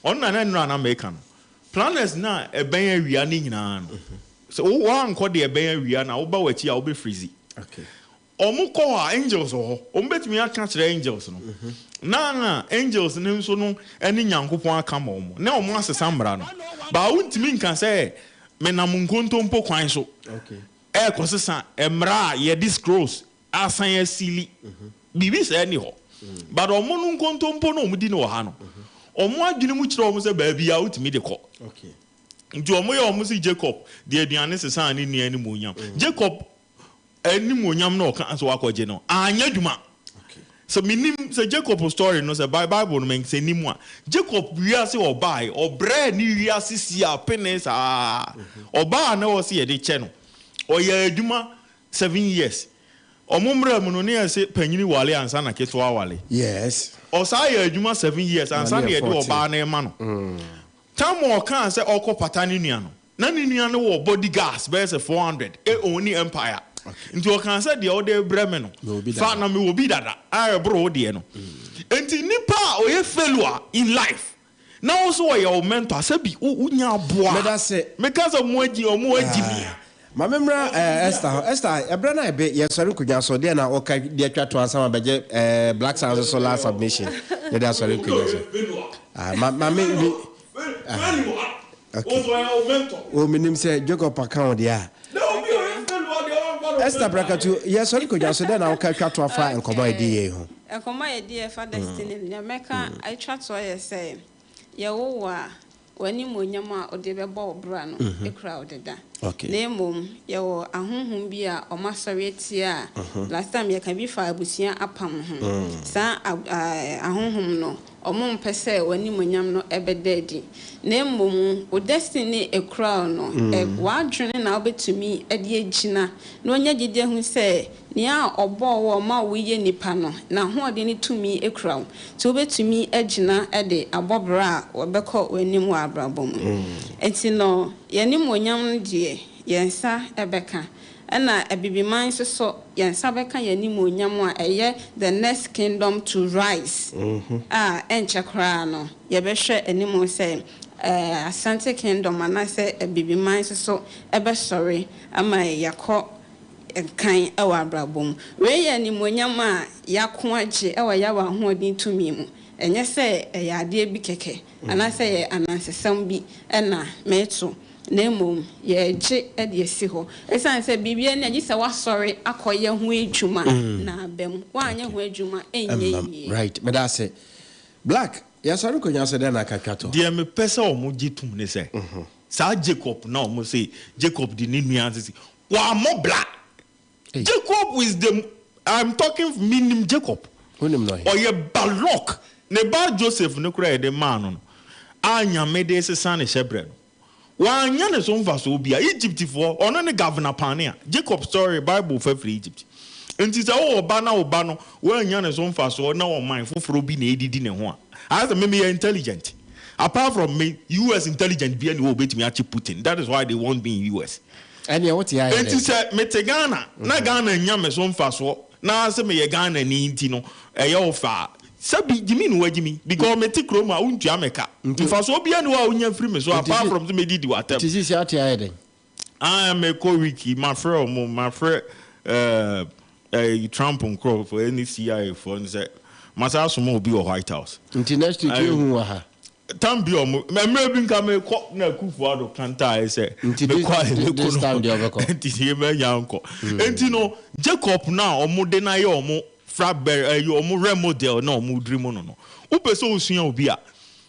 ɔno na na nnora na meka no. Planets no a ɛbɛn awia no nyinaa no, sɛ wo woankɔ deɛ ɛbɛn awia no a, woba w'akyi a wobɛ freeze. Ɔmo kɔ hɔ a, angels wɔ hɔ. Ɔmo bɛtumi aka akyerɛ angels no. Na angels no nso no ɛne Nyankopɔn aka ma ɔmo, na ɔmo asesa mmara no. But wontumi nka sɛ menam nkontompo kwan so. Ɛrekɔsesa mmara a yɛde scrolls asan asili. Biribi saa nni hɔ. But wɔn no nkontompo no a wɔdi no wɔ ha no, wɔn adwene mu kyerɛ wɔn sɛ baabi a wotumi de kɔ. Nti wɔyɛ wɔn se Jacob de aduane sesaa ne nua animuonyam. Jacob animuonyam no a ɔkaa sɛ wakɔgye no, anyɛ adwuma. Sɛ menim sɛ Jacob story no sɛ bible no sɛ nim a Jacob wiase ɔbae ɔbrɛɛ ne wiase si apene saa ɔbaa na ɔse yɛde kyɛ no ɔyɛ adwuma 7 years ɔmo mmerɛ mu no ne yɛse panyini wale ansa na ketewa wale. Yes. Ɔsaa yɛ adwuma 7 years ansa na yɛde ɔbaa no rema no. Tam a ɔkaa sɛ ɔrekɔ pata ne nua no, na ne nua no wɔ body guards bɛyɛ sɛ 400, e ɔnni empire. Nti ɔkaa sɛ deɛ wode rebrɛ me no, fa na mewɔ bi dada a ɛboro wo deɛ no. Nti nipa a ɔyɛ failure in life na wo nso ɔyɛ wo mentor, sɛbi wonya aboa. Medase. Meka sɛ ɔmo agyi ɔmo agyi me a. Ma me mmra eh, Esther hɔ. Esther, ɛberɛ no a ɛbe yɛsɔre nkonnwa so, deɛ na woka de atwa to ansa ma bɛgye eh, Black Sound so last submission yɛde asɔre nkonnwa so. Ah, ma, ma me, me, ah, okay. O, menim sɛ Jacob aka wo deɛ a. Esther Brakatu, yɛsɔre nkonnwa so, deɛ na woka atwa to afa nkɔmmɔ a yɛdi yei ho. Nkɔmmɔ a yɛdi ɛfa destiny no, nea mɛka atwa toɔ yɛ sɛ, yɛwo wo a, W'animuonyam a wode bɛbɔ wo bra no kura wo deda. Na mmom yɛwɔ ahonhom bi a wɔasɔre atia a, last time yɛka bi faa abusua apam ho. Saa ahonhom no, wɔmpɛ sɛ w'animuonyam no bɛda adi. Na mmom wo destiny no kura wo no, w'adwene na wobɛtumi de agyina na woanya gyidi ahu sɛ Nea ɔbɔɔ wo a ɔma woyɛ nipa no, n'ahoɔden ne tumi kura wo, nti wobɛtumi agyina de abɔ bra a wɔbɛkɔ w'anim wɔ abrabɔ mu. Nti no, yɛn animuonyam no deɛ, yɛn nsa bɛka. Ɛna Abibiman nso so, yɛn nsa bɛka yɛn animuonyam a ɛyɛ the next kingdom to rise a ɛnkyɛ koraa no, yɛbɛhwɛ anim sɛ. Asante Kingdom anaasɛ Abibiman nso so bɛsɔre ama yɛakɔ nkan wɔ abrabɔ mu. Wei yɛ animuonyam a yɛako agye wɔ Yahweh ahoɔden tumi mu. Ɛnyɛ sɛ ɛyɛ adeɛ bi kɛkɛ anaasɛ ɛyɛ anansesɛm bi na mereto, na mmom yɛregye de asi hɔ. Ɛsiane sɛ biribiara ni a, gye sɛ woasɔre akɔyɛ ho adwuma na aba mu. Woanyɛ ho adwuma a, ɛnyɛ yie. Right, meda ase. Black, yɛsɔre nkonnwa so, dɛn na aka twa to? Deɛ mepɛ sɛ wɔgye tom ne sɛ, saa Jacob no a wɔse Jacob de ne nua asisi, wammɔ bra. Jacob is the, I'm talking, menim Jacob. Wonim no he? Ɔyɛ Balok. Ne ba Joseph no koraa a yɛde maa no no, a Nyame de resesa ne hyɛbrɛ no, Wannya ne so mfasoɔ biara. Egyptfoɔ, ɔno ne Governor Paanea. Jacob story, Bible fa firi Egypt. Nti sɛ wowɔ ba na wo ba no, woannya ne so mfasoɔ na ɔman foforɔ bi na ɛredidi ne ho a, ayɛ sɛ me meyɛ intelligent. Apart from me, US intelligent biara nni hɔ a ɔbɛtumi akye Putin. That is why they want me in US. Ɛnneɛ wote ayɛ dɛn? Nti sɛ mete Ghana na Ghana nnya me so mfasoɔ na sɛ meyɛ Ghanani nti no, ɛyɛ wo fɛ a, Sɛbi, gyimi na wagyimi because me te kurom a wontua me ka. Mfasoɔ biara nni hɔ a wonya firi me so apart from sɛ mɛdidi w'atɛm. Nti sisi ate ayɛ dɛn? Ah mekɔ week yi mafrɛ ɔmo, mafrɛ eh, Trump nkorɔfoɔ ɛne CIA foɔ no sɛ masan asoma obi wɔ White House. Nti next week yɛnhu wɔ ha? Tam bi ɔmo, mmerɛ bi nka mekɔ na Akufo Addo kantaeɛ sɛ Nti mekɔ a this, yɛbɛku this no time deɛ ɔbɛkɔ. nti yɛmanya nkɔ. Nti no Jacob no a ɔmo de no ayɛ ɔmo Fra bɛ ɛyɛ ɔmo rɛ model na ɔmo diri mu no no. Wo pɛ sɛ wo sua obi a,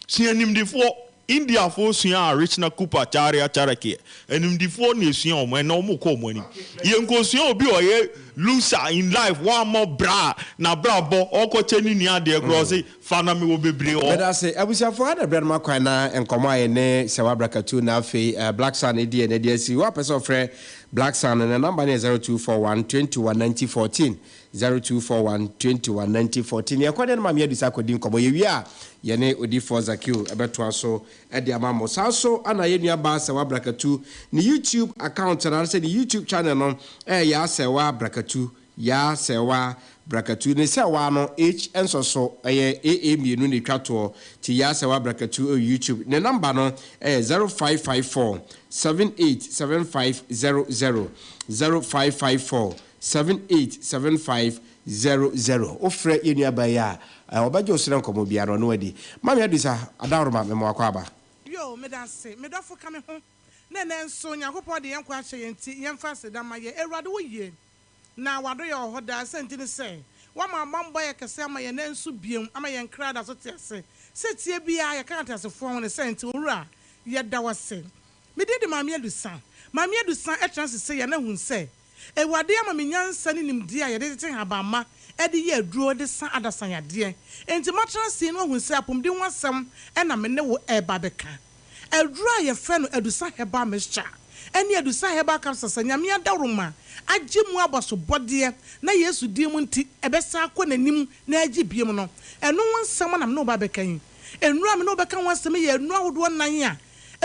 sua animdifoɔ. Indiafoɔ sua Arishna Kupa Charya Charakya. Animdifoɔ na esua ɔmo, ɛnɛ ɔmo kɔ ɔmo anim. Yɛ nkɔ sua obi a ɔyɛ loser in life, wammɔ bra a, n'abrabɔ, ɔkɔ kyɛ ne nua adeɛ koraa ɔse fa na mewɔ bebree wɔ hɔ. Medase. Abusuafoɔ ha na berɛ no ma kwan na nkɔmmɔ a yɛne Sɛwa Brakatu na afei Black Sun redi ɛnɛ de asi. Wo a pɛ sɛ ɔfrɛ Black Sun no, ne number no yɛ 0241 21 90 14. 0241 21 90 14. Yɛkɔ ne no Maame Adisa akɔdi nkɔmmɔ. Yɛwie a, yɛne Odiyifoɔ Zakeo bɛtoa so de ama mo. Saa nso na yɛn nua baa Sɛwa Brakatu, ne YouTube account no anaasɛ ne YouTube channel no yɛ Yaa Sɛwa Brakatu, Yaa Sɛwa Brakatu. Ne Sɛwa no, H nsɔ so, ɛyɛ AA mmienu na ɛtwa toɔ. Nti Yaa Sɛwa Brakatu wɔ YouTube. Ne number no yɛ 0554 787500, 0554 787500. Wofrɛ yɛn nuabaa yi a, ɔbɛgye wo so na nkɔmmɔ biara no, ɔne wo adi. Mame Adusa, Adaworoma, mema wo akwaaba. Yo, meda ase, me dɔfo ka me ho na ɛnnɛ nso Nyankopɔn de yɛn nkwa ahyɛ yɛn nti yɛmfa aseda mma yɛn Awurade wo ye na w'adɔyɛ wɔ hɔ daa sɛ nti ne sɛ woama abanbɔ ayɛ kɛse ama yɛn nnɛ nso biom ama yɛn kra da so te ase sɛ tie biara yɛka ateasefoɔ ho ne sɛ nti Owura yɛda wo ase Me din de Maame Adusa Maame Adusa tena ase sei a na hun sɛ Awurade ama me nyansa ne nimdeɛ a yɛde tete nhabamma de yɛ aduro de sa adasa yadeɛ. Enti matena ase yi na wahu sɛ apɔmuden ho asɛm na me ne wo reba abɛka. Aduro a yɛfrɛ no Adusa Herbal Mixture ne Adusa Herbal Capsules a Nyame adaworoma agye mu abasobɔdeɛ na Yesu din mu nti ɛbɛsan akɔ n'anim na agye biom no, ɛno ho nsɛm na me ne wo ba abɛka yi. Nnuro a me ne wo bɛka ho asɛm yi yɛ nnuro ahodoɔ nnan a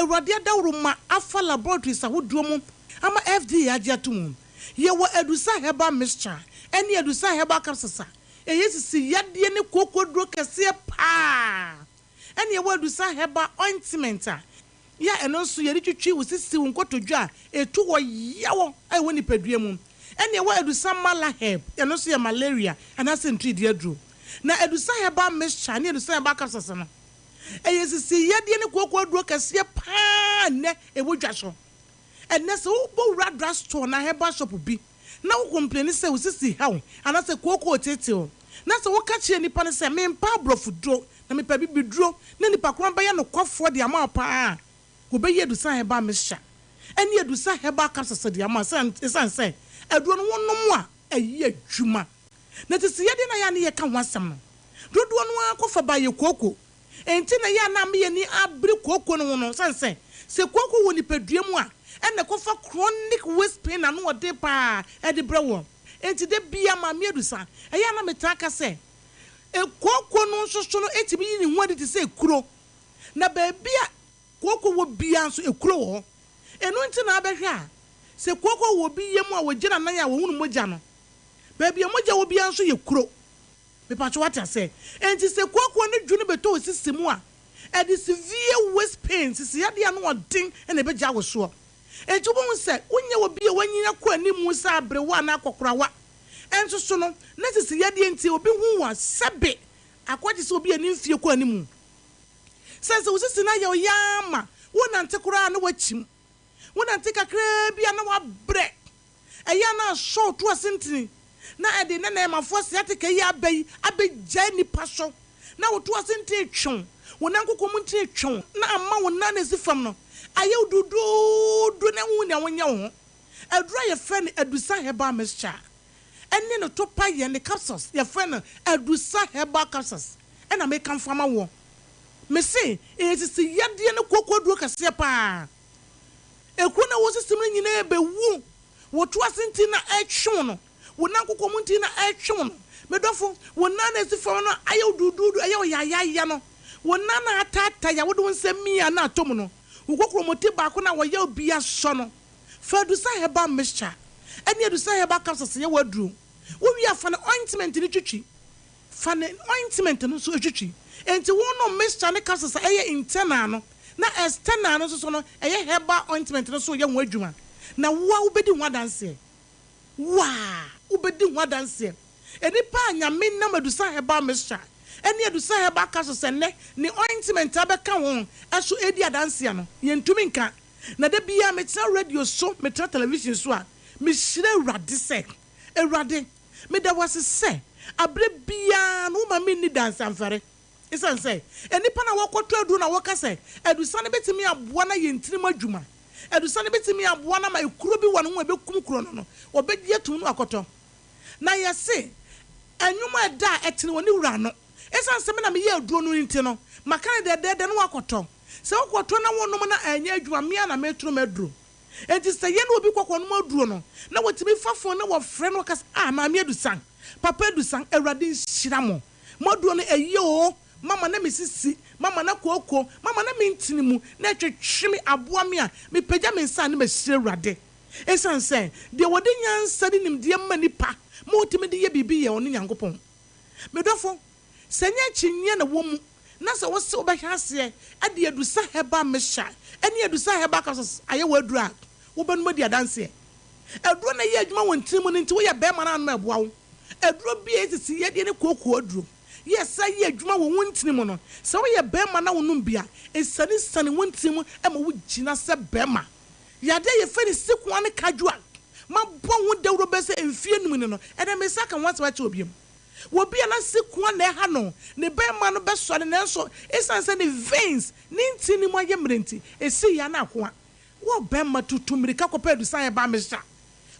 Awurade adaworoma afa laboratories ahodoɔ mu ama FDA agye ato mu. Yɛwɔ Adusa Herbal Mixture ne Adusa Herbal Capsules a ɛyɛ sisi yadeɛ ne kooko aduro kɛseɛ paa. Ɛne yɛwɔ Adusa Herbal Ointment a yɛ a ɛno nso yɛde twitwi wo sisi, wo nkotodwe a ɛtu wɔ yaw a ɛwɔ nipadua mu. Ɛne yɛwɔ Adusa Malaherb, ɛno nso yɛ malaria anaasɛ ntiridii aduro. Na Adusa Herbal Mixture ne Adusa Herbal Capsules no, ɛyɛ sisi yadeɛ ne kooko aduro kɛseɛ paa nnɛ ɛwɔ dwa so. Ɛnnɛ sɛ wobɔ wura drug store anaa herbal shop bi na wo kompleni sɛ wo sisi ha wo anaasɛ kooko reteetee wo na sɛ woka kyerɛ nipa no sɛ mempɛ aborɔfo duro na mepɛ abibiduro na nipa korɔ no bɛyɛ nokwafoɔ de ama wo paa a, wɔbɛyi Adusa herbal mixture ɛne Adusa herbal capsules de ama wo ɛsiane sɛ aduro no wonom a ɛyɛ adwuma. Na tete yadeɛ no a ɛyɛ a ne yɛka ho asɛm no dodoɔ no ara kɔfa ba yɛ kooko. Enti na ɛyɛ a na ama yɛn ani abere kooko no ho no, esiane sɛ, sɛ kooko wɔ nipadua mu a, ɛna ɛkɔfa chronic waist pain ano ɔden paa de brɛ wɔn. Enti da biara Maame Adusa, ɛyɛ a na metaa ka sɛ, kooko no nso so no tumi yi ne ho adi te sɛ ekuro, na baabi a kooko wɔ biara nso ekuro wɔ hɔ. Ɛno nti na abɛhwɛ a, sɛ kooko wɔ obi yam a wɔgyina nan a wɔhunu mogya no, baabi a mogya wɔ biara nso yɛ kuro. Mepakyɛ wate aseɛ? Enti sɛ kooko ne dwo no bɛtɔ wo sisi mu a, Ɛde severe waist pain, sisiyadeɛ ano ɔden na ɛbɛgya wo soɔ. Enti wobɛhu sɛ wonyɛ obi a wanyin akɔ anim sɛ aberewa anaa akɔkorawa. Nso so no, na sisiyadeɛ nti obi hu wo a, sɛbe akɔgye sɛ obi a ne mfie kɔ anim. Sɛ sɛ wo sisi no ayɛ wo ya ara ma wonante koraa a na woakyim. Wonante kakraa bi a na woabrɛ. Ɛyɛ a na asɔ wo to ase ntini, na ɛde nnɛ nnɛɛmafoɔ sciatica yi aba yi abɛgyae nnipa so, na wo to ase ntini retwe wo, wo nan koko mu ntini retwe wo, na ama wo nan a ɛsi fam no ayɛ wo duruduru na wonhu nea wonyɛ wo ho. Aduro a yɛfrɛ no Adusa Herbal Mixture ɛne ne topa yɛ ne capsules, yɛfrɛ no Adusa Herbal Capsules ɛna mekamfo ama woɔ. Mese ɛyɛ sisi yadeɛ ne kooko aduro kɛseɛ paa. Ekuro no a ɛwɔ sisi mu no nyinaa bɛwu. Wo to ase nti na ɛretwe wo no, wo nan koko mu nti na ɛretwe wo no. Me dɔfo, wo nan a esi fam no ayɛ wo duuduudu, ɛyɛ wo yaayaaya no. Wo nan a ataatae a wode wo nsa mia na atɔ mu no, wo kokuromoti baako no a wɔyaw bi asɔ no. Fa Adusa Herbal Mixture ne Adusa Herbal Capsules yɛ w'aduro. Wowie a, fa ne ointment no twitwi. Fa ne ointment no nso twitwi. Enti wonom mixture ne capsules a ɛyɛ internal no, na external no nso so no, ɛyɛ herbal ointment no nso reyɛ ho adwuma. Na wo ara wobɛdi ho adanseɛ. Wo ara wobɛdi ho adanseɛ. Nnipa a Nyame nam Adusa Herbal Mixture ne Adusa Herbal Capsules ɛnnɛ ne ointment abɛka ho so redi adanseɛ no, yɛntumi nka. Na da biara metena radio so, metena television so a, mehyira Awurade sɛ, Awurade, Meda wo ase sɛ aberɛ biara no woma menni dansamfɛre. Esiane sɛ nnipa no a wɔkɔtɔ aduro na wɔka sɛ adusa no bɛtumi aboa no ayɛ ntini mu adwuma, adusa no bɛtumi aboa no ama ekuro bi wɔ ne ho a ɛbɛkum kuro no no, wɔbɛgye atom na wɔakɔtɔ. Na yɛse nnwom a ɛda a ɛtene wɔ ne wura ano. Esiane sɛ me na meyɛ aduro no nti no, maka no dɛdɛɛdɛ na woakɔtɔ. Sɛ wokɔtɔ na wonom na anyɛ adwuma a, me ara na metoro m'aduro. Enti sɛ yɛne obi kɔ kɔnom aduro no, na wɔtumi fa fon na wɔfrɛ na wɔka sɛ, Ah, Maame Adusan, Papa Adusan, Awurade nhyira mo. Mo aduro no, ɛyɛ oo. Mama na me sisi, mama na kooko, mama na me ntini mu, na ɛtwetwe me, aboa me a, mepagya me nsa a na mahyira Awurade. Esiane sɛ deɛ wɔde nyansa ne nimdeɛ ma nnipa ma wɔtumi de yɛ biribi yɛ ɔno Nyankopɔn. Me dɔfo, Sɛ ɛnyɛ akyinnyeɛ na wɔ mu na sɛ wose wobɛhwɛ aseɛ de Adusa Herbal Mixture ne Adusa Herbal Capsules ayɛ w'aduro a, wobɛnom adi adanseɛ. Aduro no yɛ adwuma wɔ ntini mu no nti woyɛ barima no anom a ɛboa wo. Aduro bi a ɛyɛ sisi yadeɛ ne kooko aduro yɛ san yɛ adwuma wɔ wo ntini mu no, sɛ woyɛ barima na wonom bi a, ɛsiane wo ntini mu ma wogyina sɛ barima. Yadeɛ a yɛfrɛ no sikoa ne kadwoa mabɔ ho dawuro bɛyɛ sɛ mfeɛ num ni no, ɛnnɛ mesan ka ho asɛm akyerɛ wo bio. Wɔ bi a na sikoa na ɛha no, ne barima no bɛsɔre nanso esiane sɛ ne veins, ne ntini mu ayɛ mmerɛ nti, ɛsii yɛ a na akoa. Wɔ barima tutu mmirika kɔpɛ Adusa Herbal Mixture.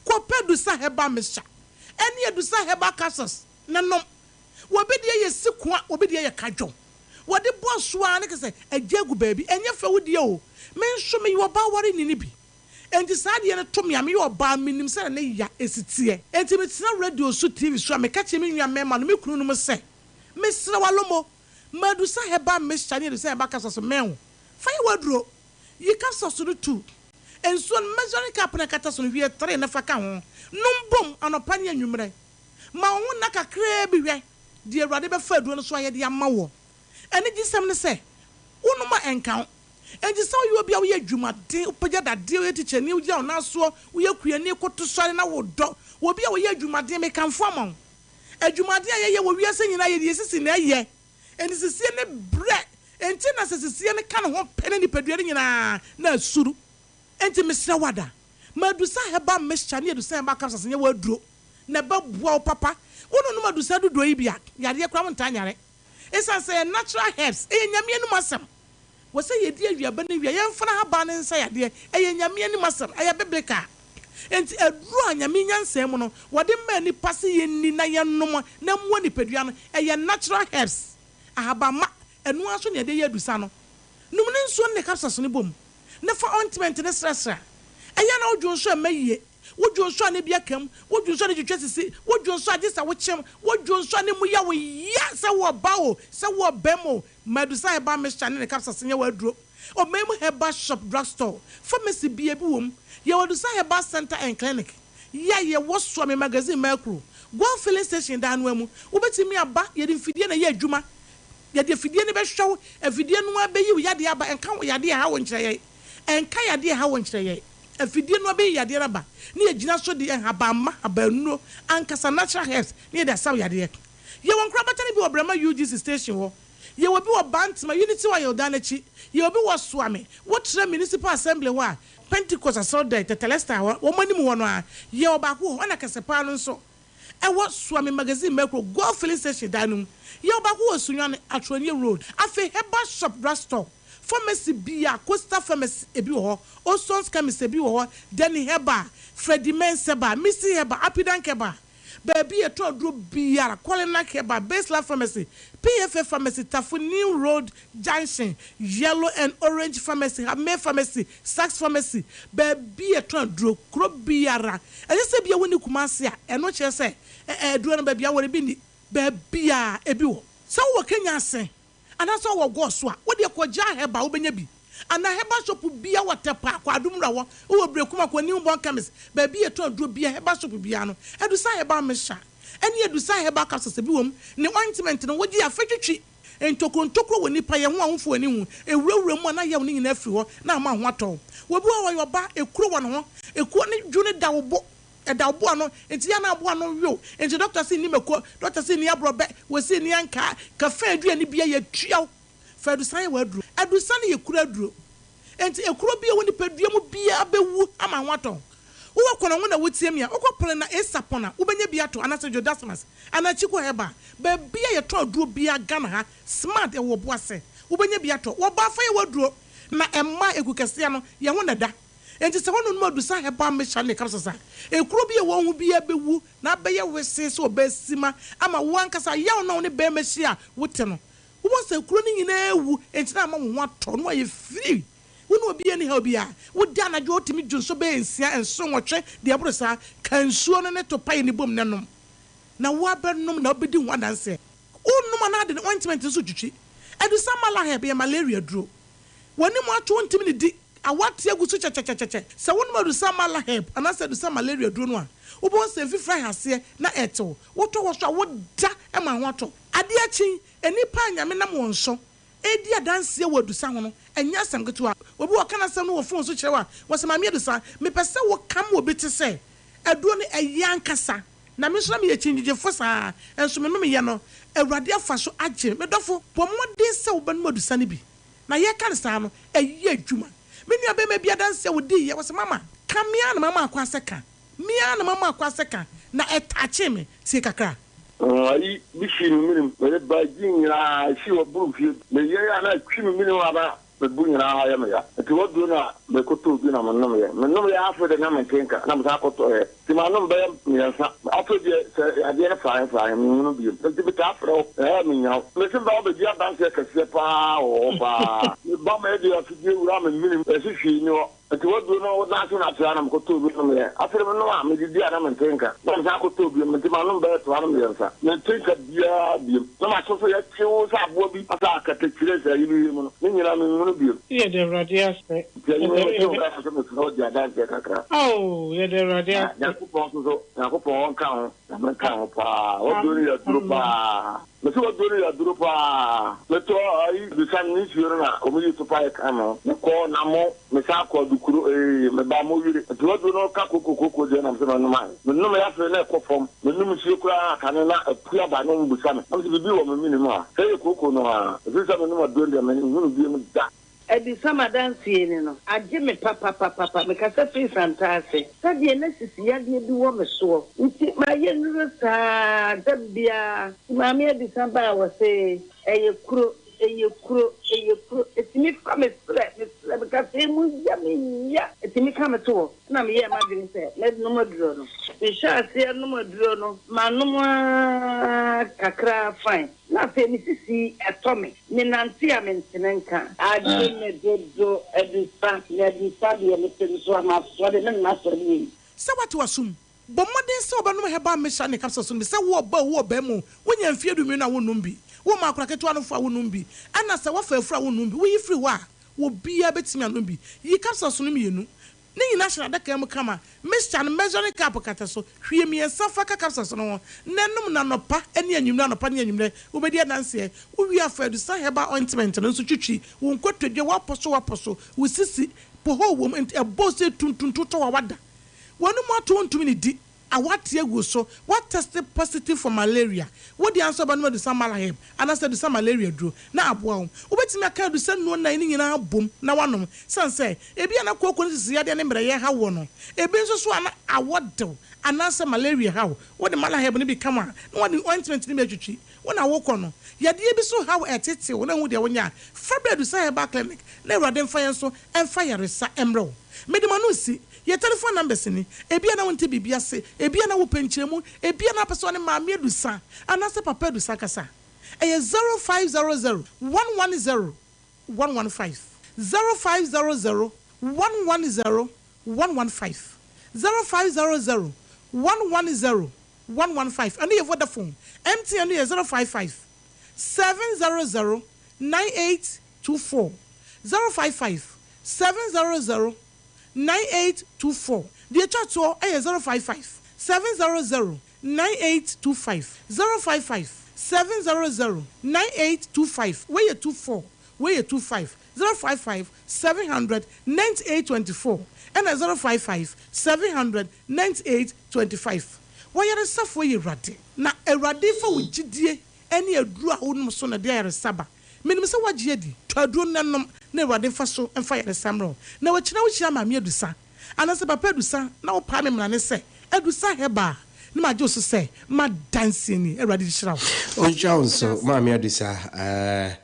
Kɔpɛ Adusa Herbal Mixture ɛne Adusa Herbal Capsules na nom. Wɔ bi deɛ yɛ sikoa, wɔ bi deɛ yɛ kadwo. Wɔde bɔ so ara ne kɛsɛ agya agu baabi. Ɛnyɛ fɛ wo deɛ o. Me nso meyɛ ɔbaa wareni no bi. Enti saa adeɛ no to me a, meyɛ ɔbaa, menim sɛdeɛ ne ya si teɛ. Enti metena radio so, TV so a, meka kyerɛ me nua mmarima no, me kununom sɛ, Mesrɛ wo Alomo, ma Adusa Herbal Mixture ne Adusa Herbal Capsules mmɛn wo. Fa yɛ w'aduro. Yi capsules no tu nsuo no, measuring cup no a ɛkata so no, hwie tre na fa ka ho. Nom bom anɔpa ne anwummerɛ. Ma wo ho nna kakraa bi hwɛ deɛ Awurade bɛfa aduro no so ayɛ de ama woɔ. Anigyesɛm ne sɛ, wonom a ɛnka wo. Enti sɛ woyɛ obi a woyɛ adwumaden, wopagya dadeɛ, woyɛ tikyani, wogyina wo nan soɔ, woyɛ kuani, koto sɔre na wodɔ, wɔ obi a ɔyɛ adwumaden, mekamfo ama wo. Adwumaden a yɛyɛ wɔ wiase nyinaa, yɛde yɛn sisi na ɛyɛ. Enti sisie ne brɛ. Enti na sɛ sisie no ka ne ho pɛ ne nipadua no nyinaa na asuru. Enti mesrɛ wo ada, ma Adusa Herbal Mixture ne Adusa Herbal Capsules nyɛ w'aduro na ɛbɛboa wo papa. Wononom adusa dodoɔ yi bi a, yareɛ koraa wontaa nyare. Esiane sɛ ɛyɛ natural herbs, ɛyɛ Nyame anom asɛm. Wɔ sɛ yɛdi awiaba no wie a, yɛmfa n'ahaban no nsa yadeɛ. Ɛyɛ Nyame anim asɛm. Ɛyɛ biblical. Enti aduro a Nyame nyansa mu no wɔde maa nnipa sɛ yɛnni na yɛnnom na ɛmmoa nipadua no, ɛyɛ natural herbs, ahabamma, ɛno ara nso na yɛde yɛ adusa no. Nom ne nsuo no ne capsules no bom na fa ointment no srasra. Ɛyɛ a na wo dwonsɔ mma yie. Wo dwonsɔ a na bi aka mu, wo dwonsɔ a na twitwa sisi, wo dwonsɔ a gye sɛ wokyem, wo dwonsɔ a na emu yɛ wo ya sɛ wo ɔbaa o, sɛ wo ɔbarima o, Madusa Herbal Mixture ne ne capsules nyɛ w'aduro. Ɔman mu herbal shop, drug store, pharmacy biara bi wɔ mu. Yɛwɔ Adusa Herbal Centre and Clinic yi a yɛwɔ Suame Magazine Mercuro, Goil Filling Station dan no ara mu. Wobɛtumi aba, yɛde mfidie na ɛyɛ adwuma. Yɛde afidie no bɛhwɛ wo, afidie no ara bɛyi wo yadeɛ aba, ɛnka wo yadeɛ a ɛha wo nkyerɛ yɛn, ɛnka yadeɛ a ɛha wo nkyerɛ yɛn. Afidie no ara bɛyi yadeɛ no aba, na yɛgyina so de nhabamma, habannuro ankasa, natural herbs, na yɛde asa wo yadeɛ. Yɛwɔ nkorabata no bi wɔ Brɛma UGC station hɔ, yɛwɔ bi wɔ Bantama, Unity Oil dan no akyi, yɛwɔ bi wɔ Suame, wotra Municipal Assembly hɔ a, Pentecost asɔredan, Tetelestai hɔ, wɔn anim hɔ no ara, yɛwɔ baako wɔ hɔ, ɛna kɛse paa no nso, ɛwɔ Suame Magazine Mɛkro, Gold Filling Station dan no mu. Yɛwɔ baako wɔ Sunyani, Atronie Road. Afei Herbal Shop Drugstore, Pharmacy biara, Coastal Pharmacy ebi wɔ hɔ, Oson's Chemist ebi wɔ hɔ, Danny Herbal, Freddie Mens Herbal, Missy Herbal, Apidank Herbal. Baabi a yɛtɔn aduro biara, Kolinak Herbal, Baseline Pharmacy, PFA Pharmacy, Tafo New Road Junction, Yellow and Orange Pharmacy, Hameh Pharmacy, Saks Pharmacy, baabi a yɛtɔn aduro, kuro biara. Ɛnyɛ sɛ ebia wonni Kumasi a, ɛno kyerɛ sɛ aduro no baabi a wowɔ no ebi nni. Baabiara ebi wɔ. Sɛ wowɔ Kenya ase anaasɛ wowɔ Gɔɔ so a, wo deɛ kɔ Jah Herbal wobɛnya bi. Anaa herbal shop biara wɔ Tɛpɛ a, Kwadu Mmura hɔ, wowɔ Berekum a, kɔ New Born Chemist, baabi a yɛtɔn aduro biara, herbal shop biara no, Adusa Herbal Mixture ɛne Adusa Herbal Capsules ebi wɔ mu, ne ointment no, wogye a, fɛtwitwi. Ntokuro ntokuro wɔ nnipa yɛ ho a womfa w'ani nhu, ɛwurawura mu a na yaw no nyinaa firi hɔ na ama ho atɔ wo. Obi wɔ hɔ a ɔyɛ ɔbaa, ekuro wɔ ne ho, ekuo no dwo no da wo bo, ɛda wo bo ano, nti yɛ a na aboa ano we wo, nti dɔkta se nni mako, dɔkta se nni aborɔbɛ, wɔse nni ankaa, kafe aduane biara yɛtua wo fa adusan yɛ w'aduro. Adusan no yɛ kuro aduro, nti ekuro bi a ɛwɔ nipadua mu biara bɛwu ama ho atɔ wo. Wowɔ Konongo na wotie me a, wokɔ Pole na Esapon a, wobɛnya bi atɔ anaasɛ Jodasmas anaa Chiko Herbal. Baabi a yɛtɔn aduro biara Ghana ha, Smart ɛwɔ Obuase, wobɛnya bi atɔ. Wɔba fa yɛ w'aduro na ɛmma egu kɛseɛ no, yɛn ho na ɛda. Enti sɛ wononom Adusa Herbal Mixture ne capsules a, ekuro bi a ɛwɔ wo ho biara bɛwu na abɛyɛ wesee sɛ ɔbaa sima ama wo ankasa yaw no a wo ne barima hyia a wote no. Wobɛhu sɛ ekuro no nyinaa awu, enti na ama wo ho atɔ na woayɛ free. Wo ne obiara nni haw biara. Woda anadwo a wotumi dwo nso bɛyɛ nsia, nson, nwɔtwe, deɛ ɛboro saa. Ka nsuo no ne topae no bom na nom. Na woabɛnom na wobɛdi ho adanseɛ. Wonom a na ade no ointment nso twitwi. Adusa malaheb yɛ malaria duro. W'anim ato wontumi nnidi. Awɔ ate agu so kyɛkyɛkyɛkyɛ. Sɛ wonom adusa malaheb anaasɛ adusa malaria duro no a, wobɛhu sɛ mfifire ahyɛ aseɛ na ɛretew. Wotɔ hɔ nso a, woda ma ho atɔ. Adeɛ akye yi, nnipa a Nyame nam wɔn so redi adanseɛ wɔ adusa ho no, ɛnyɛ asɛm ketewa. Obi wɔ ɔka n'asɛm no wɔ fon so kyerɛ wo a, wɔsɛ Maame Adusa, mepɛ sɛ woka ma obi te sɛ aduro no ɛyɛ ankasa. Na me nso na meyɛ kyingyegyefo saa, nso menomeyɛ no, Awurade afa so agye me. Me dɔfo, bɔ mmɔden sɛ wobɛnom adusa no bi. Na yɛreka no saa no, ɛyɛ adwuma. Me nuabarima bi adanseɛ a ɔdiiɛ, ɔsɛ Mama, ka me ara na mama akɔ asɛ ka. Me ara na mama akɔ asɛ ka, na ɛtakyee me. Tie kakra. Ayi bi fii me menem, mede baa gyi nyinaa, esii hɔ boro mfeɛ du. Meyɛe a na ɛtwe me menem a na me bo nyinaa yɛ me ya. Nti waduro no a mekɔtɔɔ bi na menomyɛ. Menomyɛ ara afei deɛ na mente nka, na mesan kɔtɔeɛ. Nti manom bɛyɛ mmiɛnsa. Afei deɛ sɛ yadeɛ no fa he fa he, menhunu bio. Nti metaa frɛ wo, na ɛyɛ a mennya wo. Mese meba wobɛdi adanseɛ kɛseɛ paa wɔ hɔ paa. Meba ma ɛde afidie wura me menem, yɛse hwee nni hɔ. Enti waduro no wo nan ase na ase a na mekɔtɔɔ bi nomyɛ. Afei menom a, medidi a na mente nka. Na mesan kɔtɔɔ biom, enti manom bɛyɛ toa no mmiɛnsa. Mente nka biara biom. Na m'aso nso yɛ kyew sɛ aboa bi asɛ akatakyire sɛ ayi me wiem no. Ne nyinaa menhunu biom. Yɛda Awurade ase. Nti ayi me mete wo nka sɛ mesrɛ wo di adanseɛ kakra. Ao, yɛda Awurade Na ase. Nyankopɔn nso so, Nyankopɔn ɔnka ho, Nyame nka ho paa. Waduro no yɛ aduro paa. Mese waduro no yɛ aduro paa. Metɔ ayi dusa ne nsuo no na wɔn yi topa yɛ kan no. Mekɔ namo, mesan kɔ adukuro ee, meba mo wire. Nti waduro no ka koko koko deɛ na mese mɛnom ahe. Menom yɛ afei na ɛkɔ fam. Menom nsuo koraa kane na apue aba na wɔn busa me. Na mese biribi wɔ me mene mu a. Sɛ ɛyɛ koko no aa. Ɛfiri sɛ menom aduro no deɛ menhunu biom da. Abisa m'adanseɛ ni no, agye me papapapapa, mekasa firi Santase. Sɛdeɛ na sisi yadeɛ bi wɔ me soɔ nti mayɛ nnuro saa da biara nti maame Abisa baa wɔse ɛyɛ kuro, ɛyɛ kuro, ɛyɛ kuro, ɛtumi fa me serɛ, me serɛ, mekasa ɛmu yɛ me ya, ɛtumi ka me to hɔ. Ɛna meyɛɛ m'adwene sɛ mɛnom aduro no. Mehyɛɛ aseɛ nom aduro no, manom ara kakra fine. Na afei me sisi tɔ me. Menante a mentene nka. Agye me dodo Adusa, me Adusa deɛ mete nso a masɔre me mma sɔre ei. Sɛ woate w'asom, bɔ mmɔden sɛ wobɛnom herbal mixture ne capsules no bi. Sɛ wo ɔbaa o, wo ɔbarima o, wonya mfeɛ dumienu a wonnom bi. Wo mma akwadaa ketewa no fo a wonnom bi. Ɛna sɛ woafa afuru a wonnom bi. Woyi firi hɔ a, obiara bɛtumi anom bi. Yi capsules no mmienu. Ne nyinaa hyɛ n'adaka mu kama. Mixture no, measuring cup kata so. Hwie mmiɛnsa fa ka capsules no ho na nom no anɔpa ne anwummere, anɔpa ne anwummere. Wobɛdi adanseɛ. Wowie a, fa Adusa Herbal Ointment no nso twitwi wo nkotodwe, w'apɔ so w'apɔ so, wo sisi, pothole wɔ mu, nti ɛbɔ wo sɛ tuntuntu tɔ wo a woada. W'anomu ato wontumi nnidi. A Woate agu so, woatɛste positive for malaria. Wo deɛ ara nso wobɛnom adusa Malaheb anaasɛ adusa malaria duro na aboa wo. Wobɛtumi aka adusa nnuro nnan no nyinaa abom na woanom. Sane sɛ, ebia na kooko ne sisiyadeɛ ne mmerɛyɛ ha woɔ no, ebi nso so a na awɔ de wo anaasɛ malaria ha wo. Wode Malaheb no bi ka ho a, na wɔde ointment no bi atwitwi wo na wokɔ no. Yadeɛ bi so haw ɛretetew wo na wohu deɛ wonyɛ a, fa bra Adusa Herbal Clinic na Awurade mfa yɛn so mfa yaresa mmrɛ wo. Mede m'ano resi. Yɛn telephone numbers ni. Ebia na wonte biribi ase, ebia na wopɛ nkyerɛmu, ebia na wopɛ sɛ ɔne Maame Adusa anaasɛ Papa Adusa kasa. Ɛyɛ 0500 110 115, 0500 110 115, 0500 110 115. Ɛno yɛ Vodafone. MTN no yɛ 055 700 9824, 055 700 9824. Deɛ ɛtwa toɔ yɛ 055 700 9825, 055 700 9825. Wei yɛ 24, wei yɛ 25, 055 700 9824 ɛna 055 700 9825. W'ayaresafoɔ yɛ Awurade, na Awurade fa wo gyidie ne aduro a wonom so na ɛde ayaresa ba. Menim sɛ woagye adi. Tɔ aduro no na nom, na Awurade mfa so mfa ayaresa mmrɛ wo. Na wakyina wo hyia Maame Adusa, anaasɛ Papa Adusa, na wopaa me mmara ne sɛ, Adusa Herbal, na magye wo so sɛ m'adanseɛ ni. Awurade nhyira wo. Ɔnhyira wo nso Maame Adusa. Ɛɛ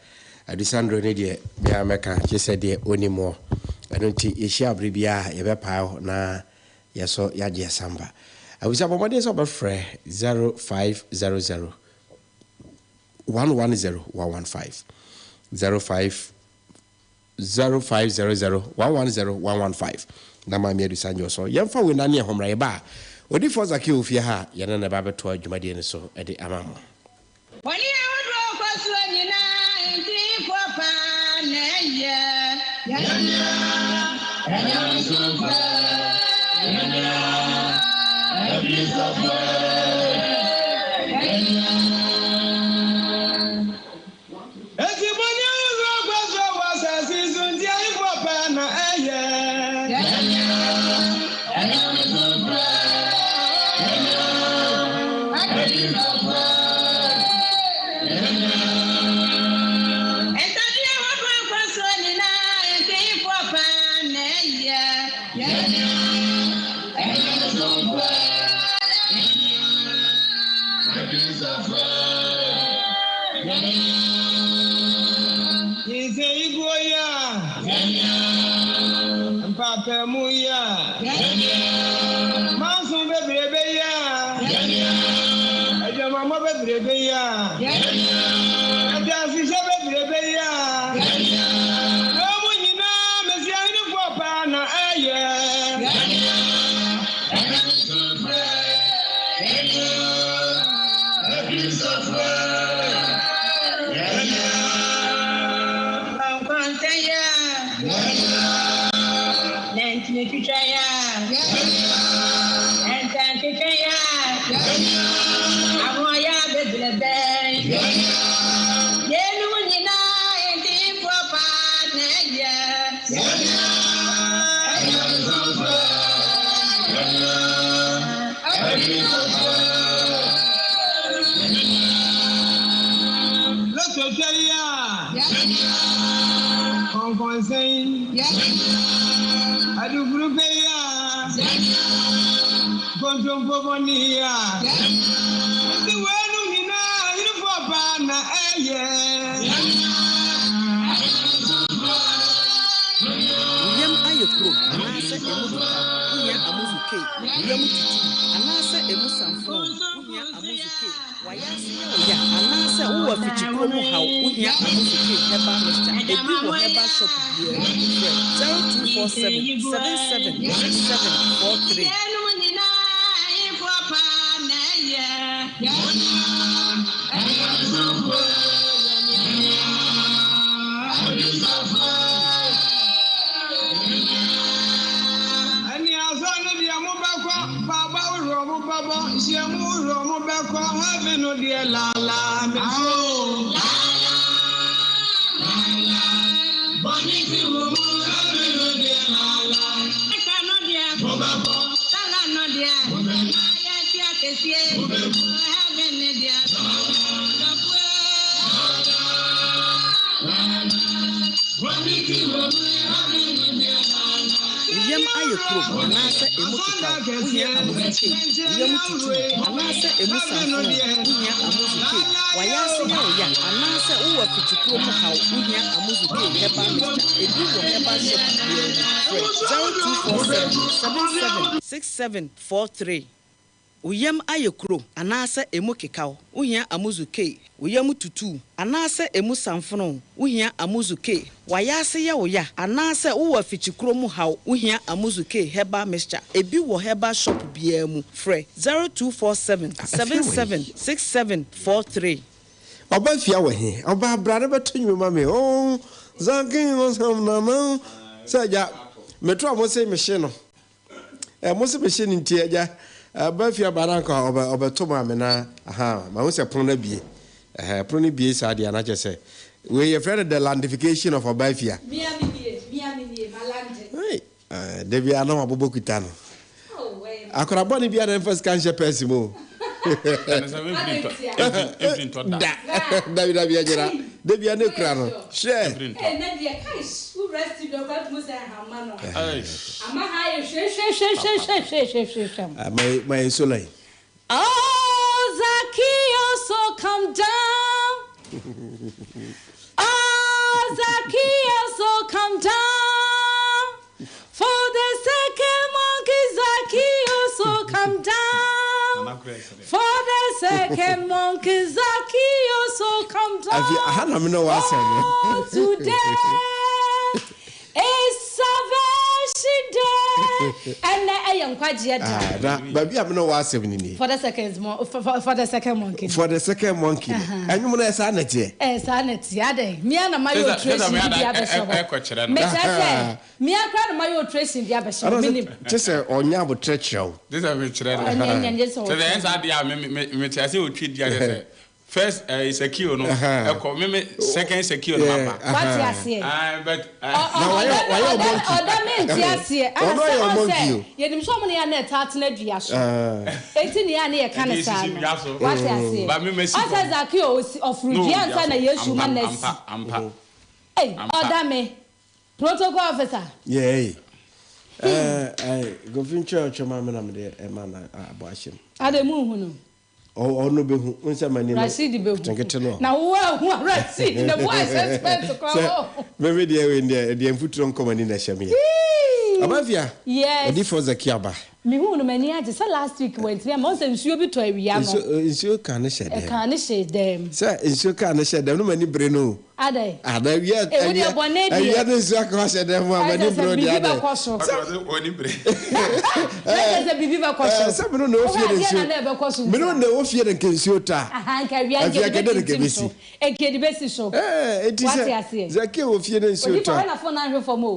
Adusa nnuro no deɛ me ara mɛka gye sɛ deɛ ɔnim wɔ. Ɛno nti yɛhyia bere biara a yɛbɛpae wo na yɛso yɛagye asamba. Abusua bɔ mmɔden sɛ wobɛfrɛ 0500 110 115 05 0500 110 115 na Maame Adusa nyɛ ɔsɔ. Yɛmfa wei na ne ɛho mmra. Yɛba a, Odiyifoɔ Zakeo wɔ fie ha a yɛne no ba abɛtoa dwumadie no so de ama mo. Bɔne ahodoɔ kɔ soɔ nyinaa ntifoɔ paa na ɛyɛ. Yɛnyɛ anyamesomfoɔ, yɛnyɛ akristofoɔ, yɛnyɛ. Enti bɔne ahodoɔ kɔ soɔ wɔ asase yi so nti ahefoɔ paa na ɛyɛ. Yɛnyɛ anyamesomfoɔ, yɛnyɛ akristofoɔ, yɛnyɛ. Ntadeɛ ahodoɔ kɔ soɔ nyinaa ntifoɔ paa na ɛyɛ. Yɛnyɛ anyamesomfoɔ, yɛnyɛ akristofoɔ, yɛnyɛ. Nyinsɛn yi a, mpaapaemu yi a, manso bebrebe yi a, adwamammɔ bebrebe yi a, adansehwɛ bebrebe yi a, wɔn mu nyinaa mesi ahenefoɔ paa na ɛyɛ. Lototwa yi a, kɔnkɔnsa yi, adufurupɛ yi a, nkontompo bɔne yi a, nti weinom nyinaa ahenefoɔ paa na ɛyɛ. Wo yam ayɛ kuro anaasɛ emu keka wo, wohia Amuzu K. Wo yam tutu wo anaasɛ emu samfono wo, wohia Amuzu K. W'ayaase yɛ wo ya anaasɛ wowɔ afikyikuro mu haw, wohia Amuzu K Herbal Mixture. Ebi wɔ herbal shop biara mu. Frɛ 0247 77 67 43. Yeinom nyinaa ahefoɔ paa na ɛyɛ. Ahoroɔ mo bɛbɔ, nhyiamu horoɔ mo bɛkɔ, heaven no deɛ laalaa me so. Laalaa, bɔne fi wo mu, heaven no deɛ laalaa. Ɛka no deɛ, mo bɛbɔ, sala no deɛ, mo bɛma yɛte akɛseɛ, mo bɛbu, heaven no deɛ laalaa, dɔfoɔ. Laalaa, laalaa, bɔne fi wo mu, heaven no deɛ laalaa. Wo yam ayɛ kuro anaasɛ emu keka wo, wohia Amuzu Cake. Wo yam tutu wo anaasɛ emu sanfono wo, wohia Amuzu Cake. W'ayaase yɛ wo ya anaasɛ wowɔ afikyikuro mu haw, wohia Amuzu Cake Herbal Mixture. Ebi wɔ herbal shop biara mu. Frɛ 0247 77 6743. Wo yam ayɛ kuro anaasɛ emu keka wo, wohia Amuzu K. Wo yam tutu wo anaasɛ emu samfono wo, wohia Amuzu K. W'ayaase yɛ wo ya anaasɛ wowɔ afikyikuro mu haw, wohia Amuzu K Herbal Mixture. Ebi wɔ herbal shop biara mu. Frɛ 0247 77 6743. Ɔba fia wɔ he? Ɔba bra na bɛto nnwom ma me oh Zakin osam nana Sɛ agya meto a mo se mehye no Eh mo se mehye no nti agya Ɔba fie aba na anka ɔbɛ ɔbɛto maa me na aha mahu sɛ pono no abie Ɛhɛ pono no bie saa deɛ a na kyerɛ sɛ wei yɛfrɛ no the landification of ɔba fia. Mia me nie, mia me nie, ma lande. Hey, eh, da biara na wabobɔ kuta no. Oh, ɛyɛ me. Akwadaa bɔne biara na ɛmfa sika nhyɛ pɛɛse mu o. Ɛne sɛ mfiri ntɔ mfiri ntɔ da. Da dabi dabi ɛgyina da bia ne kura no hwɛ. Mfiri ntɔ. Ee na deɛ kaish wo wura studio koraa tumi sɛ nhama no ama ha ayɛ hwehwehwehwehwehwehwehwɛm. Ah ma ma yɛn sola yi. Oh Zacchaeus oh come down Oh Zacchaeus oh come down For the second monkey Zacchaeus oh come down For the second monkey Zacchaeus oh come down Afi aha na me na w'asɛm no. Oh today is salvation day Ɛnnɛ ɛyɛ nkwagyeɛ da. Ah, na baabi a me na w'asɛm no nie. For the second mon for, for the second monkey. For the second monkey no. Ɛnwom no ɛsaa na ɛteɛ. Ɛsaa na ɛteɛ adɛn? Mia na mayɛ operation bi de abɛhyɛ hɔ. Mekyerɛ sɛ Mia koraa na mayɛ operation de abɛhyɛ hɔ. Menim. Kyɛ sɛ ɔnyɛ abotrɛ kyerɛ wo. Gye sɛ mekyerɛ no. Ɛnyɛ ɛnyɛ gye sɛ ɔkyerɛ. Kyɛ sɛ ɛyɛ saa deɛ a me me mete ase otwi di akyɛ sɛ first ɛɛ secure no ɛkɔ me me second secure no ma ba. Wate aseɛ. Ayi but. Na wayɛ wayɛ ɔmonkey. Ɔda me nte aseɛ. Ɔno Ana ayɛ sɛ ɔn ɔmonkey sɛ o. yɛnim sɛ ɔmo ne yɛ a na ɛtaa tena dua so. Enti ne yɛ a ne yɛka no saa no. Wate aseɛ. Ɔn sɛ Zakeo ɔsi ɔforo dua ansa na Yesu ma no asi. Ei ɔda me. Protocol officer. Yɛɛi. Ɛɛ ɛɛ Kofi ntwerɛ ɔtwerɛ ma me na mede ɛma no abɔ ahyɛ mu. Adɛn monhu no? Ɔno bɛhu. Wohu sɛ m'ani no Rashid bɛhu. ketenkete no. Na wo ahu a Rashid na bu assessment koraa Sɛ wo. me me deɛ wei deɛ deɛ mfuturo nkɔ m'ani na ɛhyɛ me yɛ. Abafia. Yes. Odiyifoɔ Zakia ba. Mehuu no m'ani agye sɛ last week wantumi amma. Wohu sɛ nsuo bi tɔ awia no. Nsuo nsuo kaa no hyɛ dɛm. Ɛkaa no hyɛ dɛm. Sɛ nsuo kaa no hyɛ dɛm no m'ani bere no o. Adɛn? Ah na awia Eh, wo deɛ awia bɔne deɛ. awia no nsuo aka ahyɛ dɛm a m'ani Ɛkyɛ sɛ bere o deɛ biribi adɛn. bɛkɔ so. Sɛ Ɔsɛ w'ani bere. Na kyerɛ sɛ biribi bɛkɔ so. Ɛɛ sɛ me no na ɛwɔ Wohwɛ fie na adeɛ na nsuo na ɛbɛkɔ so me no nti a. na ɛwɔ fie na nka nsuo tɔ a. Aha nka awia nka Afei ɛde anka dɛn na nka bɛtintim ɛbɛsi. so. Nka ɛde bɛsi so. Ɛɛ enti Wate sɛ aseɛ. Zakeo wɔ fie na nsuo Odiyifoɔ tɔ a. hwɛ na phone no anhwe fam o.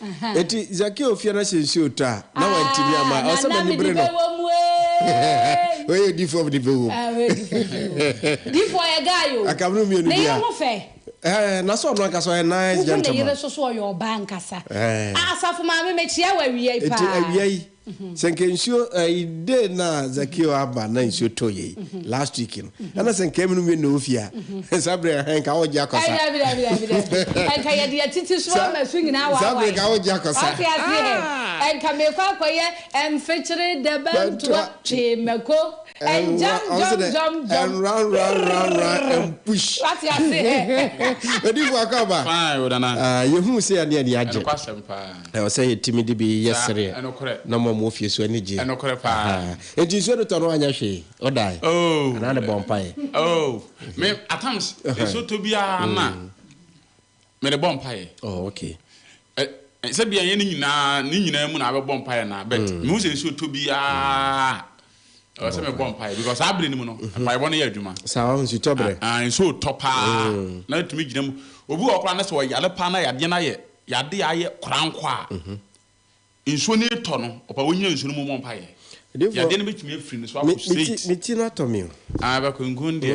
Aha. Enti Zakeo fie na sɛ nsuo tɔ a na wantumi amma Ah, a ɔsɛ nana m'ani mede bere no. bɛwɔ mu ee. Wei yɛ difoɔ mede bɛwɔ mu. Ah, wei difoɔ mede bɛwɔ mu. Difoɔ yɛ guy o. Akamunu mmienu Ne bi yere a. ho fɛ. Ɛɛ na sɛ ɔno ankasa ɔyɛ nice Wohu ne gentleman. yere so so ɔyɛ ɔbaa ankasa. Ɛɛ. Ah, asafo maame mekyia wo awia yi Enti paa. awia yi sɛ nka nsuo ɛyi day na Zakeo aba na nsuo tɔ yɛ yi last week no ɛna sɛ nka emu mmienu na ɛwɔ fie a saa bere ɛhɛn nka awogye akɔsa. Dabi dabi dabi dabi. Ɛnka yɛde atiti so ama so nyinaa Saa bere waawae. nka awogye akɔsa. Wate aseɛ? Ɛnka mekɔ akɔyɛ mfekyere dɛbɛntoa twee mako and jump jump jump jump. And round round round round and push. Wate aseɛ? Odifo Akɔaba. Fine o Nana. Ah, yɛhuu sɛ yɛne ani agye. Ɛnokwasɛm paa. Ɛwɔ sɛ yɛtumi de bi yɛ Saa, sereɛ ɛnokorɛ. na mo a mowɔ fie so ani gye. Ɛnokorɛ paa. Ahaa. Enti nsuo no tɔ no anyɛ hwee, wodae? Oh. Anaa ne bɔ mpaeɛ? Oh, me at times nsuo tɔ biara na mede bɔ mpaeɛ. Oh, okay. Ɛ, sɛ bia ɛnyɛ ne nyinaa, ne nyinaa mu na abɛbɔ mpaeɛ na, but mehu sɛ nsuo tɔ biara ɛwɔ sɛ mebɔ mpaeɛ because saa berɛ no mu no, mpaebɔ no yɛ adwuma. Saa ɔho nsutɔ berɛ. Ah, nsuo tɔ paa na ɛtumi gyina mu. Obi wɔ hɔ koraa na sɛ ɔyare paa na yadeɛ no ayɛ, yadeɛ ayɛ korankɔ a, nsuo no retɔ no, ɔpɛ ɔnyina nsuo no mu mmɔ mpaeɛ. Yadeɛ no bɛtumi afiri ne so akɔ straight. Me ti no atɔ me o. Ah, ɛbɛkɔ nku no deɛ.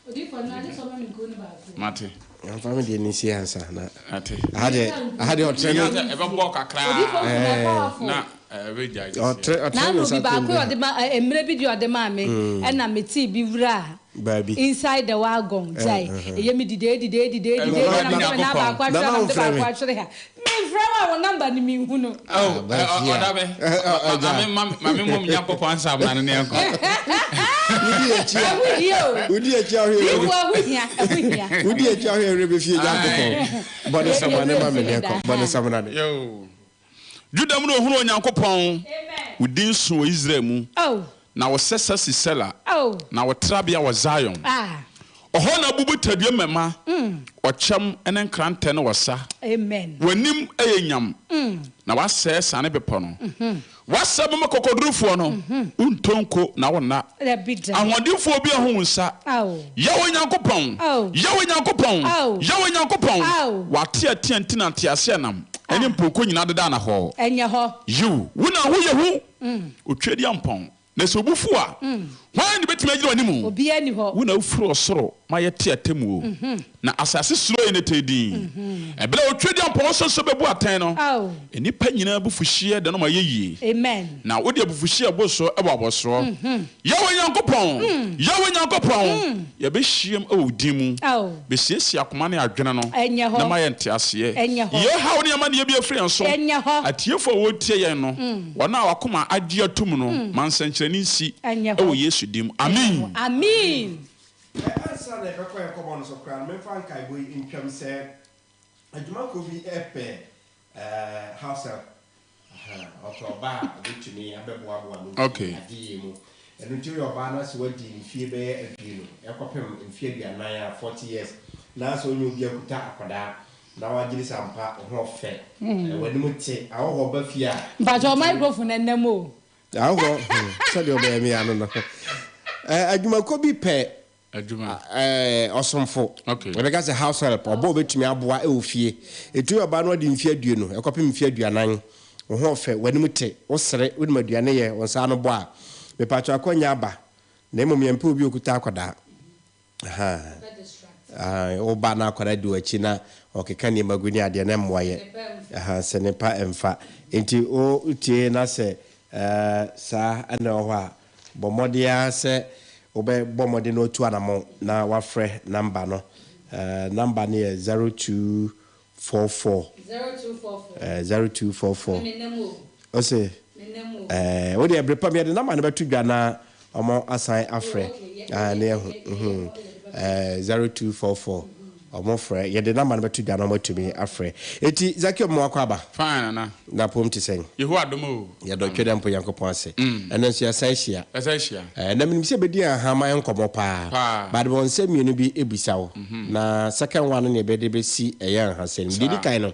Odiyifoɔ no, agye sɛ ɔma me nku no baako. Mate. Amfa me deɛ no nsi ansa na. Mate. Aha deɛ, aha deɛ ɔtrɛ no. Ɛbɛbɔ kakra. Odiyifoɔ nku no ɛkɔ afo. Na ɛbɛgyae sisi. Ɔtrɛ, ɔtrɛ Na ne ano nsa bi baako tɛm bi. ɔde ma, mmerɛ bi deɛ ɔde maa me, ɛna metee bi wuraa. Baabi. Inside the wagon, gyae. Ɛyɛ me didee didee didee didee na mede me nan baako atwere ha na mede baako atwere ha. Memfrɛ wo a wo number no menhu no. Oh, ɔda me. Ma me mmom Nyankopɔn nsamena no ne yɛnkɔ. Wodi akyi a. Ɛho hia o. Wodi akyi a ɔhwɛ. Diifo ɛho hia, ɛho hia. Wodi akyi a ɔhwɛ ɛwerɛ bɛfie Nyankopɔn. Bɔ ne samena ne ma me ne yɛnkɔ. Bɔ ne samena ne. Yo. Juda mu na ohunu Onyankopɔn. Wo din so wɔ Israel mu. Na wo sɛsɛ si Sela. Na wo trabea wɔ Zion. Ɔhɔ na abubu tadua mmɛmma, ɔkyɛm ne nkrantɛ ne ɔsa. W'anim yɛ nyam, na woasɛe sane bepɔ no. Woasɛe bɛma kokodurufoɔ no, wontɔ nko na wonna. Ahoɔdenfoɔ bi ahu wo nsa. Yahweh Nyankopɔn, Yahweh Nyankopɔn, Yahweh Nyankopɔn, w'ateatea nti na nteaseɛnam ne mpɔnkɔ nyinaa deda anahɔɔ. Yiw, wo na wo ho yɛ hu, Otweaduampɔn. Na sɛ obu fuw a, hwan na obetumi agyina w'anim? Obiara nni hɔ. Wo na wufiri ɔsoro ma yɛte atemmuo, na asase suroe na ɛtɛɛ dinn. Ɛberɛ a Otweaduampɔn ɔsɔsɔ bɛbu atɛn no, nnipa nyinaa abufuhyeɛ da no ma ɛyɛ yie, na wode abufuhyeɛ a ɛboro so bɔ abɔsoɔ. Yahweh Nyankopɔn, Yahweh Nyankopɔn, yɛbɛhyiam wɔ wo din mu, bɛsiesie akoma ne adwene no, na ma yɛn nteaseɛ. Yi ɔhaw ne amanneɛ biara firi yɛn so. Atiefoɔ a wɔretie yɛn no, Wɔn a w'akoma agye atum no, ma nsɛnkyerɛnne nsi, wɔ Yesu din mu, amen. Amen. Ansa na yɛbɛkɔ yɛn nkɔmmɔ no so koraa no, memfa nkaebɔ yi ntwam sɛ adwumakuo bi pɛ house help. Ɔpɛ ɔbaa a ɔbɛtumi abɛboaboa no wɔ adeyɛ mu. Ɛno nti woyɛ ɔbaa na sɛ woadi mfie bɛyɛ aduonu kɔpem mfie aduanan a, 40 years, na sɛ wonyɛ obi a kuta akwadaa Na wagye di sɛ ampa wo ho ɔfɛ, w'anim te, ahɔhoɔ ba fie a. Mpakyɛw microphone no ɛnam o. Ahɔhoɔ hmm sɛdeɛ ɔbɛyɛ me ano no. Adwumakuo bi pɛ ɔsomfo, yɛbɛka sɛ house help, ɔba a ɔbɛtumi aboa wɔ fie. Ɛtumi ɔbaa no adi mfeɛ aduonu ɛkɔpem mfeɛ aduanan, wo ho ɔfɛ, w'anim te, wosere, wonim aduane yɛ, wo nsa ano bɔ a, mepakyɛw akwannya aba, na mmom yɛmpɛ obi a ɔkuta akwadaa. Ahaa wo ba na akwadaa di w'akyi na ɔkeka nneɛma gu ne adeɛ na ɛmmoa yɛ. Ahaa sɛ ne pa ɛmfa. Nti wo tie na sɛ saa na ɛwɔ hɔ a, bɔ mmɔden ara sɛ wobɛ bɔ mmɔden na watu anamɔn na wafrɛ number no. Number no yɛ 0244. 0244. Ose eh, wo deɛ bere pa mu yɛde number no bɛto dwa na wɔn asan afrɛ ah, na yɛahu mhm eh, 0244 wɔn frɛ yɛde number no bɛto dwa na wɔn atumi afrɛ. Eti Zakio mmoa kɔ aba. Fine nana. Na pom te sɛn? Yehowa adom o. Yɛdɔ Twɛdɛ mpo Nyankopɔn ase. Ɛnɛ nso yɛasan ahyia. Yɛasan ahyia. Eh, na menim sɛ yɛbɛdi nhaman nkɔmmɔ paa. Paa. But mewɔ nsɛm mmienu bi bisa wo. Na second one no na yɛbɛde bɛsi ɛyɛ nhasɛm. Deɛ ɛdi kan no,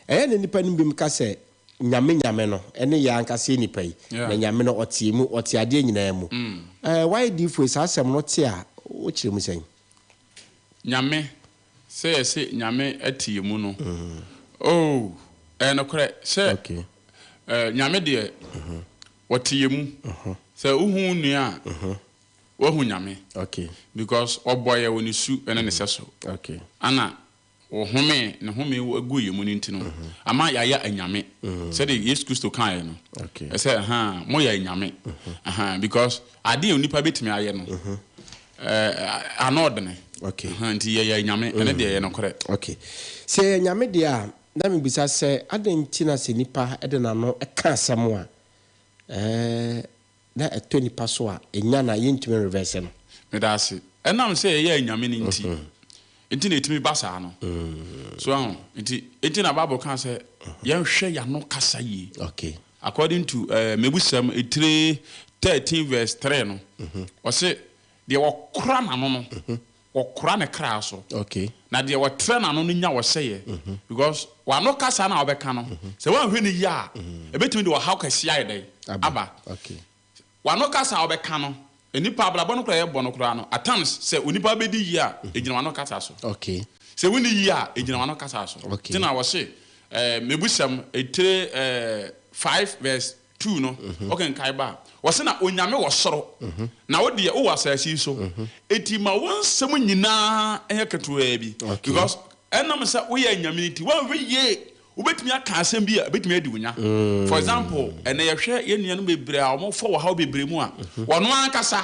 ɛyɛ na nnipa no binom ka sɛ Nyame Nyame no ne yɛn ankasa yɛ nipa yi, na Nyame no ɔte yɛn mu, ɔte adeɛ nyinaa mu. Ɛɛ wayɛ diifoɔ yi, saa asɛm no te a, wokyerɛ mu sɛn? Nyame, sɛ yɛse Nyame te yɛn mu no, oh, ɛyɛ nokorɛ sɛ eh, Nyame deɛ, ɔte yɛn mu. Sɛ wohu wo nua a, woahu Nyame. Because ɔbɔ yɛ wɔ ne su ne ne sɛso. Ana Wɔhomee, ne home guu yɛn mu no nti no, ama yɛayɛ anyame. Sɛdeɛ Yesu Kristo kaeɛ no, ɛsɛ, ahaa, moyɛ anyame. Ahaa, because adeɛ a onipa bɛtumi ayɛ no, ɛɛ, ano ɔdene. Ahaa, nti yɛyɛ anyame, ɛno deɛ ɛyɛ nokorɛ. Okay. Sɛ yɛyɛ anyame deɛ a, na mebisa sɛ, adɛn nti na sɛ nipa de n'ano ka asɛm a, ɛɛ, na ɛtɔ nipa so a, ɛnya no a, yɛntumi nreverse no. Meda ase. Ɛnam sɛ yɛyɛ anyame no nti, nti na ɛtumi ba saa no. So ahu? Nti, nti na Bible kaa sɛ, yɛnhwɛ yɛn ano kasa yie. Okay. According to eh, Mebusɛm etire 13 verse 3 no, ɔse, deɛ ɔkora n'ano no, Ɔkora ne kra so. Okay. Na deɛ ɔtrɛ n'ano no nya ɔsɛeɛ. Because w'ano kasa no a wobɛka no, sɛ woanhwɛ no yie a, ɛbɛtumi de ɔhaw kɛseɛ ayɛ dɛn? Aba. Okay. W'ano kasa a wobɛka no, nnipa abrabɔ no koraa a yɛbɔ no koraa no, at times sɛ onipa bɛdi yie a, ɛgyina w'ano kasa so. Okay. Sɛ wonni yie a, ɛgyina w'ano kasa so. Okay. Nti na wɔse, eh, Mebusɛm etire eh, 5 verse. 2 no, wokenkan ba a, ɔse na Onyame wɔ soro, na wo deɛ wowɔ asase yi so, enti ma wo nsɛm nyinaa nyɛ ketewaa bi, because ɛnam sɛ woyɛ anyame nti, woanhwɛ yie wobɛtumi aka asɛm bi a ɛbɛtumi adi wo nya. For example, ɛnɛ yɛhwɛ yɛn nuanom bebree a wɔfa ɔhaw bebree mu a, wɔn ankasa,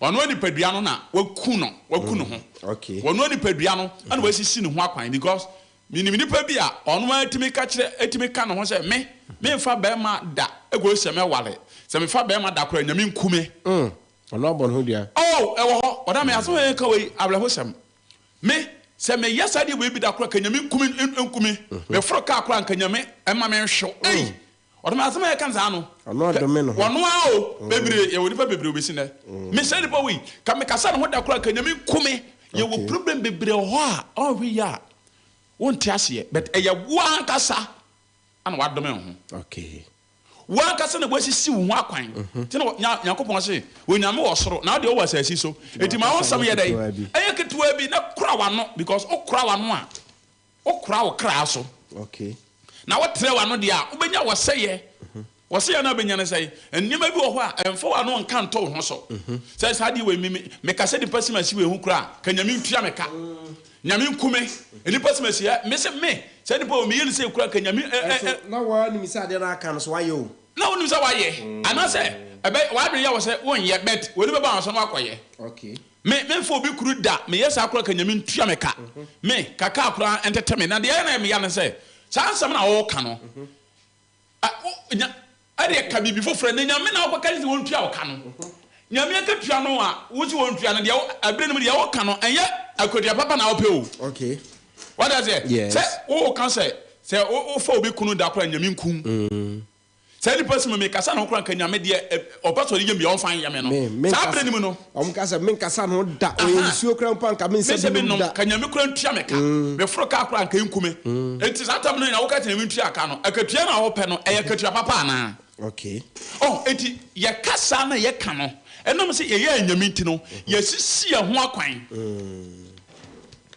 wɔn nipadua no na waku no, waku ne ho. Wɔn nipadua no na wasisi ne ho akwan because Menim nipa bi a ɔno ara tumi ka kyerɛ tumi ka ne ho sɛ me memfa barima da kɔsi sɛ mɛware. Sɛ mefa barima da koraa a Nyame nku me. Mm, ɔno abɔ ne ho dua. Oh, ɛwɔ hɔ. Ɔda me asɛm a yɛka wei awerɛhosɛm. Me, sɛ meyɛ saa adeɛ wei bi da koraa ka Nyame nku me nku me. Meforo kaa koraa nka Nyame mma menhwew. Ei! Ɔdɔ me asɛm a yɛka no saa no. Ɔno adome ne ho. Ɔno ara o. Bebree, yɛwɔ nipa bebree obesi nnɛ. Me saa nipa wei, ka me kasa ne ho da koraa ka Nyame nku me. Yɛwɔ problem bebree wɔ hɔ a, ɔnhwɛ yie a, wonte aseɛ. But ɛyɛ wo ankasa na wadome wo ho. Wo ankasa na wasisi wo ho akwan. Nti na Nyankopɔn se, Onyame wɔ soro, na wo deɛ wowɔ asase so. Nti ma wo nsɛm yɛ dɛn? Ɛyɛ ketewa bi na kora w'ano, because wokora w'ano a, Wokora wo kra so, na wotrɛ w'ano deɛ a, wobɛnya wɔsɛeɛ. Wɔsɛeɛ no a wobɛnya ne sɛn? Nneɛma bi wɔ hɔ a, ɛmfa w'ano nka nto wo ho so. Sɛ saa adeɛ wei, me, me, meka sɛ nipa si masi wei ho koraa a, ka Nyame ntua me ka. Nyame nku me. Nipa si masi, ɛ, me se me, saa nipa wei, meyɛ no sei koraa, ka Nyame, ɛ, ɛ, ɛ. Nso, na woanim sɛ adeɛ no a aka no so woayɛ o. Na wonim sɛ woayɛ, anaasɛ ɛbɛ, w'adwene yɛ wo sɛ wonyɛ, but w'ani bɛba wo so na woakɔyɛ. Me me nfa obi kuru da me yɛ saa koraa ka nyame ntua me ka me ka kaa koraa ntete me na deɛ ɛyɛ na ɛyɛ me ya ne sɛ saa nsɛm na ɔɔka no a wo nya ɛdeɛ ka biribi foforɔ na nyame na wokɔka ne sɛ wɔntua wo ka no nyame akatua no a wo sɛ wɔntua no deɛ ɛberɛ no mu deɛ woka no ɛnyɛ akatua papa na wopɛ o okay wate aseɛ sɛ woka sɛ sɛ wofa obi kunu da koraa nyame nkum Saa nipa si mu me kasa ne ho koraa nka nyame deɛ ɔpɛ sɛ ɔde yɛ me a ɔnfa nyɛ me no saa berɛ no mu no. Ɔmo ka sɛ me nkasa ne ho da ɔyɛ nsuo koraa mpo a nka me nsa bi nom da. Ka nyame koraa ntua me ka me foro kaa koraa nka nku me enti saa tam no nyinaa woka sɛ nyame ntua ka no akatua no a wopɛ no ɛyɛ akatua papa anaa? Okay. Oh enti yɛ kasa na yɛ ka no ɛnam sɛ yɛyɛ anyame nti no yɛsisi yɛn ho akwan.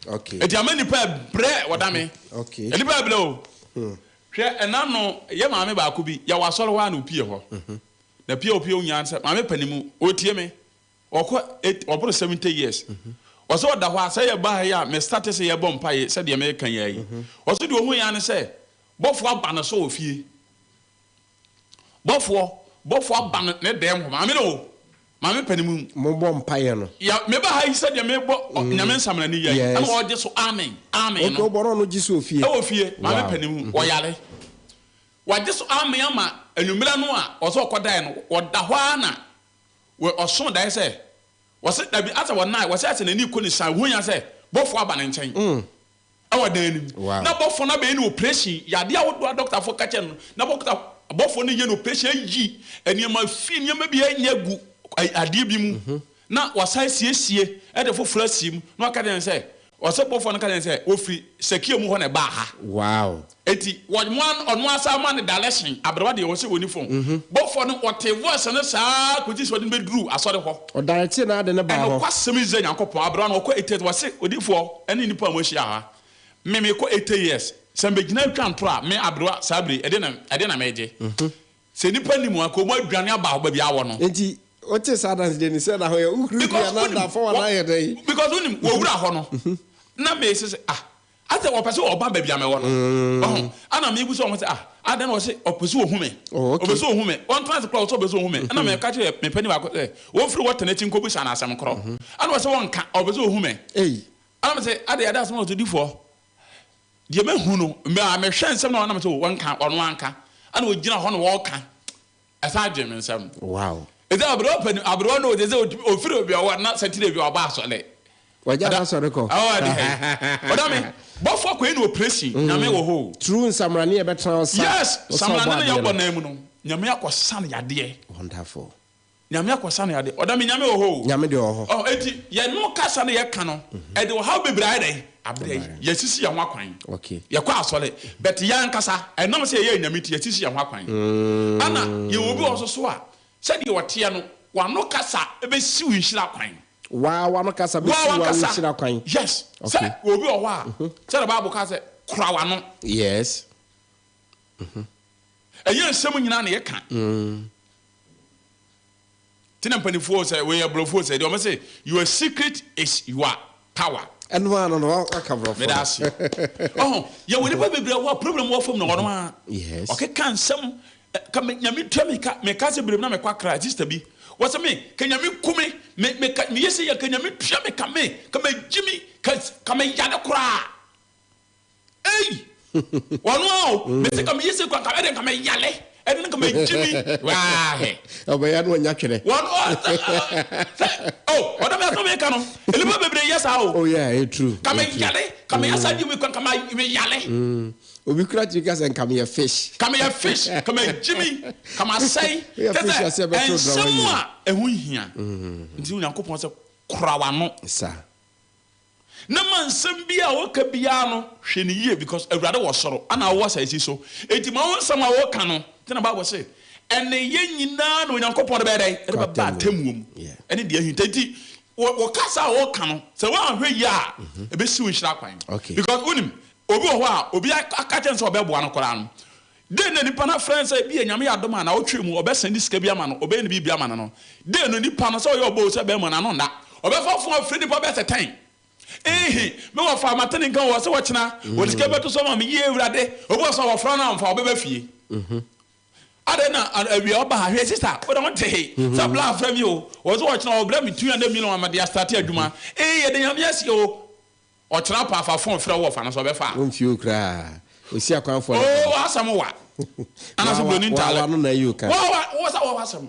Okay. Enti ama nipa ɛbrɛ wɔda me. Okay. Nipa ɛbrɛ o. Hwɛ, ɛna no, yɛ maame baako bi, yɛwɔ asɔre hɔ ara na opie hɔ. Na pie a opie hɔ nyinaa ne sɛ, maame panin mu, ɔretie me. Ɔkɔ eight, ɔboro 70 years. Ɔsɛ ɔda hɔ a, sɛ yɛba ha yi a, me starte sɛ yɛbɔ mpaeɛ sɛdeɛ mereka yi ara yi. Ɔsɛ deɛ ɔhui ara ne sɛ, bɔfoɔ aba ne so wɔ fie. Bɔfoɔ, bɔfoɔ aba no ne dɛm hɔ. Maame no o, maame pɛ ne mu. Mo bɔ mpaeɛ no. Ya, me ba ha yi sɛdeɛ me bɔ mm. Nyame nsamena ni yɛ. Yes. Ɛna ɔgye so amen, amen no. Okay, ɔbɔ no ɔno gye so wɔ fie. Ɛwɔ fie, maame pɛ ne mu, mm-hmm. ɔyare. Wagye so amen ama anwummerɛ no a ɔsɛ ɔkɔ daeɛ no, ɔda hɔ ara na ɔso daeɛ sɛ, wɔsɛ dabi asɛ wɔnae, wɔsɛ asɛ n'ani kɔ ne san, ohun ya sɛ bɔfoɔ aba ne nkyɛn. Mm. Wɔ dan no mu. Na bɔfoɔ no abɛyɛ no operation, yadeɛ ahodoɔ a dɔktafoɔ ka kyerɛ no, na bɔkta, bɔfoɔ no yɛ no operation ayi nneɛma fi, nneɛma bi anya agu adeɛ bi mu, na wasan asiesie de foforɔ asi mu, na waka kyerɛ no sɛ, ɔsɛ bɔfoɔ no ka kyerɛ no sɛ, wɔfiri Sakia mu hɔ na ɛbaa ha. Wow. Enti, wɔn ɔno ara san ma no direction, aberewa deɛ ɔsɛ ɔnni phone. Bɔfoɔ no, ɔtee voice no saa ara kɔsi sɛ ɔde no bɛduruu asɔre hɔ. Ɔdirectee no ara de no baa hɔ. Ɛnokwasɛm Israel Nyankopɔn, aberewa no ɔkɔ 80 years, wɔse, odiyifoɔ ɛne nnipa a moahyia ha, me mekɔ 80 years, sɛ mebɛgyina atwa ntorɔ a, me aberewa saa bere yi, ɛdeɛn na, ɛdeɛn na megye? Sɛ nnipa nni mu a, anka wɔn adwane aba hɔ baabi a awɔ no. Enti, wotee saa adansedie no, sɛ na ho yɛ, wohuri huri Because anaa wonim, da fam anaa yɛ dɛn? Because wonim, wɔwura hɔ no, na mese sɛ, ah, Asɛ ɔpɛ sɛ ɔba baabi a mewɔ no. Wahu? Ɛna mebisa wɔn sɛ, ah, adɛn na ɔse ɔpɛ sɛ ɔhu me? Ɔpɛ sɛ ɔhu me. Ɔntena ase koraa, ɔse ɔpɛ sɛ ɔhu me. Ɛna meka kyerɛɛ me panin baako sɛ, ɔmfiri hɔ tena akyi nkɔbisa no asɛm korɔ. Ɛna ɔse ɔnka, ɔpɛ sɛ ɔhu me. Ɛna mese, adɛn, adɛn asɛm na ɔse, odiyifoɔ, deɛ mahu no, me a mehwɛ nsɛm na ɔnam sɛ ɔnka, ɔno anka. Ɛna ɔgyina hɔ na ɔreka. Ɛsan gye me nsam. Wow. Ɛsɛ aberewa panin aberewa no ɔsɛ sɛ ofiri obi ɔwɔ na sɛtire bi ɔba asɔre. Wagya n'asɔre kɔ. Ɔwɔ adi ha yi. Ɔda me bɔfo akɔyɛ no operation mm. Nyame wɔ hɔ o. True nsamrane yɛ bɛtena ɔsa. Yes, samrane no yɛ bɔ nan mu no. Nyame akɔsa no yadeɛ. Wonderful. Nyame akɔsa no yadeɛ. Ɔda me Nyame wɔ hɔ o. Nyame deɛ ɔwɔ hɔ. Ɔ eti yɛn no kasa no yɛ ka no ɛde ɔhaw bebree ayɛ dɛn abrɛ yi. Yɛsisi yɛn ho akwan. Okay. Yɛkɔ asɔre but yɛn ankasa ɛnam sɛ yɛyɛ anyame nti yɛsisi yɛn ho akwan. Ɛna yɛwɔ obi wɔ hɔ nso so a sɛdeɛ ɔteɛ no w'ano kasa bɛsi wo nhyira kwan. Waa w'ano kasa bɛsi wo nhyira kwan. Yes. Sɛ obi wɔ hɔ a sɛdeɛ Bible ka sɛ kora w'ano. Yes. Ɛnyɛ nsɛm nyinaa na yɛka. Nti na mpanimfoɔ sɛ wei aborɔfoɔ sɛ deɛ wɔn se your secret is your power. Ɛno ara no na waka borɔfo. Meda ase. Ɔho yɛwɔ nipa bebree wɔ problem wɔ fam na wɔn a. Yes. Ɔkeka nsɛm ka me nyame tua me ka me ka sɛ bebree na mekɔ akra sister bi wɔsɛ me ka nyame ku me me me ka meyɛ sɛ yɛ ka nyame tua me ka me ka me gyi me ka ka me yare koraa. Ei! Ɔno ara o, mese ka meyɛ sei koraa nka ɛdeɛ nka meyale, ɛde no nka megye mi, waahe. Ɔbɛyɛ no ɔnya twerɛ. Wɔn o sɛ sɛ o ɔdɔ mi asɛm meka no, nnipa bebree yɛ saa o. Oh yeah, ɛyɛ true. Ka meyale, ka meyɛ saa deɛ wei koraa nka meyale. Obi koraa tumi ka sɛ nka meyɛ fish. Ka meyɛ fish, ka megye mi, ka masɛe. Woyɛ Kyɛ fish sɛ ase ɛbɛto drama nsɛm yie. a ɛho nhia nti Onyankopɔn sɛ kora w'ano. Saa. Na ma nsɛm biara a woka biara no, hwɛ no yie because Awurade wɔ soro ɛna wowɔ asase so. Enti ma wo nsɛm a woka no, nti na Bible se, ɛne yɛn nyinaa na Onyankopɔn de bɛyɛ dɛn? Ɛde bɛba atemmuo mu. Ɛne deɛ ahinta. Enti wo kasa a woka no, sɛ woanhwɛ yie a, ɛbɛsi wo nhyira kwan. Because wonim, obi wɔ hɔ a, obi aka kyerɛ no sɛ ɔbɛboa no koraa no, Dɛn na nipa no afrɛ no sɛ ebia Nyame yɛ adom a naawɔtwe mu ɔbɛsɛnde sika bi ama no, ɔbɛyɛ ne biribi ama no no? Dɛn no nipa no, sɛ ɔyɛ ɔbaa o sɛ bɛɛma o, n'ano nna. Ɔbɛfa fon afrɛ nipa bɛyɛ sɛ tɛn. Eehe, me wɔfa, mate ne nka o, ɔse ɔkyena ɔde sika bɛto so ama me, yie Awurade. Obi wɔ hɔ sɛ wɔfrɛ no a ɔmfa, ɔbɛba fie. Adɛn na awia ɔba ha, hwɛ sista, wo de wonte he, sɛ bla afrɛ me o, ɔse ɔkyena ɔbrɛ me 200 million ama mede astate adwuma, ee yɛda Nyame ase o. Ɔkyena paa fa phone frɛ wo wɔfa no sɛ ɔbɛfa a. Wonfie wo koraa. Osi akwanfoɔ no Oh w'asɛm wa. Anase broni ntaale. Wa w'ano na ayi wo ka. Wa wa wo sɛ wɔ w'asɛm.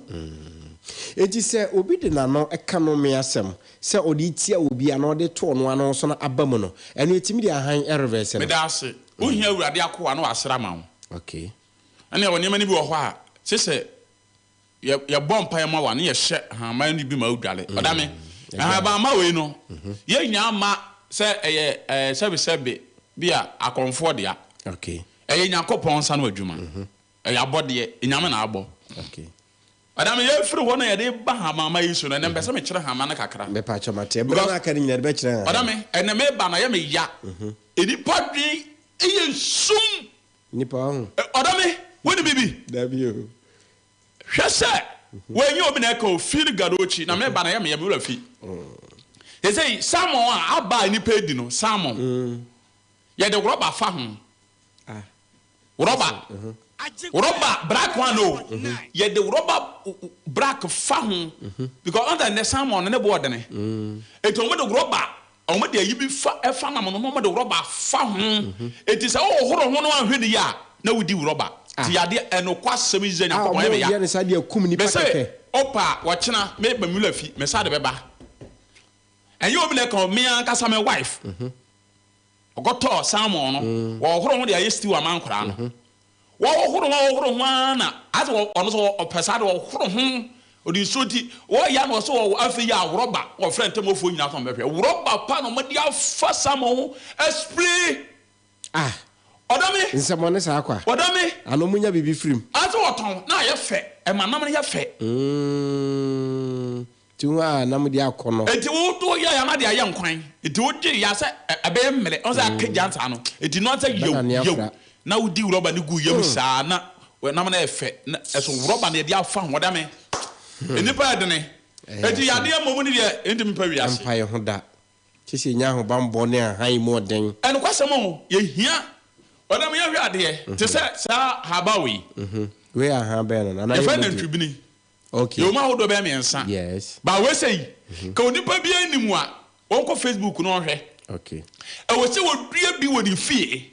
Enti sɛ obi de n'ano ka nnome asɛm sɛ ɔde retia obi anaa ɔde reto ɔno ara ho so na aba mu no, ɛno ɛtumi de ahan reverse no. Meda ase. Wohia Awurade akoa na wasra ama wo. Okay. Ɛnna ɛwɔ nneɛma no bi wɔ hɔ a, sesɛ Yɛ yɛbɔ mpaeɛ ma wo a ne yɛhyɛ ahaban no bi ma wodwale. Ɔda me. Ahaban ma wei no, yɛnnya mma sɛ ɛyɛ ɛɛ sɛbesɛbe bi a akɔmfoɔ dea. Okay. Ɛyɛ Nyankopɔn nsa no adwuma. Ɛyɛ abɔdeɛ. Nyame na abɔ. Okay. Ɔda me, yɛfiri hɔ na yɛde ba ahaban ma yi so no, ɛnɛ mpɛ sɛ mekyerɛ ahaban no kakra. Mepakyɛ mate. Ɛberɛ no aka no nyina de bɛkyerɛ ahaban. Ɔda me, ɛnɛ meba no ɛyɛ me ya. Nnipa dwen yɛ sum. Nnipa wahu. Ɔda me, wonim biribi? Dabi o. Hwɛ sɛ wɔanyɛ obi na ɛka o, fi no Gadochi, na meba na ɛyɛ me ya, me werɛ afi. Seesei salmon a aba a nnipa redi no, salmon, yɛde rɔba fa ho. Rɔba, rɔba black one o, yɛde rɔba black fa ho because ɔn sɛ nnɛ salmon no ne bo ɔdene. Enti wɔde rɔba Wɔde ayi bi fa ɛfa nam no na wɔde rɔba fa ho. Enti sɛ wohohoro ho na woanhwɛ no yie a, na wodi rɔba. Nti yadeɛ, ɛnokwasɛm Israel Nyankopɔn, ɛyɛ me ya. Wɔyɛ no saa de akum nnipa Mese, kɛkɛ. Wopɛ a, ɔkyena meba me wura fi, me sa de bɛba. Ɛnyɛ obi na ɛka o, me ankasa me wife. Ɔkɔtɔɔ salmon no, wɔhohoro ho de ayɛ stew ama nkwadaa no. Wɔhohoro ho ahohoro ho ara na ayɛ sɛ ɔno nso ɔpɛ saa de ɔhoro ho, ɔde nsuo nti wɔyɛ a na ɔsɛ ɔwɔ afei yɛ a rɔba wɔfrɛ ntɛmɔfoɔ nyinaa sɛ wɔmmɛhwɛ rɔba pa na wɔde afa salmon ho aspray. Ah! Ɔdɔ me. Nsɛmɔne saa kwa. Ɔdɔ me. Ano mo nya biribi firi mu. Ayɛ sɛ wɔtɔn na ayɛ fɛ, ɛma nam no yɛ fɛ. Mm. Ti ho a na mode akɔ no. Enti wo do yɛ ya na de ayɛ nkwan. Enti wo gye ya sɛ ɛbɛyɛ mmerɛ. Ɔn sɛ aka gya saa no. Enti noa sɛ yew yew na wo di rɔba no gu yam saa na nam no yɛ fɛ na ɛso rɔba no yɛde afa ho ɔda me. Nnipa yɛ dene. Enti yadeɛ mmom ne deɛ enti mepɛ wiase. Ɛmpa yɛ ho da. Kyɛ sɛ yɛnya ahobanbɔ ne ahan mu ɔden. Ɛnokwasɛm o yɛhia ɔda me yɛhwɛ adeɛ te sɛ saa haba wei. Wei yɛ ahan bɛn no? Anaa yɛfrɛ no nantwibini. Okay. Yɛwɔ mu ahodoɔ bɛyɛ mmiɛnsa. Yes. Ba wei sɛ yi, ka onipa biara nni mu a, ɔnkɔ Facebook na ɔnhwɛ. Okay. Ɛwɔ sɛ wɔdua bi wɔ ne fie.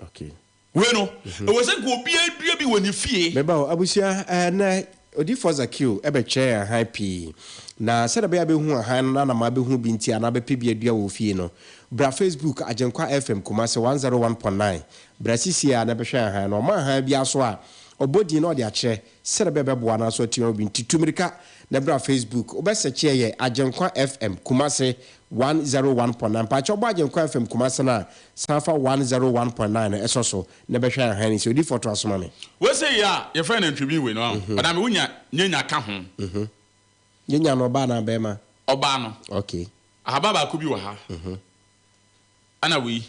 Okay. Wei no, ɛwɔ sɛ nka obiara dua bi wɔ ne fie. Meba o, abusua, ɛnnɛ Odiyifoɔ Zakeo bɛkyerɛ yɛn ahan pii. Na sɛdeɛ ɛbɛyɛ a bɛhu ahan no na anam abɛhu bi nti anaa bɛpɛ bi adua wɔ wo fie no, bra Facebook Agyenkwa FM Kumasi 101.9. Bra sisie ara na bɛhwɛ ahan no. Ɔma ahan biara so a, ɔbɔ din na ɔde akyerɛ. Sɛdeɛ ɛbɛyɛ bɛboa anaasɛ ɔtumi ama bi nti, tu mmirika na bra Facebook. Wobɛ sɛkyeɛ yɛ Agyenkwa FM Kumasi 101.9. Mpakyɛ wobɔ Agyenkwa FM Kumasi no a, san fa 101.9 no sɔ so na bɛhwɛ ahan no si. Odiyifoɔ toa so ma me. Wei sei a yɛfrɛ no nantwibin wei no ɔho, ɔdame wonya nyanya ka ho. Nyanya no ɔbaa anaa bɛɛma? Ɔbaa no. Okay. Ahaba baako bi wɔ ha. Ɛna wei.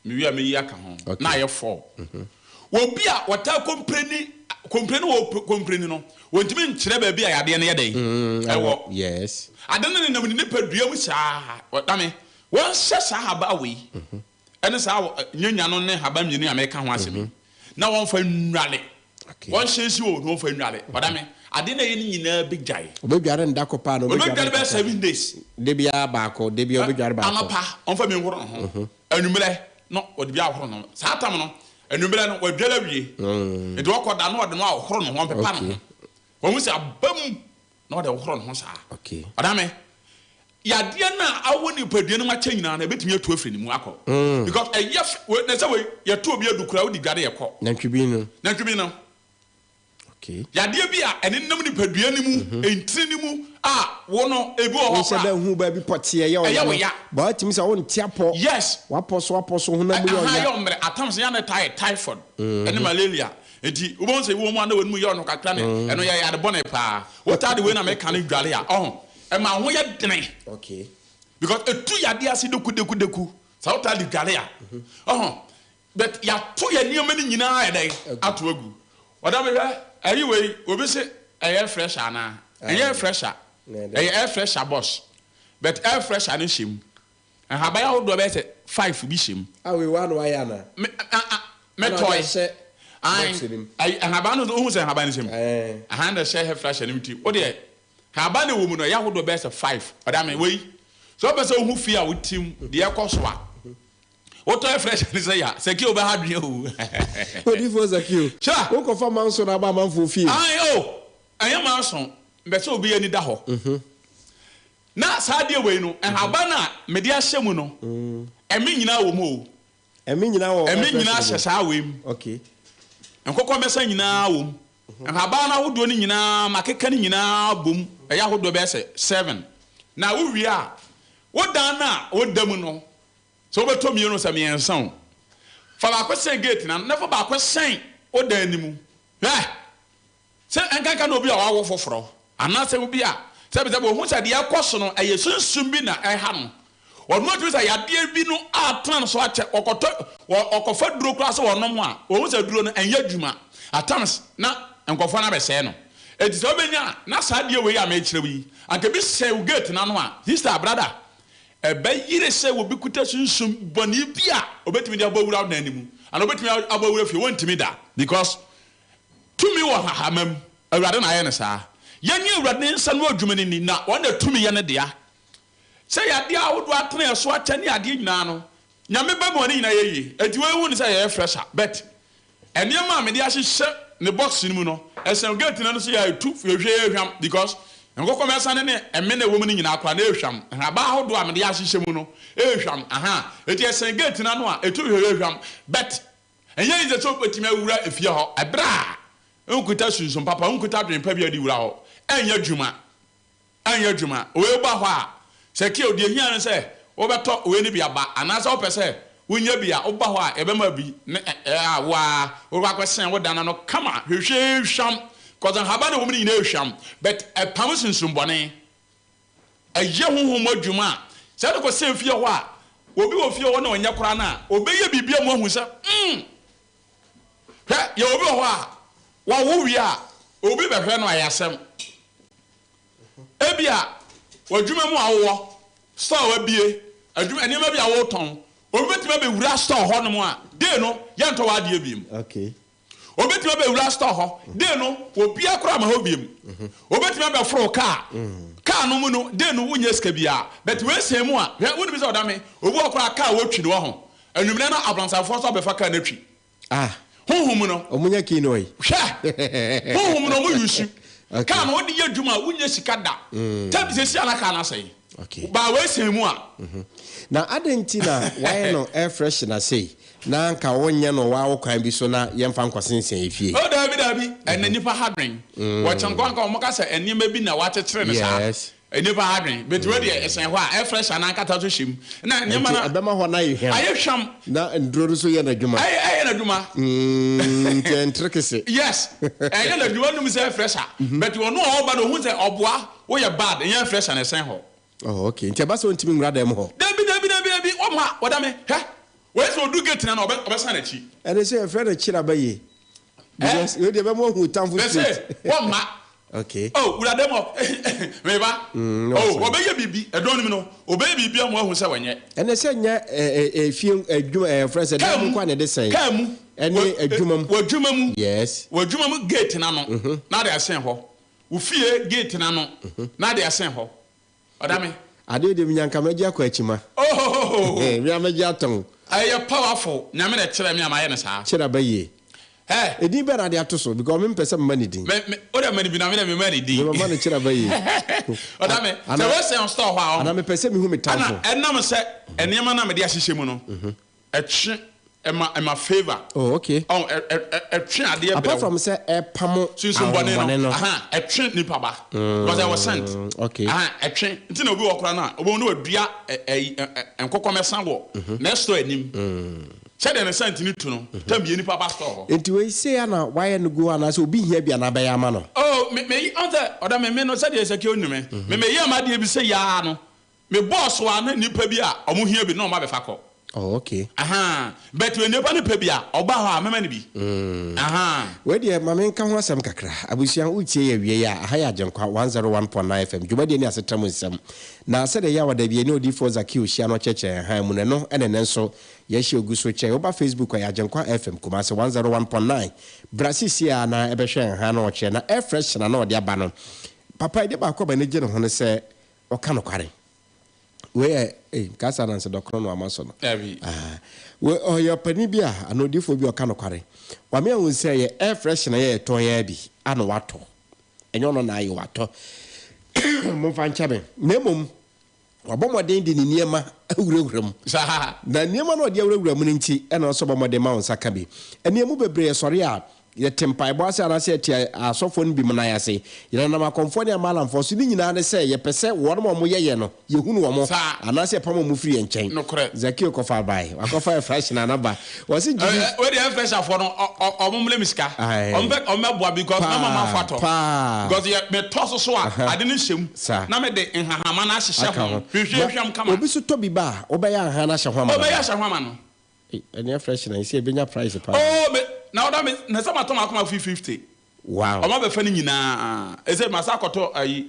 Mewie a mɛyi aka ho. Na ayɛ four. Obi a ɔtaa kompreni, kompreni wɔ kompreni no, wɔntumi nkyerɛ baabi a yadeɛ no yɛ dɛn ɛwɔ. Yes. Ade no nenam ne nipadua mu saa. Dame, wɔnhyɛ saa haba wei ɛne saa nyanya no ne haba mmienu a meka ho asɛm yi na wɔmfa nnwale. Wɔnhyɛ nsi o na wɔmfa nnwale. Ɔdame, ade no ɛyɛ no nyinaa bɛgyae. Ɔbɛdware no da ko paa na ɔbɛdware. Ɔbɛdware bɛyɛ 7 days. Da biara baako, da biara ɔbɛdware baako. Anɔpa, ɔmfa bi nhoro ne ho. Anwummerɛ na ɔde bi ahohoro ne ho. Saa tam no, anwummerɛ no, wadware awie. Nti ɔkɔ da na ɔde no ahohoro ne ho, ɔmpepa ne ho. Wahu sɛ aba mu na ɔde hohoro ne ho saa. Ɔdame, yadeɛ no a awɔ nipadua no mu akyɛ nyinaa no, ɛbɛtumi atu afiri ne mu akɔ. Because ɛyɛ f, na sɛ wei, yɛto obi adu koraa, wode dware ɛkɔ. Nantwibin no. Nantwibin no. Yadeɛ bi a ɛnenam nipadua no mu, ntini no mu a wo no, ebi wɔ hɔ Wonsɛ koraa. dɛ hu baabi pɔtee ɛyɛ Ɛyɛ ɔya wo no. ya. But watumi sɛ wonte apɔ. Yes. Wapɔ so apɔ so honam mu yɛ Ɛha ɔya. yɛ ɔmmerɛ. At times yɛ a na ɛtaa yɛ typhoid ɛne malaria. Nti wobɛhu sɛ ebi wɔ mu a na w'anim yɛ ɔno kakra ne ɛno yɛ yare bɔne paa. Wotaa de wei na meka no dware a, ɔho, ɛma wo ho yɛ dene. Okay. Because ɛtu yadeɛ ase deku deku deku. Sɛ wotaa de dware a, ɔho. But yɛato yɛn nneɛma no nyinaa ayɛ dɛn? Ato agu. Ɔda me hwɛ ayi wei, obi se ɛyɛ air fresher anaa? Ɛnyɛ air fresher, ɛyɛ air fresher boss. But air fresher no hyɛ mu. Nhaban ahodoɔ bɛyɛ sɛ five bi hyɛ mu. Ah wei woa na wayɛ anaa? Me ah ah me Ɛna ɔde tɔe. ahyɛ Ae, box no mu. ayi nhaban no wohu sɛ nhaban no hyɛ mu? Ɛɛ. Ahan na ɛhyɛ air fresher no mu nti wo deɛ nhaban no ɛwɔ mu no ɛyɛ ahodoɔ bɛyɛ sɛ five. Ɔda me wei sɛ wopɛ sɛ wohu fie a wote mu deɛ ɛkɔ so a. Wotɔ air fresh ne sɛ ya Sakio bɛha adwene o. Odiyifoɔ Sakio, wokɔfa manso na aba amanfoɔ fie. Ae o, ɛnyɛ manso, mpɛ sɛ obi ani da hɔ. Na saa adeɛ wei no, nhaban a mede ahyɛ mu no, ɛme nyinaa wɔ mu o. Ɛme nyinaa wɔ Ɛme nyinaa hyɛ saa wei mu. Okay. Nkokɔmmɛsa nyinaa wɔ mu. Nhaban no ahodoɔ no nyinaa, makeka ne nyinaa abɔ mu, ɛyɛ ahodoɔ bɛyɛ sɛ seven. Na wowie a, wo dan no a woda mu no, Sɛ wobɛtɔ mmienu sɛ mmiɛnsa o, fa baako sɛn gate no ano na fa baako sɛn wo dan no mu. Hwɛ! Sɛ ɛnkanka na obi a wawo foforɔ anaasɛ obi a sɛbisɛbi ohu sɛ deɛ ɛrekɔ so no ɛyɛ sunsum bi na ɛreha no, ɔno atumi sɛ yadeɛ bi no atena no so akyɛ, ɔkɔtɔ, ɔkɔfa duro koraa sɛ ɔnom a, ɔhu sɛ duro no ɛnyɛ adwuma. At times na nkurɔfoɔ no abɛsɛe no. Enti sɛ wobɛnya a, na saa adeɛ wei a merekyerɛ wo yi, anka ebi sɛn wo gate no ano a, sister, brother, Ɛbɛyere sɛ obi kuta sunsum bɔne bi a obetumi de abɔ wura dan no mu anaa obetumi abɔ wura fie. Wɔntumi da because tumi wɔ nhahamma mu. Awurade na ayɛ no saa. Yɛnyɛ Awurade ne nsa no adwuma no ni na ɔno na tumi yɛ ne dea. Sɛ yadeɛ ahodoɔ atena yɛn so akyɛ ne adeɛ nyinaa no, Nyame ba mu a ne nyinaa yɛ yie. Enti wei hu no sɛ yɛyɛ fresher but Nneɛma a mede ahyehyɛ ne box no mu no, ɛsɛn gate no ano sɛ yɛatu hwehwɛ ɛhwam because nkokɔmɛsa no ne ɛmene a ɛwɔ mu no nyinaa koraa na ɛhwam. Nhaban ahodoɔ a mede ahyehyɛ mu no ɛhwam ahaa. Enti ɛsɛn gate no ano a ɛtu hwehwɛ ɛhwam but ɛnyɛ easy sɛ wobɛtumi awura efie hɔ ɛberɛ a wonkuta sunsum papa, wonkuta adwene pa biara de wura hɔ. Ɛnyɛ adwuma. Anyɛ adwuma. Wei ba hɔ a, sɛ kio, deɛ ɛhia ne sɛ wobɛtɔ wei no bi aba, anaasɛ wopɛ sɛ wonya bi a, woba hɔ a, yɛbɛma bi ne ɛ a wo ara wobɛkɔ akɔsɛn wo dan ano kama, hwehwɛ hwam, cause nhaban a ɛwɔ mu no nyinaa hwam, but ɛpam sunsum bɔne. Ɛyɛ honhom mu adwuma a, sɛ wode kɔsɛn fie hɔ a, obi wɔ fie hɔ na ɔnyɛ koraa no a, ɔbɛyɛ biribi ama wahu sɛ, mm, hwɛ, yɛwɔ obi wɔ hɔ a, wawo wie a, obi bɛhwɛ no a, ɛyɛ asɛm. Ebia w'adwuma mu a wowɔ, store a wabue, adwuma nneɛma bi a wotɔn, obi betumi abɛwura store hɔnom a, day no yɛntɔ w'adeɛ biem. Okay. Obetumi abɛwura store hɔ, day no obiara koraa ma hɔ biem. Obetumi abɛforo kaa, kaa no mu no, day no wonyɛ sika biara. But wei sɛn mu a, hwɛ, wonim sɛ ɔdame, obi wɔ koraa kaa wotwi no wɔ ho. Anwummerɛ no abransafoɔ nso abɛfa kaa no atwi. Ah. Honhom mu no. Ɔmo nya key no ɔyi. Hwɛ! Honhom no ɔmo use. Okay. Car no wode yɛ adwuma a wonnya sika da. Tɛm sɛsi a na car no asɛe. Okay. Baa wei sɛn mu a. Na adɛn nti na wayɛ no air freshener sei na anka wonyɛ no waa wo kwan bi so na yɛmfa nkɔsensɛn efie? Oh daabi daabi, ɛnɛ nnipa ha dwen. Wɔkyɛ nko anka wɔka sɛ nneɛma bi na wɔakyekyere no saa. Yes. Nnipa adwen, but wei deɛ ɛsɛn hɔ a, air fresher no ankasa nso hyɛ mu. Na nneɛma Nti no ɛbɛma hɔ no ayɛ hwam. ayɛ hwam. Na nnuro no nso yɛ n'adwuma. Ɛyɛ ɛyɛ n'adwuma. Nti ɛntere kese. Yes, ɛyɛ n'adwuma num sɛ air fresher. But ɔno a ɔba no ohun sɛ ɔboa, woyɛ bad, ɛnyɛ air fresher na ɛsɛn hɔ. Oh okay, nti ɛba sɛ ɔntumi nwura dan mu hɔ. Dabi dabi dabi dabi, ɔmma, wɔda me, hwɛ. Wei sɛ ɔdu gate no ano a, ɔbɛ, ɔbɛsan n'akyi. Ɛne sɛ yɛfrɛ no kyeraba yie. Because wei deɛ ɛbɛma wahu tamfo Mese, straight. wɔmma. Okay. Oh, wura dɛm hɔ, me ba. Mm, na Oh, wasan. ɔbɛyɛ biribi, ɛdɔn no mu no, ɔbɛyɛ biribi ama wahu sɛ wɔnyɛ. Ɛne sɛ nyɛ ɛ, ɛ, efie adwuma, ɛ, yɛfrɛ sɛ Kaa dan mu mu, nko a na ɛde sɛn. kaa mu, Ɛne wɔ, ɛ, adwuma mu. w'adwuma mu, Yes. w'adwuma mu gate no ano, na ade asɛn hɔ. Wo fie gate no ano, na ade asɛn hɔ. Ɔda me. Adeɛ deɛ menya nka mɛgye akɔ akyima. Ohohoho. Me a mɛgye atɔn. Ɛyɛ powerful Nyame na ɛkyerɛ me a mayɛ no saa. Kyerɛ aba yie. Hɛ. Edin bɛn na ade ato so because me mpɛ sɛ mema no din. Me me wo deɛ ma no bi na me deɛ me ma no din. Me mama no kyerɛ aba yie. Ɔda me sɛ wei sɛn store hɔ a ɔho. Anaa mepɛ sɛ mehu me tamfo. Ɛna ɛnam sɛ nneɛma no a mede ahyehyɛ mu no Ɛtwe, ɛma, ɛma favour. Oh, okay. Ɔn, ɛ, ɛ, ɛ, ɛtwe adeɛ brɛ wo. Apart from sɛ ɛpamo Sunsum bɔne ahonhommɔne no, no. aha, ɛtwe nipa ba. Because ɛwɔ scent. Okay. Aha, ɛtwe. Nti na obi wɔ hɔ koraa no a, wobɛhu na wadua ɛ, ɛyi, ɛ, ɛ, nkokɔmɛsa wɔ ne store anim. Sɛdeɛ ne scent no tu no, tam bie nipa ba store hɔ. Nti wei sei ara na wayɛ no gu hɔ anaasɛ obi hia bi a na abɛyɛ ama no? Oh, me, me, ɔn sɛ, ɔda me, me no, sɛdeɛ Ezekiel nim me, me, meyɛɛ m'adeɛ bi sei ara no, Me bɔɔ so a na nnipa bi a ɔmo hia bi na ɔmo abɛfa kɔ. Oh okay. Ahaa but wei nnipa no pɛ bi a ɔba hɔ a mɛma no bi. Ahaa. Wei deɛ ma menka ho asɛm kakra. Abusua woretie yɛn awiei a, aha yɛ Agyenkwa 101.9 FM, dwumadie ne asetra mu nsɛm. Na sɛdeɛ ɛyɛ a ɔda bi yɛne Odiyifoɔ Zakeo hyia na ɔkyerɛkyerɛ yɛn hann mu no, ɛno na ɛnnɛ nso yɛahyia ogu so rekyerɛ. Woba Facebook a, ɛyɛ Agyenkwa FM Kumasi 101.9. Bra seesei ara na bɛhwɛ yɛn hann na ɔkyerɛ, na air freshener na ɔde aba no. Papa, adeɛ baako a m'ani gye ne ho ne sɛ, Ɔka nokware. Wei yɛ ei kasa ananse dɔkono na wama so no. Dabi. Ah, wei ɔyɛ ɔpanin bi a anaa odiyifoɔ bi a ɔka nokware. Wame ahu sɛ yɛ air freshener yɛ yɛtɔn yɛ bi a na watɔ. Ɛnyɛ ɔno na ayɛ watɔ. Momfa nkyɛ me. Na mmom wabɔ mmɔden de ne nneɛma awurawura mu. Saa. Na nneɛma no a ɔde awurawura mu no nti ɛna ɔsɛ ɔbɔ mmɔden ma wo nsa ka bi. Ɛnneɛ mu bebree sɔre a Yɛte mpaebɔ ase anaasɛ yɛte asɔfoɔ no binom nan ase. Yɛnenam akɔmfoɔ ne amaalamfoɔ so. Ne nyinaa ne sɛ yɛpɛ sɛ wɔnom a wɔyɛ yɛn no, yɛhunu wɔn, Saa. anaasɛ yɛpam wɔn firi yɛn nkyɛn. Nokorɛ. Zakeo kɔfaa bae. Wakɔfa air-freshener no aba. Wɔse gyidi. Ɛ, wei deɛ air-fresherfoɔ no, ɔ, ɔ, wɔn mmrɛ me sika. Ae. Wɔn bɛ, wɔn bɛboa because mɛma Paa, m'afo atɔ. paa. Because yɛ, metɔ so so a, Aha. ade no hyɛ mu. Saa. Na mede nhahamma no ahyehyɛ Aka ho. ho. Hwehwɛ Na hwam kama. obi nso tɔ bi ba a, wobɛyɛ anha no ahyɛ ho ama no Ɔbɛyɛ anaa? ahyɛ ho ama no. Ei ɛneɛ fresh na ɛsɛ ɛbɛnya price paa. Oh me na ɔda me na sɛ matɔ mako mako 50. Wow. Ɔmo abɛfa ne nyinaa ɛsɛ masa akɔtɔ ayi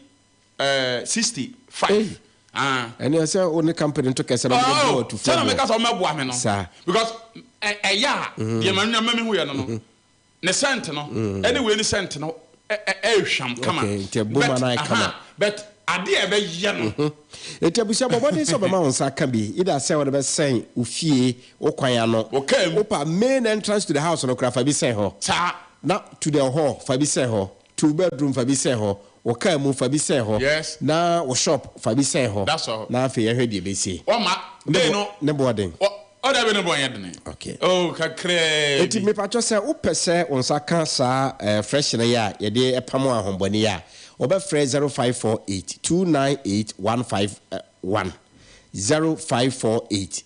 ɛɛ 65. Ei Ah. Ɛneɛ sɛ wo ne company nto kɛsɛ na ɔmo bɛboa Oh atufoɔ sɛ na boɔ. meka sɛ ɔmo bɛboa me no. Saa. Because ɛ ɛyɛ a deɛ ma nwa ma me hu yɛ no no. Ne scent no ɛne wei ne scent no ɛɛhwam kama. Okay, nti ɛbom But anaa ɛkama. aha but adeɛ a ɛbɛyɛ no. Enti abusua bɔ mmɔden sɛ wobɛma wo nsa aka bi, either sɛ wode bɛsɛn wo fie, wo kwan ano, Wo car mu. wopɛ a main entrance to the house no koraa fa bi sɛn hɔ, Saa. na to the hall fa bi sɛn hɔ, to wo bedroom fa bi sɛn hɔ, wo car mu fa bi sɛn hɔ, Yes. na wo shop fa bi sɛn hɔ, That's all. na afei yɛhwɛ deɛ ɛbɛsie. Wɔma Ne day bo no. ne boɔ den. Wɔ oh dabi ne boɔ nyɛ dene. Okay. Oh kakraa Enti bi. mepakyɛ sɛ wopɛ sɛ wo nsa ka saa eh, fresh no yi a yɛde pamo ahombɔne yi a, wɔbɛfrɛ 0548 298 151, 0548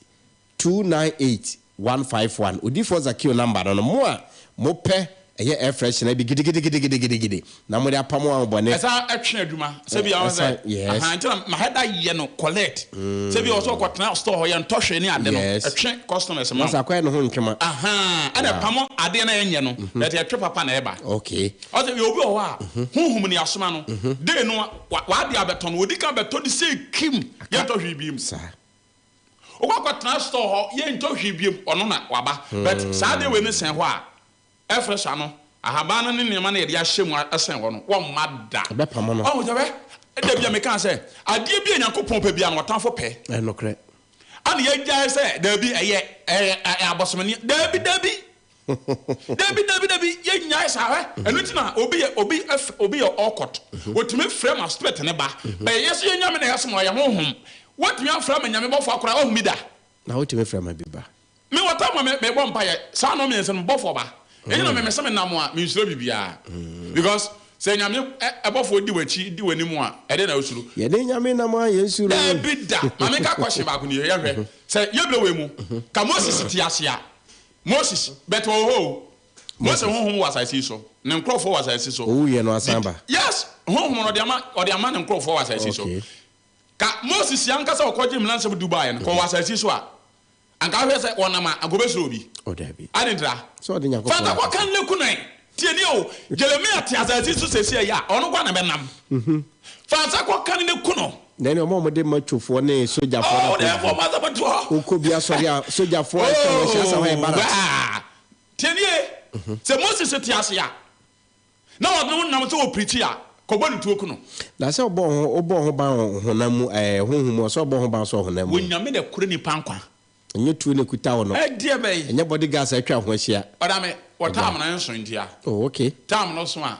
298 151. Odiyifoɔ Zakeo number no no, mo a mopɛ ɛyɛ air freshener bi gidigidigidigidigidi na mode apamo ahobɔne. Ɛsan ɛtwe adwuma sɛ bi a wɔn sɛ Ɛsan, yes. ahan nti na mahɛda yɛ no collect sɛ bi a ɔsɛ ɔkɔtena store hɔ yɛntɔ hwee ne ade no Yes. ɛtwe customers ma Na sɛ akɔyɛ ne ho ntwema. Ahan ɛna Wow. ɛpamo adeɛ na ɛnyɛ no but ɛtwe papa na ɛba. Okay. Ɔsɛ yɛ obi wɔ hɔ a honhom ne asoma no day no wa w'adeɛ abɛtɔ no odi kan bɛtɔ de sei kim yɛntɔ hwee biem. Saa. Wokɔ akɔtena store hɔ yɛntɔ hwee biem ɔno na waba but saa adeɛ wei no sɛn hɔ a Air freshener no, ahaban no ne nneɛma no a yɛde ahyɛ mu asɛn hɔ no, wɔmma da. Ɛbɛpamo no. Ɔho sɛ hwɛ, da bi a mekaa sɛ, adeɛ bi a Nyankopɔn pɛ biara no, ɔtamfo pɛ. Ɛyɛ nokorɛ. Ɛna yɛagyae sɛ, daabi, ɛyɛ, ɛyɛ, ɛyɛ abosomneɛ. Daabi, daabi. Daabi, daabi, daabi, yɛnnyae saa. Hwɛ, ɛno nti na obi yɛ, obi ɛf, obi yɛ ɔkɔt. Wɔtumi frɛ ma spirit no ba. But yɛn nso yɛn Nyame na yɛsom no, ɔyɛ honhom. Wɔtumi afrɛ ma Nyame bɔfoɔ koraa, wahu bi da? Na wotumi frɛ ma bi ba? Me wɔ time a me me bɔ mpaeɛ saa nɔɔ miensa no me bɔfoɔ ba ɛnyɛ na me me se me nam a me nsuro biribiara because sɛ Nyame bɔfoɔ di wakyi di wanim a ɛdɛn na wosuro. Yɛne Nyame nam a yɛnsuro. Daabi da ma me nka question baako nie yɛnhwɛ sɛ yɛ berɛ wei mu ka Moses te ase a Moses but ɔwɔ hɔ o Mose honhom wɔ asase yi so ne nkorɔfoɔ wɔ asase so. Owuiɛ no asan ba. Yes honhom no ɔde ama ɔde ama ne nkorɔfoɔ wɔ asase so Okay. ka Moses ankasa ɔkɔgye mmaransɛm du baeɛ no kɔ wɔ asase so a. Anka wohwɛ sɛ wɔnam a, anka wɔbɛsuro obi? Oh, dabi. Adɛn ntira? Sɛ ɔde Nyankopɔn Fa nsa akasa. kɔka ne kunu ɛ. Tie nie o, Jeremia te asase so seesei a, ɔno nko ara na ɛbɛnam. Fa nsa kɔka ne kunu. Na ɛne wɔn a wɔde machofoɔ ne sogyafoɔ Oh, no deɛ ɛfɔ ɔmo asɛm to hɔ. Wokɔ bi asɔre a, sogyafoɔ a atwa wɔn ahyia sɛ hɔ yɛ barracks. Oh, tie nie, sɛ Moses te ase a, na ɔde ne ho nam sɛ ɔpirikyi a, kɔbɔ ne tuo ku no. Na sɛ ɔbɔ ho, wobɔ ho ban wɔ honam mu, ɛɛ, honhom mu, ɔsɛ ɔbɔ ho ban nso wɔ honam mu. Onyame na ɛkora nipa nkwa. Ɛnyɛ tuo na ɛkuta wo no. Ɛdeɛ bɛn? Ɛnyɛ body guards a atwa wo ho ahyia. Ɔda me, wɔ time no nso ntia. Oh, okay. Time no so a,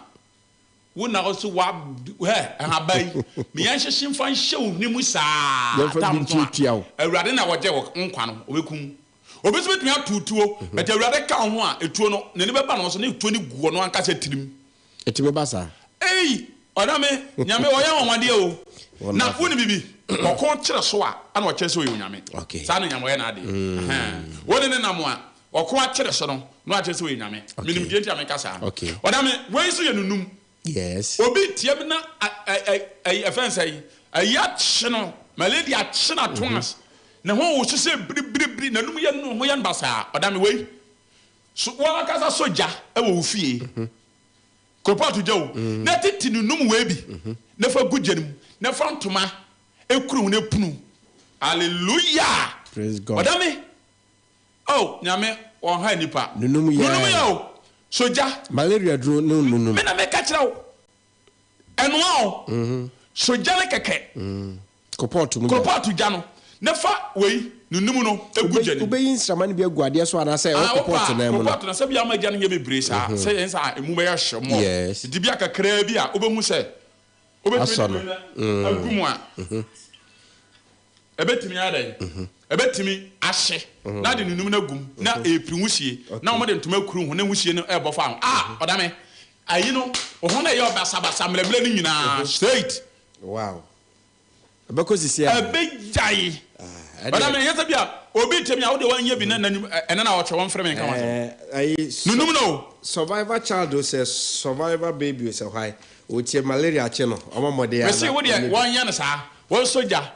wo na wo so wa, hɛ, nhaba yi, me yɛn hyehye mfa nhyɛ wo hwene mu saa. Yɛmfa bi Time so a, ntuatua wo. Awurade na ɔgye wo nkwa no, ɔbɛkum wo. Obi nso bɛtumi ato tuo, but Awurade ka wo ho a, etuo no, n'ani bɛba ne ho so na etuo no gu ɔno ankasa tirim. Ɛtumi ba saa. Ei! Ɔda me, Nyame ɔyɛ anwanwadeɛ o. Na wonim biribi? Ɔko kyerɛ so a, ɛna ɔkyerɛ sɛ ɔyɛ Onyame. Saa na Nyame ɔyɛ n'adeɛ. Ɛhɛn. Wo ne no nam a, ɔko akyerɛ so no, na wakyerɛ sɛ ɔyɛ Nyame. Menim deɛ nti a meka saa. Ɔda me, wei nso yɛ nunum. Yes. Obi tia me na ɛyi ɛfɛn sɛ ayi akye no, malaria akye no ato ase. Ne ho woso sɛ biribiribiri, n'anum yɛ no ho yɛ no basaa. Ɔda me wei. So wɔn ankasa sɔ gya wɔ wo fie? Koropɔɔto gya o, na tete no num wei bi na fa gu gya no mu na fa ntoma kuru ho na punu. Hallelujah! Praise God. Ɔda me. Oh, Nyame, ɔnha nnipa. Nunum yɛ. Nunum yɛ o. Sɔ gya. Malaria duro ne nunum. Me na meka kyerɛ wo. Ɛnoa o. Sɔ gya no kɛkɛ. Koropɔɔto mu gya. Koropɔɔto gya no, na fa wei, nunum no, gu gya no mu. Wobɛyi nsramma no bi agu adeɛ so anaasɛ ɛwɔ koropɔɔto no ara mu no? Ah, wopɛ a, koropɔɔto no, sɛ bia ama gya no nyɛ bebree saa, sɛ yɛn saa a, emu bɛyɛ hye more. Yes. Nti bia kakraa bi a, wobɛhu sɛ, wobɛtumi Asɔ de no. wei no agu mu a, ɛbɛtumi ayɛ dɛn? Ɛbɛtumi ahye, na ade nunum no agu mu, na ɛrepiri nwusie, na wɔde ntoma akuru ho, na nwusie no rebɔ fa ho. Ah, ɔdame, ayi no, wo ho no ɛyɛ ɔbasabasa mmerɛmmerɛ no nyinaa, straight. Wow. Ɛbɛkɔ sisi a. Ɛbɛgyae. Ɔdame, ɛnyɛ sɛ bi a, obi retie me a, wo deɛ wanyɛ bi na n'anim, ɛnɛ na ɔtwe, wɔmfrɛ me nka ho asɛm. Nunum no o. Survivor child o sɛ survivor baby o sɛ hwan, ɔtie malaria akye no, ɔmɔ mmɔden ara Mese na wo deɛ ɔnyɛ bi. wɔnyɛ no saa, wɔnsɔ gya,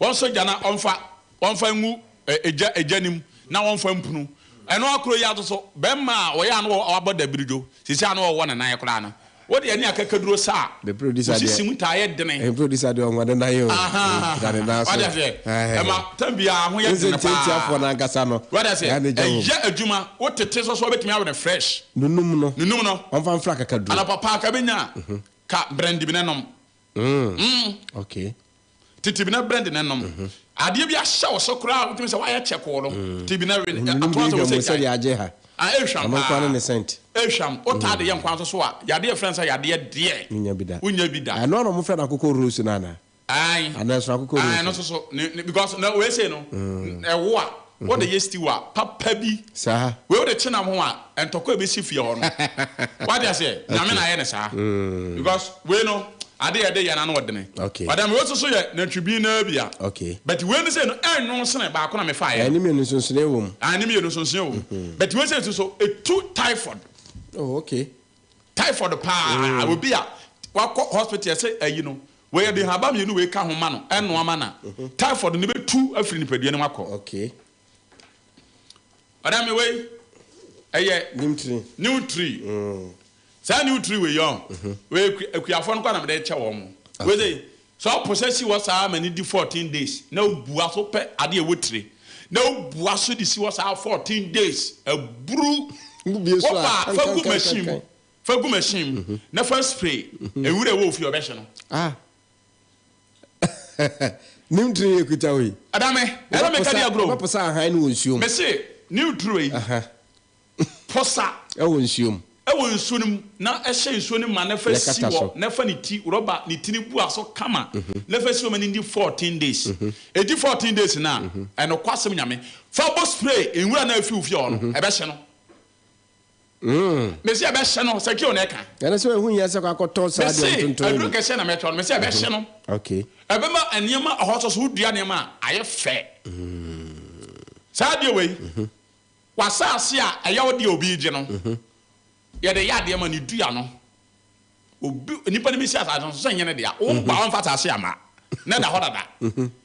Wɔnsɔ gya na wɔmfa wɔmfa ngu egya egya no mu na wɔmfa mpunu. Ɛno ara koro yi ara nso so, barima a ɔyɛ a na wabɔ dabiridwo, seesei a na ɔwɔ ne nan koraa no, wode ɛne akakaduro sa a, Me producer wo deɛ, sisi mu taa yɛ dene. Me producer deɛ ɔnwa ne nan o. Ahaa, Ɔda ne nan so. wate aseɛ? Ɛma tam biara ho yɛ Wosɛ dene paa. ntiantiafoɔ no ankasa no. Wate aseɛ? Ɛyɛ a na egya wɔ mu. Ɛyɛ adwuma, wotete nso so a, wobɛtumi awe no fresh. Nunum no. Nunum no. Ɔmfa mfra akakaduro. Anɔpa paa ka bɛnya a, ka brɛndi bi na nom. Okay. Tete bi na brɛ de ne nom. Adeɛ bi ahyɛ wo so koraa a wotumi sɛ woayɛ kyɛkoo no, te bi na we no. Atoa sɛ wo sɛ gyae. Ah, ehwam paa. Ehwam. Wotaa de yɛ nkwan nso so a, yadeɛ yɛfrɛ no sɛ yadeɛ deɛ. Wonya bi da. Wonya bi da. Ɛno ara na wɔfrɛ no akokɔ rose no anaa? Ae. Anaa ɛsono akokɔ rose? Ae, ɛno nso so. Ne, ne, because na wei sei no, ɛwo a, wode yɛ stew a, papa bi. Saa. Wei wode kye nam ho a, ntɔkwa a ɛbɛsi fie hɔ no. Wate aseɛ? Nyame na ayɛ no saa. Because wei no, ade a yɛde yɛ no ano ɔdene. Okay. But then wei nso so yɛ nantwibin no ara bi a. Okay. But wei no sei no, ɛnwo sene baako na mefaeɛ Ɛne no. mmienu nsonsonoeɛ wɔ mu. Ah, ɛne mmienu nsonsonoeɛ wɔ mu. But wei sei nso so, ɛtu typhoid. Oh, okay. Typhoid paa, obi a wakɔ hospital yɛsɛ ayi no, wei yɛde nhaba mmienu wei ka ho ma no, ɛnoa ma no a, typhoid no bɛtu afiri nipadua no mu akɔ. Okay. Ɔda me wei ɛyɛ Neem tree. New tree. Saa new tree wei ɔn, wei akuafoɔ no kɔ na mede kyɛ wɔn mo. Wei sɛ sɛ ɔpo sɛ si hɔ saa ma ne di 14 days na obua so pɛ adeɛ ɛwɔ tire na obua so de si hɔ saa 14 days aburu. Wobie so a, Wopa fa gu machine mu, kankankankan. fa gu machine mu na fa spray nwura ɛwɔ ofie ɔbɛhye no. Ah. New tree yɛ kuta hɔ yi. Adame, ɛna meka di agorɔ o. Wobɛposa ahan no wɔ nsuo mu. Mese new tree yi. Posa. Ɛwɔ nsuo mu. Ɛwɔ nsuo no mu na hyɛ nsuo no ma na fa si hɔ na fa ne ti rɔba ne ti no bua so kama na fa si hɔ ma no ndi 14 days. Ɛdi 14 days no a, ɛnokwasɛm Nyame, fa bɔ spray nwura no a afi wo fie hɔ no, ɛbɛhye no. Mese ɛbɛhye no, Sakeo na ɛka. Ɛno sɛ ɛho hia sɛ kɔ akɔtɔ saa deɛ Mese ɔtontɔn aduro bi. kɛseɛ na mɛtɔ no, mese ɛbɛhye no. Okay. Ɛbɛma nneɛma ɛhɔ nso so wodua nneɛma a ayɛ fɛ. Saa adeɛ wei. W'asase a ɛyɛ wo dea a obi regye no, yɛde yɛ adeɛ ma no dua no. Obi, nipa no bɛsi asase no so sɛ nyɛ ne dea. Wo ba ɔmfa asase ama. Na ɛda hɔ dada.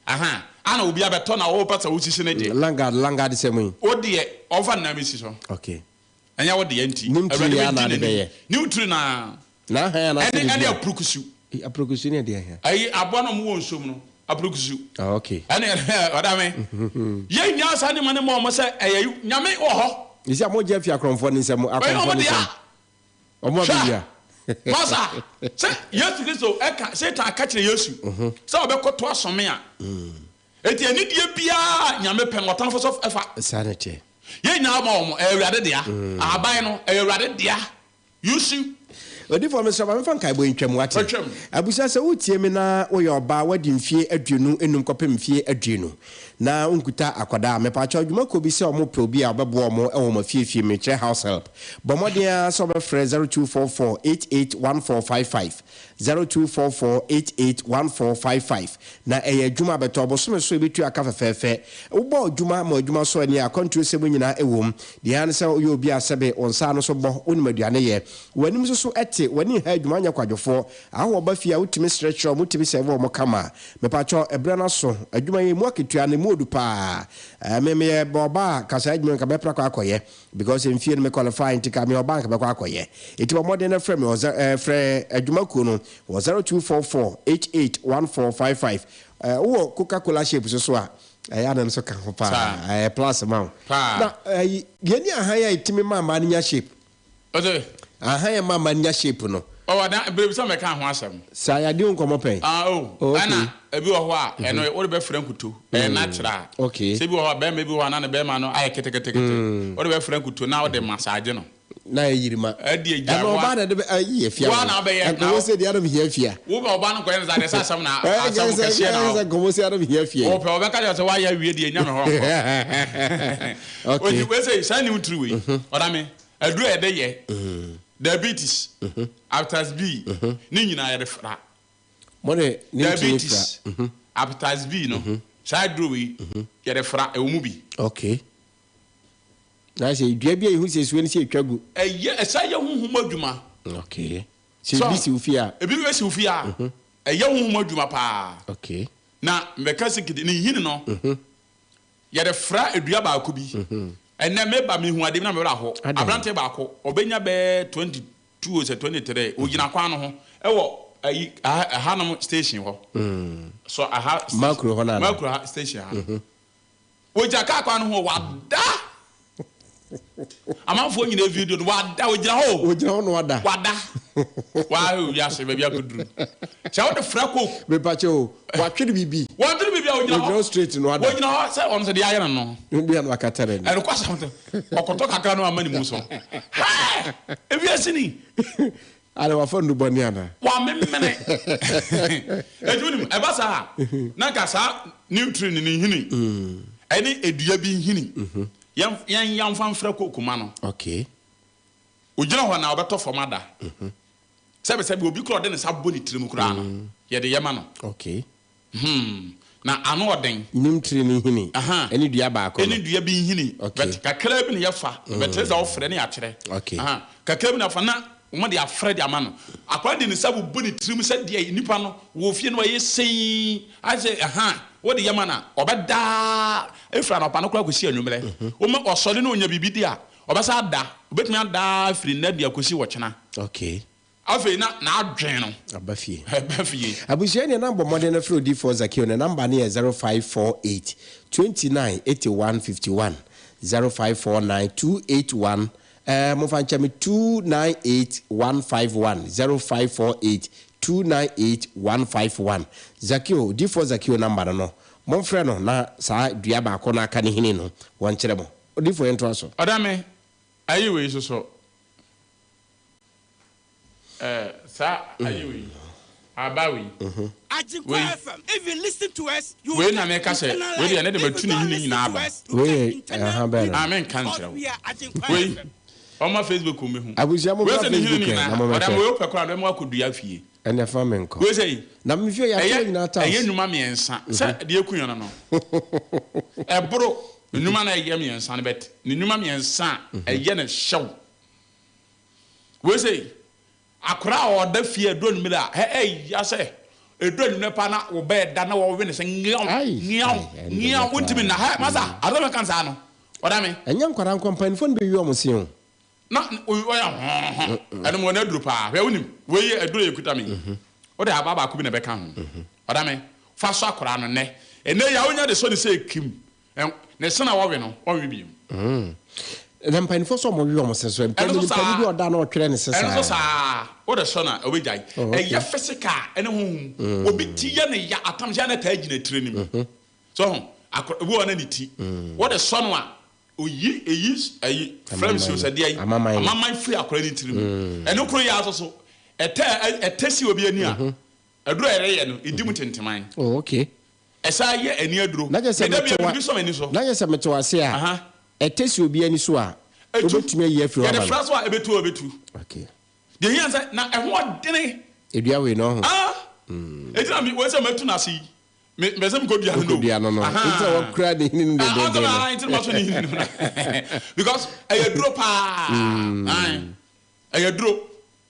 Aha. Ana obi abɛtɔ na wopɛ sɛ wosisi no gye. Langard, Langard sɛm yi. Wo deɛ, ɔmfa ne nan bɛsi so. Okay. Ɛnyɛ wo deɛ nti. Nim tiri Awurade yɛ bɛdi ana ade n'anim. bɛyɛ. Nim tiri na. Na ahan anaasɛ Ɛne, biribi ɛne a. apurukusu. Eh, apurukusu ne ɛdeɛ hɛn? Ayi, aboa no a wɔwɔ nsuom no, apurukusu. Ah, okay. Ɛne, ɔdame. Yɛnnya saa nneɛma no mma wɔn sɛ ɛyɛ, Nyame wɔ hɔ. Ɛsi a mogye afi akorɔmfoɔ no nsam, Ɛyɛ akorɔmfoɔ wɔn no dea. nsam. Wɔn Hwɛ, abɛwia. masa, sɛ Yesu Kristo ɛka, Satan ka kyerɛ Yesu sɛ ɔbɛkɔto asome a, enti anidie biara a Nyame pɛ no, ɔtamfo nso fa. Saa na ɛteɛ. Yɛn nyinaa ma wɔn, ɛyɛ Awurade dea. Ahaban no, ɛyɛ Awurade dea. Yusu. Odiyifoɔ mesrɛ ma memfa nkaebɔ yi ntwam wate. Twam. Abusua sɛ woretie me na woyɛ ɔbaa wadi mfie 25 kɔpem mfie 20 na wonkuta akwadaa a mepaakyɛw dwumakuo bi sɛ wɔn pɛ obi a ɔbɛboa wɔn wɔ wɔn afiefie mekyerɛ house help bɔ mmɔden ara sɛ wobɛfrɛ 0244 881455 0244 881455 Na ɛyɛ adwuma bɛtɔ bosome so ɛbɛtua ka fɛfɛɛfɛ. Wobɔ adwuma ma adwuma so ani a, akwantuo sɛm nyinaa ɛwom. Deɛ ɛhia ne sɛ woyɛ obi a sɛbe wo nsa ano so bɔ, wonim aduane yɛ. W'anim nso so te, w'ani nha adwuma, wonyɛ kwadwofoɔ. Ahɔhoɔ ba fie a, wotumi srɛ kyerɛ wɔn, wotumi sɛɛve wɔn kama. Mepakyɛw, ɛberɛ no aso. Adwuma yi, ɛmu akatua no, ɛmu ɔdu paa. Me meyɛ ɔbaa a, nka saa adwuma yi nka mɛpra kɔ akɔyɛ. Because mfie no me qualify nti ka meyɛ ɔbaa nka mɛkɔ akɔyɛ. Enti bɔ mmɔden na frɛ me wɔ zɛ eh, frɛ adwumakuo no wɔ 0244 88 1455. Eh, wowɔ Coca Cola shape so so a, ɛyɛ a na ɛno nso ka ho paa. Saa. Ɛyɛ plus ma wo. Paa. Na ɛyi, yɛni ahan a ɛtumi ma mmaa no nya shape. Ɔsɛ. Ahan a ɛma mmaa no nya shape no. Ɔwɔ dan bere bi sɛ mɛka ho asɛm. Saa yɛade ho nkɔmmɔ pɛn. Ah oh. Oh, okay. Ɛna ebi wɔ hɔ a ɛno wode bɛfra nkuto. Ɛyɛ natural. Okay. Sɛ ebi wɔ hɔ a bɛrima bi wɔ hɔ a na ne bɛrima no ayɛ keteketekete. Wode bɛfra nkuto na wode massage no. Na ayɛ yirima. Ɛde agya Ɛno wa. ɔbaa na ɛde bɛ ayi afia. Wa na abɛyɛ. Nkɔmmɔ sɛ deɛ anam hia fia. Wo bɛ ɔbaa no nkɔyɛ no saa deɛ sɛ asɛm na asɛm kɛseɛ na hɔ. Nkɔmmɔ sɛ anam hia fia. Ɔpɛ ɔbɛka kyerɛ sɛ wayɛ awie deɛ nya me hɔ nkɔ. Okay. Oti wei sɛ saa new tree wei. Ɔdame aduru a yɛde yɛ. Diabetes, hepatitis B, ne nyinaa yɛde fra. Mo de ne ntini fra. Diabetes, hepatitis B no, saa aduro wei yɛde fra, ɛwɔ mu bi. Okay. Na sɛ dua bi a yɛhu sɛ esuo no sɛ etwa gu. Ɛyɛ, ɛsan yɛ honhom adwuma. Okay. Sɛ ebi si wo fie a. Ebi bɛ si wo fie a, ɛyɛ honhom adwuma paa. Okay. Na mbɛka sikidi, ne nhini no. Yɛde fra dua baako bi. Ɛnnɛ meba mehu ade bi na me werɛ aho. Aberanteɛ baako, ɔbɛnya bɛyɛ 22 o sɛ 23, ɔgyina kwan no ho ɛwɔ ayi ɛhanom station hɔ. So aha station. Makuro hɔ no anaa? Makuro ha station ha. Ɔgyina kaa kwan no ho, wada. Amanfoɔ nyinaa video no, wada, ɔgyina hɔ o. Ɔgyina hɔ na wada. Wada. Wahwɛ wiase baabi akɔduru. Sɛ wode fra coke. Mepakyɛ o, watwere biribi. Wɔntwere biribi a ɔgyina hɔ. Ɔgyina hɔ straight na wada. Ɔgyina hɔ sɛ ɔno sɛ deɛ ayɛ no no. Bi a na wakata n'ani. Ɛnokɔ asɛm sɛ ɔkɔtɔ kakra na wama ne mu so. Hɛɛ! Ewiase ni. Ada wafa nnubɔne anaa? Wamemene. Enti wonim, ɛba saa a, na nka saa nutrient ne nhini ɛne edua bi nhini, yɛn yɛn yɛnfa mfrɛ coke ma no. Okay. Ogyina hɔ na ɔbɛtɔ fam ada. Sɛbisɛbi obi koraa ɔde ne nsa bɔ ne tirim koraa no, yɛde yɛ ma no. Okay. Hmm. Na ano ɔden. Nim tiri ne nhini. Aha. Ɛne dua baako no. Ɛne dua bi nhini. Okay. But kakraa bi na yɛfa. But sɛ wofrɛ ne yɛakyerɛ. Okay. Aha. Kakraa bi na yɛfa na wɔn de afrɛ de ama no. Akwadaa de ne nsa bobɔ ne tirim sɛ deɛ nipa no wɔ fie no wayɛ sei. Ayɛ sɛ aha wode yɛ ma no a ɔbɛda efiri anɔpa no koraa kɔsi anwummerɛ. Woma ɔsɔre na ɔnya biribi di a ɔbɛsan ada. Ɔbɛtumi ada firi nnɛ de akɔsi ɔkyena. Okay. Afei na n'adwene no. Aba fie. Aba fie. Abusua nea na bɔ mmɔden no frɛ odiyifoɔ Zakeo ne number no yɛ 0548 29 81 51 0549 281 eh momfa nkyɛ me 298 151 0548 298 151 Zakeo odiyifoɔ Zakeo number no no momfrɛ no na saa dua baako no aka ne hini no wɔnkyerɛ mo. Odiyifoɔ yɛntoa so. Ɔdame, ayi wei soso. Eh, saa ayi wei, aba wei, wei, wei na meka sɛ wei deɛ ne de matu ne hini nyinaa aba. Wei yɛ aha bɛn no? Ah, menka nkyerɛ wo. Wei, ɔma Facebook mmehu. Abusua mo Wei bra sɛ ne hini Facebook ɛ nyinaa, na mo ɔda mɛhwɛ. wei wopɛ koraa mɛma wakɔdua fie. Ɛnɛ fa me nkɔ. Wei sɛ yi, Na me fie yɛato ɛyɛ nyinaa tiles. ɛyɛ nnwuma mmiɛnsa sɛ deɛ eku yɛn no no. Ɛboro nnwuma na ɛyɛ mmiɛnsa no bɛt ne nnwuma mmiɛnsa a ɛyɛ no hyɛw. Wei sei, akwadaa a ɔda fie a ɛduru anwummere a, ɛ ɛya sɛ Ɛduru anwummerɛ paa na wo bɛɛ da na wɔwe ne sɛ ngeaw, ngeaw, ngeaw, wontumi nna. Hɛ, masa, adɔ mɛka no saa no, ɔda me. Ɛnyɛ nkwadaa nko, mpanimfoɔ no bɛwi wɔn se o. Na ɔyɛ hɔhɔ. Ɛno mo aduro paa. Hwɛ wonim, wei yɛ aduro a ɛkuta me yi. Wode abaa baako bi na ɛbɛka ho. Ɔda me, fa sɔ akwadaa no nnɛ. Ɛnnɛ yi a wonya de sɔ ne sɛ kim. Ne se na wɔwe no, ɔnwe biom. Na mpanimfoɔ sɛ wɔwe wɔn se so. Ɛno nso saa. Mpanin bi ɔda na ɔtwerɛ ne se saa. Ɛno nso saa. Wode sɔ no a, ɔbɛgyae. Ɛyɛ physical ɛne honhom. Obi ti yɛ ne ya atam sɛ na ɛtaa gyina tire no mu. So ho, akora, ebi wɔ hɔ na ne ti. Wode sɔ no a, Oyi eyi ayi flames o sɛ deɛ yi amaman firi akwadaa ne tiri mu ɛno koro yi ara nso so ɛtɛ ɛtɛ si obi ani a aduro a yɛreyɛ no edi mu tenteman. Oh okay. Ɛsan yɛ ani aduro. Na kyerɛ sɛ Meda mete bia wa biribi sɔ m'ani so. na kyerɛ sɛ mete wase a ɛtɛ si obi ani so a Etu. wobɛtumi ayi afiri hɔ Yɛde ama no. fra so a ebetu a ebetu. Okay. Deɛ ehia ne sɛ na ɛho ɔdene. Edua wei no ɔho. Ah. Eti na me wei sɛ matu n'ase yi. Me mpɛ sɛ mekɔ dua no no. Wokɔ dua no no. Nti na wakura ne hini no dendenden no. Nti na maso ne hini no no. Because ɛyɛ duro paa. Ɛyɛ duro.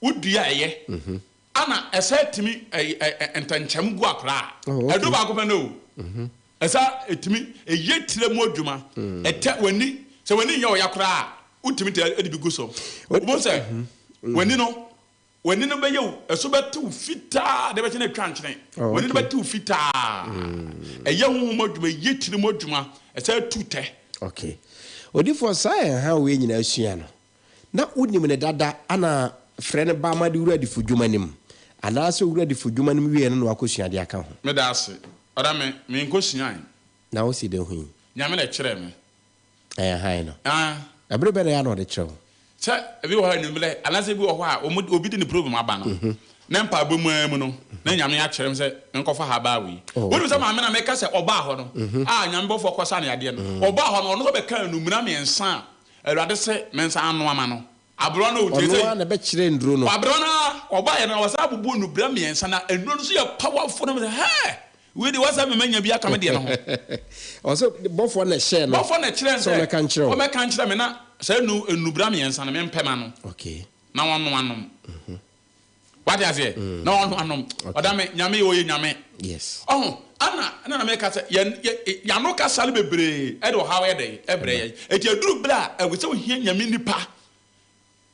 Wodua ɛyɛ. Ana ɛsɛ tumi ntɛnkyɛm gu akora a. Ɛduro baako pɛ no o. Ɛsɛ ɛtumi ɛyɛ tire mu adwuma. Ɛtɛ w'ani sɛ w'ani nyɛ ɔya koraa a wotumi tɛ ɛde bi gu so. Wobɛhu sɛ w'ani no W'ani no bɛyɛ wo, ɛso bɛte wo fitaa, adeɛ bɛkye na atwa nkyene. Oh, W'ani no okay. bɛte wo fitaa. Ɛyɛ honhom adwuma, ɛyɛ tiri mu adwuma, ɛsɛ tu tɛ. Okay. Odifoɔ, saa ɛha wei nyinaa sua no, na wonim no dada ana frɛ no ba ma de wura adifodwuma no mu, anaasɛ owura adifodwuma no mu wieɛ no na wakɔsua de aka ho? Meda ase. Ɔda me, menkɔsuae. Na wosi dɛn hui? Nyame na ɛkyerɛɛ me. Ɛyɛ hann no. Ah. Ɛbere bɛn na ɛyɛ a na ɔde kyerɛ wo? Sɛ ebi wɔ hɔ a anwummerɛ anaasɛ ebi wɔ hɔ a wɔn obi de ne problem aba no, na mpaebɔ mu ara mu no, na Nyame akyerɛ me sɛ menkɔfa habaa wei. Oh, Wonim sɛ okay. maame no a meka sɛ ɔbaa hɔ no, a Nyame bɔfoɔ kɔsa no yadeɛ no, ɔbaa hɔ no, ɔno nso bɛkaa nnumena mmiɛnsa a Awurade se mensan anoa ma no. Aberewa no o, tie Ɔno sei. ara na ɛbɛkyerɛ nnuro no. Aberewa no ara, ɔbaeɛ no, ɔsan bobɔɔ nnubra mmiɛnsa, na nnuro no nso yɛ powerful, na mesɛ, hɛɛ! Wei deɛ wasa me manya bi aka me deɛ no ho. Ɔsɛ bɔfoɔ na ɛhyɛɛ no. Bɔfoɔ na ɛkyerɛɛ no sɛ ɔmɛka nkyerɛ wo. Ɔmɛka nkyerɛ me na saa nu nnubra mmiɛnsa no mempɛ ma no. Okay. Na ɔno anom. Mm-hmm. Wate aseɛ? Mm. Na ɔno anom. Okay. Ɔda me nyame yɛ ɔyɛ nyame. Yes. Ɔho ana ɛna na meka sɛ yɛn yɛ yano kasa no bebree ɛde ɔhaw yɛ dɛ ɛbrɛ yɛn. Eti aduru bere a ɛwɔ sɛ ohia nyame nipa.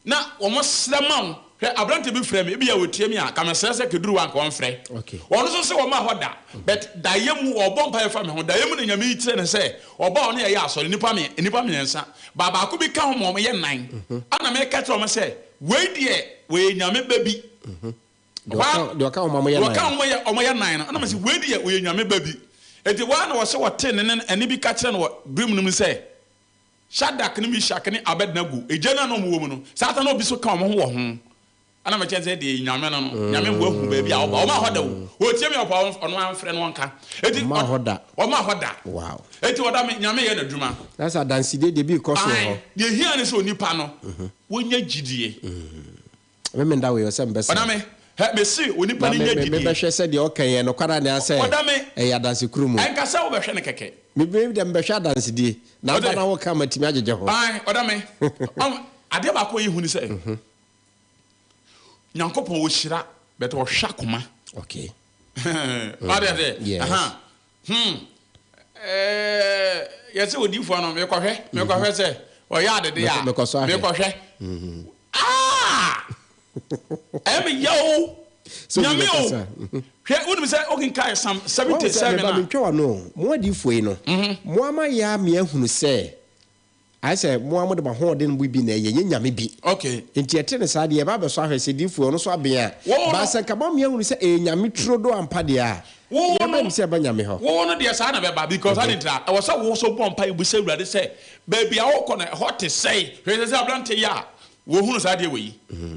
Na wɔn srɛ ma wo. Hwɛ aberante bi frɛ me ebia otie me a ka me srɛ sɛ keduru hɔ a nka ɔnfrɛ. Ɔno nso se ɔma hɔ da but daeɛ mu ɔbɔ mpaeɛ fa me ho daeɛ mu na Nyame yi kyerɛ no sɛ ɔba ɔne yɛyɛ asɔre nnipa me nnipa mmiɛnsa ba baako bi ka ho ma wɔn yɛ nnan ɛna meka kyerɛ wɔn sɛ wei deɛ wɔyɛ Nyame ba bi Deɛ ɔka deɛ ɔka ho ma wɔyɛ deɛ ɔka nan. ho yɛ wɔn yɛ nnan no ɛna mese wei deɛ ɔyɛ Nyame ba bi enti waa na wɔse wɔte ne ne ɛne bi ka kyerɛ no wɔ dream no mu sɛ Shadrach ne Mishak ne Abednego, egya no a na wɔwɔ mu no, saa ta na obi nso ka wɔn ho wɔ ho. Ɛna mekyerɛ sɛ deɛ Nyame no no, Nyame mmoa hu baabi a ɔba. Ɔma hɔ da o. Ɔtie me ɔpa ɔno amfrɛ no ɔnka. Eti Ɔma hɔ da. Ɔma hɔ da. Wow. Eti ɔda me, Nyame yɛ n'adwuma. Na sɛ adansedie deɛ bi rekɔ so wɔ hɔ. Ae, deɛ ehia ne sɛ onipa no, wɔnya gyidie. Memenda wei ɔsɛ mbɛsrɛ. Ɔda me, hɛ, mese onipa Na no me nya me gyidie. mebɛhwɛ sɛ deɛ ɔka yi yɛ nokware anaasɛ Ɔda me. ɛyɛ adansekurumu. Ɛnka sɛ wobɛhwɛ no kɛkɛ. Me me deɛ mebɛhwɛ adansedie. Na Ɔde. aba na woka matumi agyegye ho. Ae, ɔda me. Ɔn, adeɛ baako a ɛyɛ hu ne sɛ, Nyankopɔn ɔhyira, but ɔhwɛ akoma. Okay. Wate aseɛ? Yes. Aha. Hmm. Ɛɛ, yɛsɛ odiyifoɔ no, mekɔhwɛ, mekɔhwɛ sɛ ɔyɛ adede a, Mekɔ so ahwɛ. mekɔhwɛ. Ah! Ɛyɛ me ya o. Sɛ obi Nyame o. bɛkasa. Hwɛ, wonim sɛ wokenkae Psalm Wahu sɛ 77 meba a. mentwa w'ano o, mo adiyifoɔ yi no, mo ama yɛ a me ahunu sɛ ayɛ sɛ mo ara mode mo ahoɔden bo bi na ɛyɛ, ɛnyɛ Nyame bi. Okay. Nti ɛte no saa deɛ, yɛba abɛsɔ ahwɛ sɛ diyifoɔ yi ɔno nso aben a. Wo no. But sɛ nka moama yɛahunu sɛ ɛyɛ Nyame turodoo ampa deɛ a, Wo yɛbɛnim no. sɛ ɛba Nyame hɔ. Wo no deɛ saa na ɛbɛba because ade ntira, ɛwɔ sɛ wo nso bɔ mpaeɛ bisa Awurade sɛ baabi a wokɔ no ɛhɔ te sɛn. Hwɛ sɛ sɛ aberante yi a wɔhunu saa adeɛ wei yi.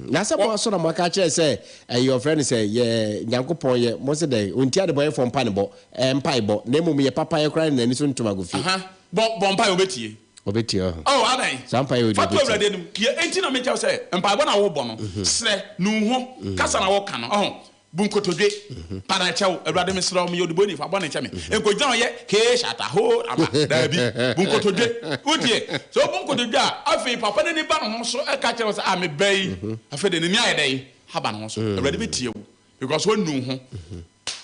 Na sɛ mo aso na moaka akyerɛ sɛ ɛyɛ ɔfrɛ no sɛ yɛ Nyankopɔn yɛ mo se dɛn ɔntie adebɔyɛfoɔ mpanebɔ ɛɛ mpaebɔ na mmom yɛ papayɛ koraa ne n'ani so ntom agofi. Aha, bɔ bɔ mpaeɛ ɔbɛtie. Ɔbɛtie ɔho. Oh, adan. Saa mpaeɛ wei deɛ Fa to ɔbɛtie. Awurade anim. Deɛ enti na mekyɛ wo sɛ mpaebɔ na wobɔ no, srɛ, nu wo ho, kasa na woka no, ɔho. Bu nkotodwe, pa na kyɛ wo, Awurade mesrɛ wo, meyɛ ɔdebɔneyɛni, fa bɔne kyɛ me. Nkɔgyina hɔ yɛ kee shata hoo ama, daabi, bu nkotodwe. Wotie? Sɛ wobu nkotodwe a, afei papa no ani ba ne ho so ka kyerɛ wo sɛ, ah, me ba yi, afei deɛ n'ani ayɛ dɛn? Aba ne ho so. Awurade bɛtie wo because woanu wo ho.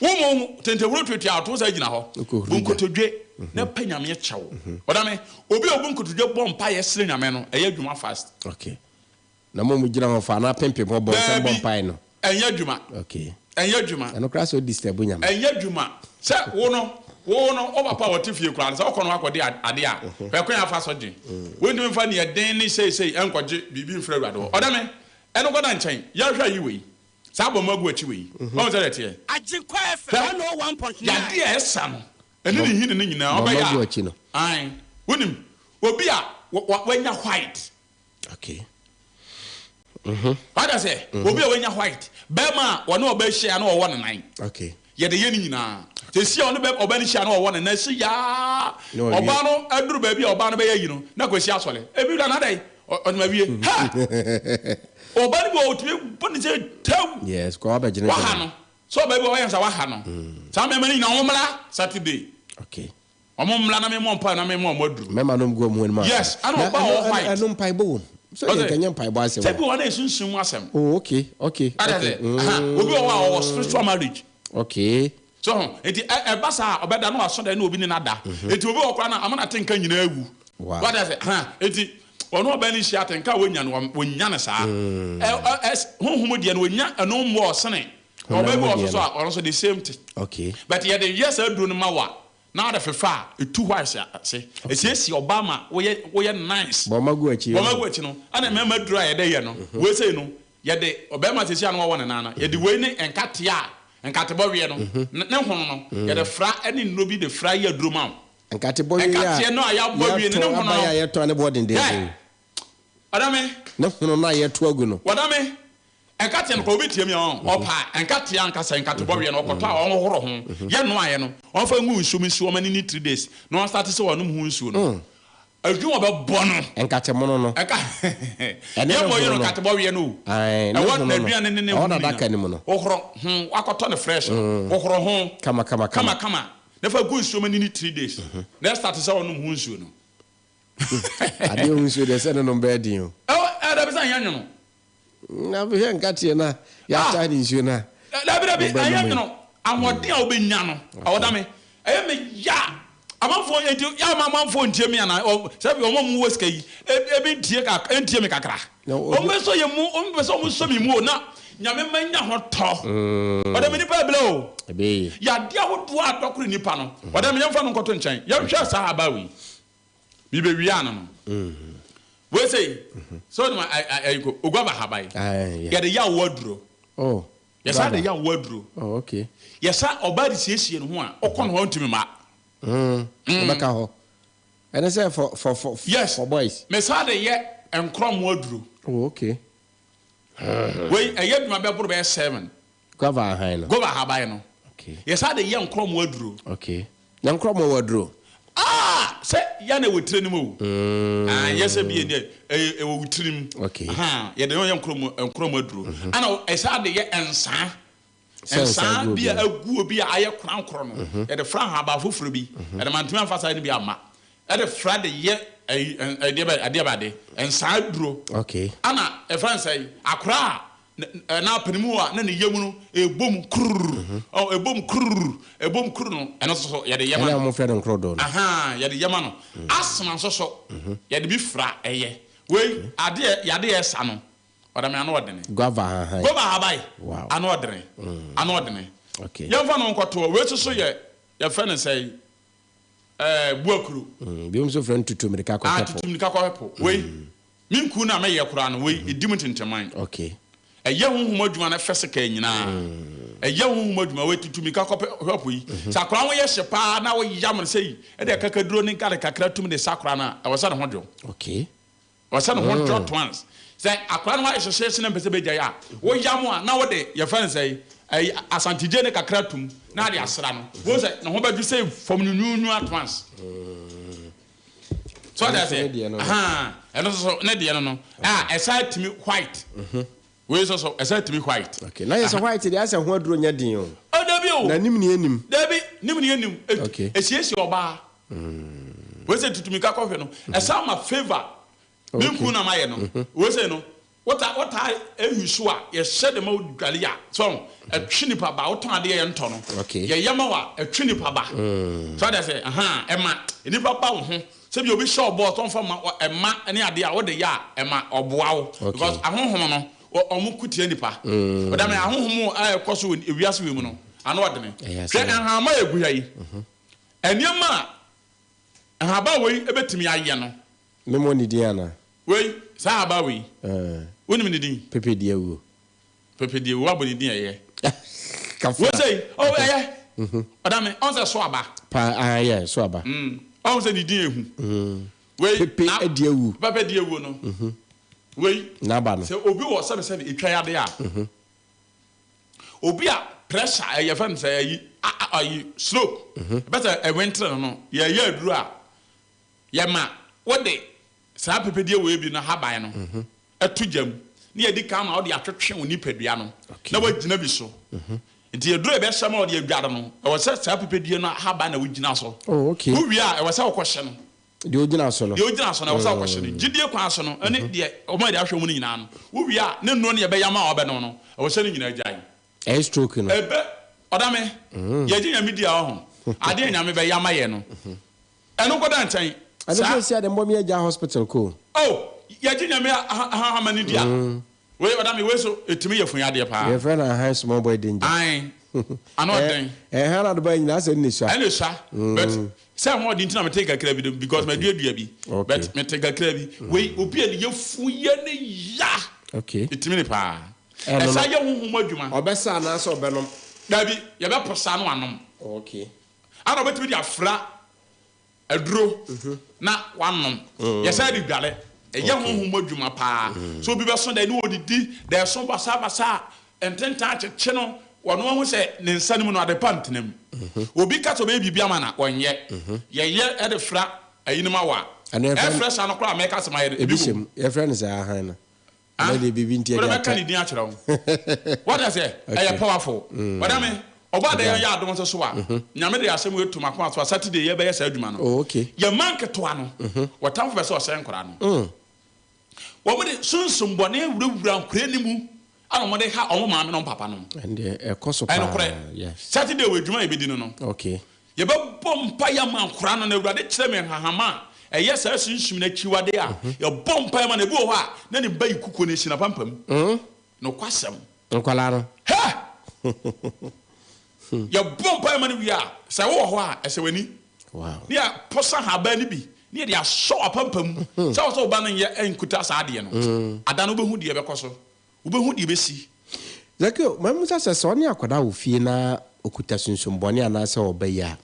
Wo mo tentehuro tuatua ɔto sɛ gyina hɔ. Bu nkotodwe na pɛ Nyame kyɛw. Ɔdame, obi a obu nkotodwe bɔ mpaeɛ srɛ Nyame no, ɛyɛ adwuma fast. Okay. Na mo a mo gyina hɔ fa anaa pempem hɔ bɔ nsam bɔ mpae no. Daabi, ɛnyɛ adwuma. Okay. Ɛnyɛ adwuma. Ɛno koraa sɛ o disturb Nyame. Ɛnyɛ adwuma. Sɛ wo no, wo no, wo papa a ɔte fie koraa no, sɛ wokɔ no hɔ akɔde ade a, hwɛ kwan a afa so gye. Wontumi mfa nea ɛden ne seisei ɛnkɔgye biribi mfiri Awurade hɔ. Ɔdame, ɛno kɔda nkyɛn. Yɛnhwɛ ayi wei. Saa bɔ mu agu akyi wei. Wahu sɛdeɛ ɛteɛ? Hwɛ, yadeɛ a ɛsa no, ɛne ne nhini no nyinaa, ɔbɛyɛ a, ae. Wonim, obi a wanya white. Okay. Wate aseɛ? Obi a wanya white, bɛrima a ɔne ɔbaa hyia na ɔwɔ ne nan. Okay. Yɛde yɛ ne nyinaa. Sɛsi a ɔne ɔbaa no hyia na ɔwɔ ne nan si yaa. Ɔbaa no aduru baabi a ɔbaa no bɛyɛ yi no, na Kwasi asɔre. Ebi wura na adɛn? Ɔde ma wie. Ha! Ɔbaa no bi wɔ ɔtumi bɔ ne sɛ tɛw. Yes, kɔ wabɛgyina. Waha no. Sɛ ɔbaa bi wɔ ɔyɛ nsa waha no. Saa mmarima no nyinaa wɔn mmra Saturday. Okay. Wɔn mmra na me mmɔ mpae na me mma wɔn aduru. Mmarima no gu wɔn ho anim ase. Yes, ɛna ɔbaa wɔ white. Ɛno mpaebɔ wɔ mu. Sɛ yɛ nka nyɛ mpaebɔ asɛm. Sɛ bi wɔ hɔ na yɛ sunsum mu asɛm. Oh okay okay okay. Obi wɔ hɔ a ɔwɔ spiritual marriage. Okay. So ho nti ɛba saa a ɔbɛda na wasɔ dɛ na obi ne no ada. Nti obi wɔ hɔ koraa na ama n'atenka nyinaa awu. Wow. Wate ase? Ha nti ɔne ɔbaa no hyia atenka a wɔnya no wɔnya no saa. Ɛ ɛ honhom deɛ no wɔnya ɛno mmɔɔ sene. Ɔbaa bi wɔ hɔ nso so a ɔno nso the same thing. Okay. But yɛde yɛ saa aduro no ma wo a na wode fefa a ɛtu hɔ ase ase. Ɛsiesie ɔbaa ma woyɛ woyɛ nice. Bɔma gu akyi. Bɔma gu akyi no ɛna mmarima aduro a yɛde yɛ no wei sei no yɛde ɔbarima seesei a na wɔwɔ ne nan no yɛde wei ne nkateɛ a nkatebɔweɛ no ne hono no yɛde fra ɛne nnuro bi de fra yɛ aduro ma wo. Nkatebɔweɛ a Nkateɛ no a yɛabɔ awie no ne yɛatɔ hono aba no. a yɛtɔ a ne boɔ dendenden. Hɛ! Ɔdame. Ne hono no a yɛto agu no. Wɔdame. Nkateɛ no koraa obi tie me a ɔn ɔpa nkateɛ ankasa nkate bɔweɛ no ɔkɔtɔ a ɔnhohoro ho yɛ noaeɛ no ɔnfa ngu nsuo mu nsi wɔn ani ne 3 days na ɔnstate sɛ ɔnom ho nsuo no adwuma ɔbɛbɔ no. Nkate mono no. Nka Ɛne ne yɛ bɔ yɛ hono no no. nkate bɔweɛ no o Ae, ne ɛwɔ hono no. n'aduane ne ne Ɛwɔ ho nyinaa n'adaka no mu no. hohoro ho wakɔtɔ no fresh no hohoro ho Kama kama kama. kama kama na fa gu nsuo mu ani ne 3 days na ɛstate sɛ ɔnom ho nsuo no. Adeɛ ho nsuo deɛ sɛ ne nom bɛyɛ den o. Ɛwɔ ɛdabi sɛ anyɛ nwono. Na hwɛ nkateɛ no a yɛataa ne nsuo no a. Dabi dabi ɛyɛ nwono ahoɔden a wobɛnya no ɔda me ɛyɛ me ya amanfoɔ nti yɛ ama amanfoɔ ntie me ana sɛ bi wɔn a wɔwɔ sika yi ebi ntie kakra ntie me kakra wɔn bɛ sɔ yɛ mu wɔn bɛ sɛ wɔn sɔ mi mu o na nyame ma nya ho tɔ ɔda me nipa ɛbla o yadeɛ ahodoɔ a dɔkoro nipa no ɔda me yɛmfa no nkɔto nkyɛn yɛnhwɛ saa abaa wei Mebɛwiaa no no. Wei sei, sɛ wonim ayiko, oguava ahaban. Yɛde yɛ awoɔ aduro. Oh, Yɛsan de yɛ awoɔ aduro. Oh, okay. Yɛsa ɔbaa de siesie ne ho a, ɔkɔ ne hɔ ntumi mma. Ɔbɛka hɔ. Ɛne sɛ for for for yes. for boys. Mesan de yɛ nkorɔmo aduro. Oh, okay. Wei ɛyɛ adwuma bɛboro bɛyɛ seven. Guava ahan no. Guava ahaban no. Okay. Yɛsan de yɛ nkorɔmo aduro. Okay. Na nkorɔmo wɔ aduro? Ah! Sɛ yɛ na ɛwɔ tire no mu o. Ah, yɛ sɛ bi yɛ deɛ ɛyɛ ɛwɔ wo tiri mu. Okay. Ahan, yɛde yɛ nkorɔmo nkorɔmo aduro. Ɛna ɛsan de yɛ nsaa. Sɛ nsaa Nsaa gu bi a obi. agu obi a ayɛ korankorɔ no, yɛde fra ahaban foforɔ bi. Yɛde mantumi amfa saa no bi amma. Ɛde fra de yɛ ɛyi ɛdeɛ bɛ adeɛ bɛ ade nsaa aduro. Okay. Ɛna ɛfrɛ nsɛn akora a na apene mu a na ne yam no ɛbɔ mu kurr ɔ ɛbɔ mu kurr ɛbɔ mu kurr no ɛno nso so yɛde yɛ ma Ɛna no. wɔfrɛ no nkorodoo no. Ahaa yɛde yɛ ma no. Asthma nso so yɛde bi fra ɛyɛ. Wei adeɛ yadeɛ ɛsa no ɔdame ano ɔdene. Guava ahahan. Guava ahaban Wow. ano ɔdene ano ɔdene. Okay. Yɛmfa no nkɔtoɔ wei nso so yɛ yɛfrɛ no sɛn ɛɛ buakuro. Binom nso frɛ no tutu mirika kɔhwɛ Ah po. tutu mirika kɔhwɛ po wei. Me nku no a mɛyɛ koraa no, wei, ɛdi mu ntenteman. Okay. Ɛyɛ honhom adwuma no fɛ sekaa nyinaa. Ɛyɛ honhom adwuma, wei tutu mirika kɔ hwɛ po yi. Sɛ akwadaa ho yɛ hye paa na woyam no sei, ɛde akakaduro ne garlic kakra tum de sa akwadaa no a, ɛwɔ sɛ ne ho dwo. Okay. Ɛwɔ sɛ ne ho dwo at once. Sɛ akwadaa no ho ayɛ hyehyeehye na mpɛ sɛ bɛgyae a, woyam a na wode, yɛfrɛ no sɛn, ɛyi, asantegye ne kakra tum na ade asra no. Wohu sɛ ne ho bɛdwo sei fam nwunwunwu at once. So ɔde ase ɛno nso so ne deɛ no no a ɛsan tumi white mhm. wei nso so ɛsan tumi white. Okay na yɛ sɛ white deɛ asɛ ho aduro nyɛ den o. Oh dabi o. Na nim ni enim. Dabi nim ni enim. Okay. Esiesie ɔbaa. Mm. Wei sɛ tutumi kakɔhwɛ no mhm. ɛsan ma favour. Mi nkun na ma yɛ no. Mhm. Wei sɛ no. Wota wotaa eyi so a yɛhyɛ de ma wo dwale a so ɛtwe nipa ba wotɔn adeɛ yɛ ntɔ no Okay. yɛyɛ ma wo a ɛtwe nipa ba so ade ase ahaa ɛma nipa ba wo ho sɛ bi obi hyɛ ɔbɔ ɔtɔn fa ma ɛma ne adeɛ a wode yɛ a ɛma ɔboa wo Okay. because ahonhom no wɔ ɔmo ko tia nipa ɔdame ahonhom a ɛkɔ so wɔ ewiase wei mu no ano ɔdene Ɛyɛ hwɛ asɛm. nhama a egu ha yi nneɛma a nhaba wei ebetumi ayɛ no Memmɔ ne din anaa? Wei, saa abaa wei, Ɛɛ. wonim ne din? Pepe di awuo. Pepe di awuo, woabɔ ne din ɛyɛ. Kafra. Wei sei, oh ɛyɛ. Mhm. Ɔda me, ɔn sɛ so aba. Pa, ah yɛ, so aba. Mm, ɔn sɛ ne din ehu. Mm. Wei, Pepe na, di awu. Pepe di awuo no. Mhm. Wei, N'aba no. sɛ obi wɔ sɛbesɛbe etwa yade a, Mhm. obi a pressure, ɛyɛ fɛn sɛ ɛyi, a, a, ayi, stroke, Mhm. ɛbɛ sɛ ɛwɛntere no no, yɛyɛ aduro a, Yɛma wode saa apɛpɛdie wei bi no haban no to gya mu na yɛdi kan ma wode atwetwe wo nipadua no na woagyina bi so. Nti aduro a yɛbɛhyɛ ma wode adware no, ɛwɔ sɛ saa apɛpɛdie no haban na wogyina so. Oh, okay. Wowie a, ɛwɔ sɛ wokɔhyɛ no. Deɛ wogyina so no. Deɛ wogyina so no, ɛwɔ sɛ wokɔhyɛ no. Gyidie kwan so no, ɛne deɛ wɔn a yɛde ahwɛ mu no nyinaa no, wowie a, ne nnuro no yɛbɛyam a wɔbɛnom no, ɛwɔ sɛ ne nyinaa gyae. Ɛyɛ stroke no. Ɛbɛ, ɔdame, yɛgye Nyame di a, ɔho, adeɛ Nyame bɛyɛ ama yɛn no, Ɛno nkɔda nkyɛn. Ɛno Saa. sɛ sia de mbɔ me agya hospital ko. Oh yɛgye Nyame ahahama no di a. Wei ɔda me wei so ɛtumi yɛ fun adeɛ paa. Yɛfrɛ no ahan small boy danger. Ae ano ɔden. Ɛhan na adoba nyinaa sɛ ɛna esua. Ɛna esua but sɛ ho ɔden nti na mete kakra bi because maduadua bi but mete kakra bi wei obi a ne yɛ fu yɛ ne ya. Okay. Ɛtumi ne paa. Ɛsa yɛ honhom adwuma. Ɔbɛsa anaasɛ ɔbɛnom. Dabi yɛbɛposa no anom. Okay. Ana ɔbɛtumi de afra aduro na wanom. Yɛsan de dware. Ɛyɛ honhom mu adwuma paa. Sɛ obi bɛso dɛ ne ɔdidi dɛ ɛso basabasa a, ntentan akyekye no, ɔno ahu sɛ ne nsa no mu no adepa ntena mu. Obi ka sɛ ɔbɛyɛ biribi ama no a, ɔnyɛ. Yɛyɛ de fra ayinom awɔ a, ɛfrɛ saa no koraa a mɛka sɛ mayɛ no, ebi wɔ mu. Yɛfrɛ no saa ahan no. Ah, Ɛnɛ deɛ biribi nti wode ɛde mɛka atɛ. ne din akyerɛ wo. Wate aseɛ? Ɛyɛ Okay. powerful. Mm. Ɔda me, ɔbɔ adeɛ Ɛda. yɛ adom nso so a, Mhm. Nyame de asɛm wei to m'akoma so a, Saturday yɛbɛyɛ saa adwuma no. Oh, okay. Yɛn mma nketewa no, Mhm. wɔtamfo pɛ sɛ ɔsɛe nkwadaa no. Wɔn de sunsum bɔne wurawura nkwadaa no mu ana wɔn de ha wɔn maame ne wɔn papa nom. Ɛndeɛ ɛkɔ so paa. Ɛnokorɛ. Yes. Saturday wɔ adwuma a yɛbɛdi no no. Okay. Yɛbɛbɔ mpaeɛ ama nkwadaa no, na Awurade kyerɛ me nhahama a ɛyɛ saa sunsum no akyiwadeɛ a, yɛbɔ mpaeɛ ma no. Ebi wɔ hɔ a, na ne ba yi kukuo no asi n'apampam. Nokwasɛm. Nkwadaa no. Hɛ! Yɛbɔ mpaeɛ ma no wie a, sɛ wowɔ hɔ a, ɛsɛ w'ani. Wow. Ne yɛapɔsa nhaban no bi, ne yɛde asɔ w'apampam. Sɛ wɔ sɛ wo ba no nyɛ nkuta saa adeɛ no, ada no wobɛhu deɛ ɛbɛkɔ so. Wobɛhu deɛ ɛbɛsi. Zakeo, mammisa sɛ, sɛ ɔne akwadaa wɔ fie na ɔkuta sunsum bɔne anaasɛ ɔba yi a,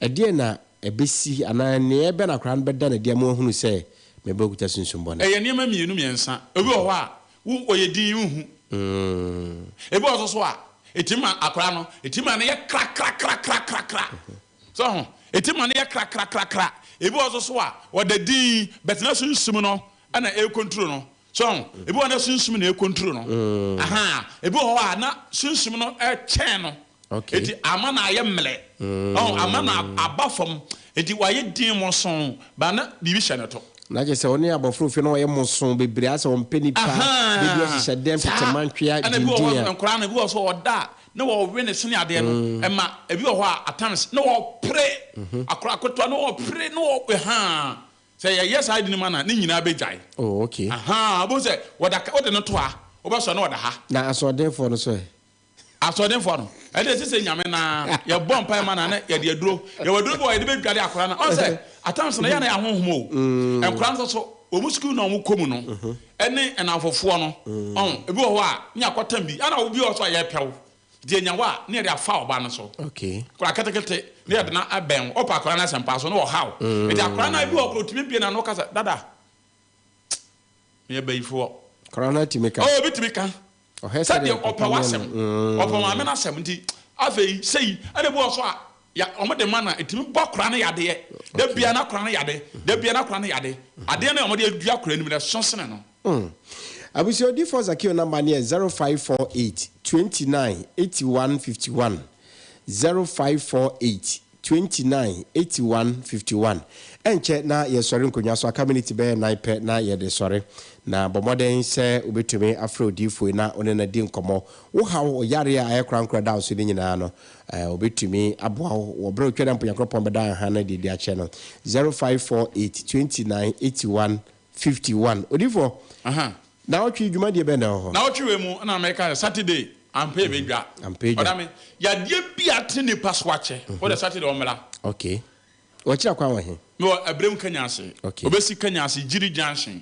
ɛdeɛn na ɛbɛsi anaa nneyɛɛ bɛn na akwadaa no bɛda no adi ama wahunu sɛ me ba kuta sunsum bɔne? Ɛyɛ nneɛma mmienu mmiɛnsa. Ebi wɔ hɔ a, wo ɔyɛ dinn, wonhu. Ebi wɔ hɔ nso so a, ɛtumi ma akwadaa no, ɛtumi ma no yɛ krakrakrakrakrakra. So ho? Ɛtumi ma no yɛ krakrakrakra. Ebi wɔ hɔ nso so a, ɔda dinn, but na sunsum no na ɛrekontro no. So ho? Ebi wɔ hɔ na sunsum na ɛrekontro no. Ahaa. Ebi wɔ hɔ a na sunsum no ɛkyɛn no. Okay. Eti ama no ayɛ mmerɛ. Ɔho, ama no aba fam. Eti wayɛ din mosoo, ba na biribi hyɛ ne to. Na kyerɛ sɛ ɔne abɔfra ofie na ɔyɛ mosoo bebree asɛ ɔmpɛ nipa, Ahaa. da bi ɔhyehyɛ dɛm tete Saa. mantwea Ɛna ebi wɔ dindin hɔ a. nkwadaa no ebi wɔ hɔ so ɔda a na wɔwe ne sene adeɛ no. Ɛma ebi wɔ hɔ a at times na wɔpere. Akwadaa ketewa na wɔpere na wɔ haa. Sɛ yɛyɛ saa ade no ma no a, ne nyinaa bɛgyae. Oh, okay. Ahaa, wobɛhu sɛ wɔda, wode no to ha, wobɛsɔre na ɔda ha. Na asoɔdenfoɔ no nso ɛ? Asoɔdenfoɔ no, ɛnde ɛsɛ sɛ Nyame no ara, yɛbɔ mpaeɛ ma no a, na yɛde aduro, yɛwɔ aduro bi wɔ hɔ a yɛde bɛdware akwadaa no. Ɔhu sɛ, at times no, ɛyɛ a na ɛyɛ ahonhom o. Nkwadaa no nso so, wɔn sukuu no a wɔkɔ mu no, ɛne nnamfofoɔ no, ɔhu, ebi wɔ hɔ a, ne yɛakɔtam bi, ɛna obi wɔ hɔ nso a yɛpɛ wo. Deɛ nya hɔ a, na yɛde afa ɔba no so. Okay. Akwadaa ketekete, na yɛde no abɛn wo. Ɔpɛ akwadaa no asɛm paa so, na ɔha wo. Nti akwadaa no, ebi wɔ hɔ koraa, ɔtumi bue n'ano ka sɛ, Dada, meyɛ bayifoɔ. Akwadaa no atumi ka. Oh, obi tumi ka. Ɔhwɛ Sɛdeɛ sɛdeɛ ɔpɛ papa no w'asɛm. yɛ no. Ɔpɛ maame no asɛm. Nti afei, sei, ɛna ebi wɔ hɔ nso a, ya, wɔde ma no a, ɛtumi bɔ akwadaa no yadeɛ. Da biara na akwadaa no yade. Da biara na akwadaa no yade. Adeɛ no a wɔde adua akwadaa no mu no, ɛso sene no. Mm. Abusua odiyifoɔ Zakeo number no yɛ 0548 29 81 51, 0548. 29 81 51. Ɛnkyɛ na yɛsɔre nkonnwa so, aka miniti bɛyɛ nan pɛ na yɛde sɔre. Na bɔ mmɔden sɛ wobɛtumi afrɛ odiyifoɔ yi na wo ne no adi nkɔmmɔ. Wo haw, wo yareɛ a ayɛ korankora da wo so no nyinaa no, ɔbɛtumi aboa wo wɔ berɛ a otwa dɛ mpo Nyankopɔn bɛda hann no adi de akyerɛ no. 0548 29 81 51. Odiyifoɔ, naawɔtwe yi dwumadie bɛn na ɛwɔ hɔ? Naawɔtwe wei mu na meka sɛ Saturday ampa yɛbɛdwa. Ampa yɛdwa. Ɔda me yadeɛ bi a atene nipa so akyɛ. Wode Saturday ɔmmra. Okay. Wɔkyerɛ kwan wɔ he? Mewɔ Abirem Kanyase. Okay. Obesi Kanyase Gyiri Junction.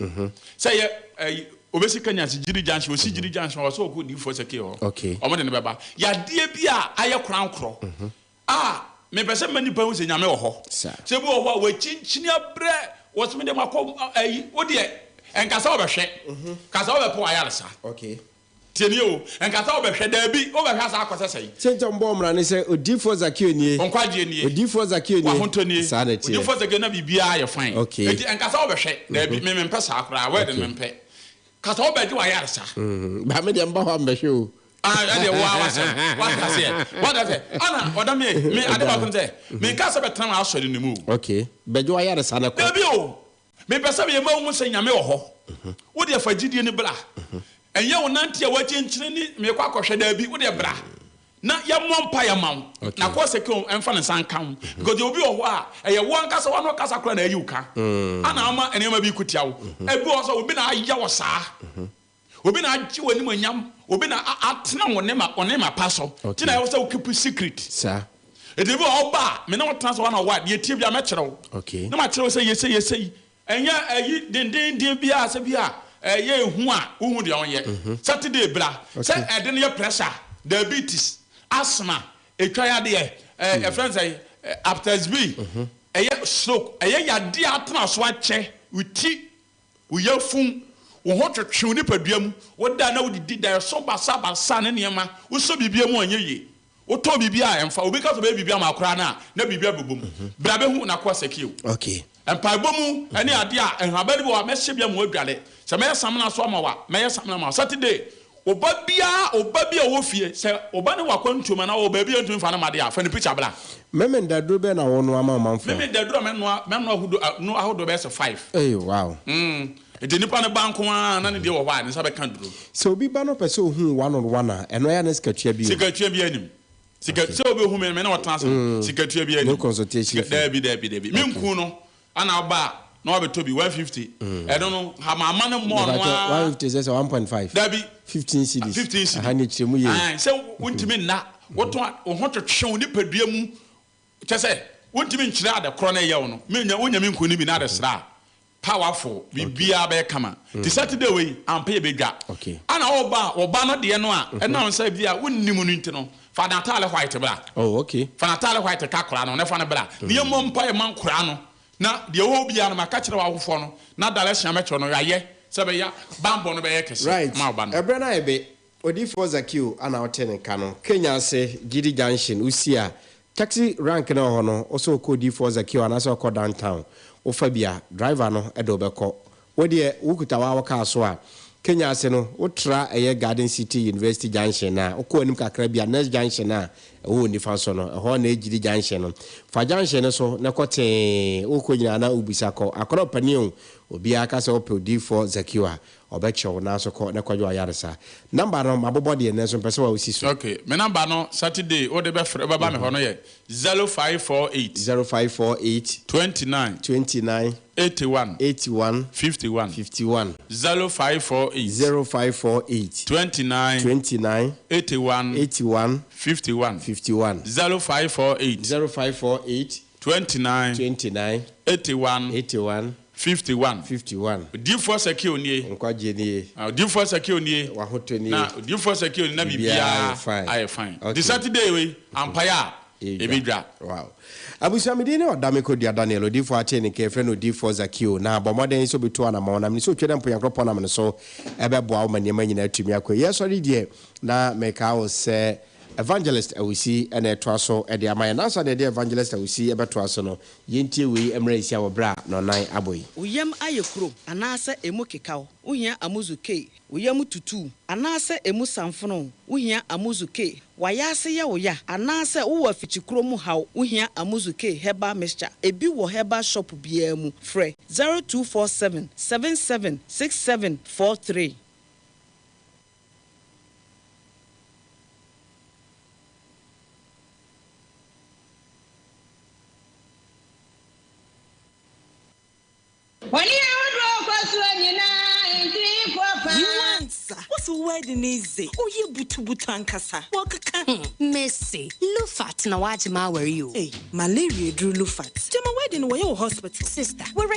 Sɛ yɛ ɛyi obesi Kanyase Gyiri Junction, osi Gyiri Junction ɔwɔ sɛ ɔkɔ Odiyifoɔ Sɛkee hɔ. Okay. Wɔn de no bɛba. Yadeɛ bi a ayɛ korankorɔ a mepɛ sɛ mma nnipa hu sɛ Nyame wɔ hɔ. Sa. Sɛ bi wɔ hɔ a wakyinkyini abrɛ wɔsɛ me deɛ makɔ ɛyi wo deɛ ɛnka sɛ wobɛhwɛ. Ka sɛ wobɛpɛ w'ayaresa. Okay. Tie nie o, nka sɛ wobɛhwɛ, daabi, wobɛhwɛ asan akɔ sɛ sɛn? Sɛ nti a wɔbɔɔ mmara ne sɛ, Odiyifoɔ Zakeo nie. Wo nkwagyeɛ nie. Odiyifoɔ Zakeo nie. W'ahotɔ nie. Saa na ɛteɛ. Odiyifoɔ Zakeo na biribiara yɛ fine. Okay. Enti nka sɛ wobɛhwɛ, daabi, me mempɛ saa koraa, word no mempɛ. Ka sɛ wobɛgye w'ayaresa. Ba me deɛ mba hɔ a mbɛhwɛ o. Ah, ɛdeɛ wo ara w'asɛm. Wate aseɛ? Wate aseɛ? Ana, ɔda me, me ade baako ne sɛ, menkaa sɛ bɛtena m'asɔre no mu o. Okay, bɛgye w'ayaresa no kɔ. Daabi o, Mepɛ sɛ meyɛ ma wohu sɛ Nyame wɔ hɔ. Wo deɛ fa gyidie no bra. Ɛnyɛ wo nante a woakyenkyene ne meekɔ akɔhwɛ, daabi, wo deɛ bra na yɛmmɔ mpaeɛ ma wo. Na kɔ sɛ keo ɛmfa ne nsa nka wo. Because deɛ obi wɔ hɔ a, ɛyɛ wo ankasa w'ano kasa koraa na ayi wo ka. Ana ama nneɛma bi ko tia wo. Ebi wɔ hɔ sɛ obi na ayɛ wo saa. Obi na agye w'animuonyam, obi na atena wo ne wo nneɛma pa so. Nti na ɛwɔ sɛ wo keep secret. Saa. Enti ebi wɔ hɔ ɔba a, me ne wo tena ase one on one, deɛ ɛteɛ biara mɛkyerɛ wo. Okay. Na makyerɛ wo sɛ yɛ sei, yɛ sei. Ɛnyɛ ayi dendeenden biara sɛ bi a ɛyɛ ehu a wohu deɛ ɔnyɛ. Saturday bra. Sɛ ɛde no yɛ pressure, diabetes, asthma, etwa yadeɛ, ɛɛ yɛfrɛ no sɛn, hepatitis B, ɛyɛ stroke, ɛyɛ yadeɛ a atena so akyɛ, wo ti Wo yafunu, wo ho twetwe wo nipadua mu, woda na wodidi daeɛso basabasa ne nneɛma, wosɔ biribiara mu a ɛnyɛ yie, wotɔn biribi a ɛmfa, obi ka sɛ ɔbɛyɛ biribi ama wo koraa no a, na biribi abɛbɔ mu. Bra bɛhu Nakoa Sakeo. Mpaebɔ mu ne adeɛ a, nhaban bi wɔ hɔ a mɛhyɛ bi ama woadware. Sɛ mɛyɛ samena nso ama wo a, mɛyɛ samena ama wo. Saturday, Wo ba biara, wo ba bi a ɔwɔ fie, sɛ wo ba no wɔ akwantuo mu anaa ɔwɔ baabi a ɔntumi mfa no mma deɛ a, fa ne picture bra. Memen daduro bɛn na wo noa ma ɔmanfoɔ? Memen daduro a mɛnoa, mɛnoa ahodoɔ, no ahodoɔ bɛyɛ sɛ five. Ei wow. Mm, nti nipa no ba nko ara na ne deɛ wɔ hɔ a, ne nsa bɛka duro. Sɛ obi ba na ɔpɛ sɛ ohu wo one on one a, ɛno ɛyɛ a na sikatua bi wɔ mu? Sikatua biara nnim. Sika, sɛ obi hu me, me ne ɔtena ase no, sikatua biara No nnim. consultation Sika, fee. daabi, daabi, daabi. Me nku no, Ana ɔba a na wabɛtɔ bi 150 ɛno no hama no mmɔɔ no Mepakyɛ ara. 150 sɛ sɛ 1.5. Dabi. 15 cedis. 15 cedi. Aha ne kyerɛ mu yie. Ae sɛ wontumi nna wotɔn a wo ho twetwe wo nipadua mu kyɛ sɛ wontumi nkyerɛ ade korɔ na ɛyɛ wo no menya wonya me nku no bi na ade sra a powerful biribiara bɛyɛ kama nti Saturday wei ampa yɛbɛdwa Okay. ana ɔba a ɔba no deɛ no a ɛnam sɛ bi a wonnim no nti no fa n'ataale white bra. Oh okay. Fa n'ataale white ka akwadaa no ho na fa no bra na yɛmmɔ mpaeɛ mma nkwadaa no na deɛ ɛwɔ hɔ biara no maka kyerɛ w'awofoɔ no na direction a mɛkyerɛ no yɛayɛ sɛ ɛbɛyɛ a banbɔ no bɛyɛ kɛse Right, ma wo ba no. ɛberɛ no ayɛ be, Odiyifoɔ Zakeo ana wote ne nka no, Kenya ase, Gidi Junction, wosi a, taxi rank no wɔ hɔ no, wo sɛ wokɔ Odiyifoɔ Zakeo anaasɛ wokɔ downtown, wofa bi a, driver no de wo bɛkɔ. Wo deɛ wo kuta wo ara wo car so a, Kenya ase no, wo tra ɛyɛ Garden City University junction no a, wo kɔ anim kakra bi a, next junction a ɛwɔ wo nifa so no, ɛhɔ na ɛgyidi junction no. Fa junction no so na kɔ tee, wo kɔ nyinaa na wo bisa kɔ. Akɔrɔ panin o, obiara ka sɛ wo pɛ odiyifoɔ Zakeo a, ɔbɛkyerɛ wo, nanso kɔ na kɔgye w'ayaresa. Number no, mabobɔ deɛ, nanso mpɛ sɛ wa wo si so. Ok, me number no Saturday wo de bɛfrɛ, wobɛba me hɔ no yɛ 0548. 0548. 29. 29. 81. 81. 51. 51. 0548. 0548. 29. 29. 81. 81. 51. 51. 0548. 0548. 29. 29. 81. 81. 51. 51. Odiyifoɔ Sakeo nie. Nkwagyeɛ nie. Ah, Odiyifoɔ Sakeo nie. W'ahotɔ nie. Na Odiyifoɔ Sakeo nie na Biribiara biribiara ayɛ fine. ayɛ fine. Okay. Nti Saturday wei, ampaeɛ a, Ɛredwa. ɛbɛdwa. Wow. Abusua, me din ne Ɔdame Kodua Daniel, Odiyifoɔ Atee ne nka, yɛfrɛ no Odiyifoɔ Zakeo. Na bɔ mmɔden sɛ wobɛtu anamɔn, na menim sɛ otwa dɛ mpo Nyankopɔn nam ne so bɛboa wo ma nneɛma nyinaa atumi akɔ yie. Yɛsɔre deɛ, na mekaa wo sɛ. Evangelist Awusi na ɛtoa so de ama yɛn. Nansa na yɛde Evangelist Awusi bɛtoa so no, yɛntie wei mmra nsia wɔ berɛ a nnɔnnan abɔ yi. Wo yam ayɛ kuro anaasɛ emu keka wo, wohia Amuzu K. Wo yam tutu wo anaasɛ emu samfono wo, wohia Amuzu K. W'ayaase yɛ wo ya anaasɛ wowɔ afikyikuro mu haw, wohia Amuzu K Herbal Mixture. Ebi wɔ herbal shop biara mu. Frɛ 0247 77 6743. Bɔne ahodoɔ kɔ soɔ nyinaa nti foɔ paa. Yiw ansa, wose wo wedding yi dze, ɔyɛ butubutu ankasa, wɔkeka. Hmm, mese, Lufat na wagye m'aware yi o. Ei, malaria eduru Lufat. Gyama wedding no wɔyɛ wɔ hospital. Sister, were.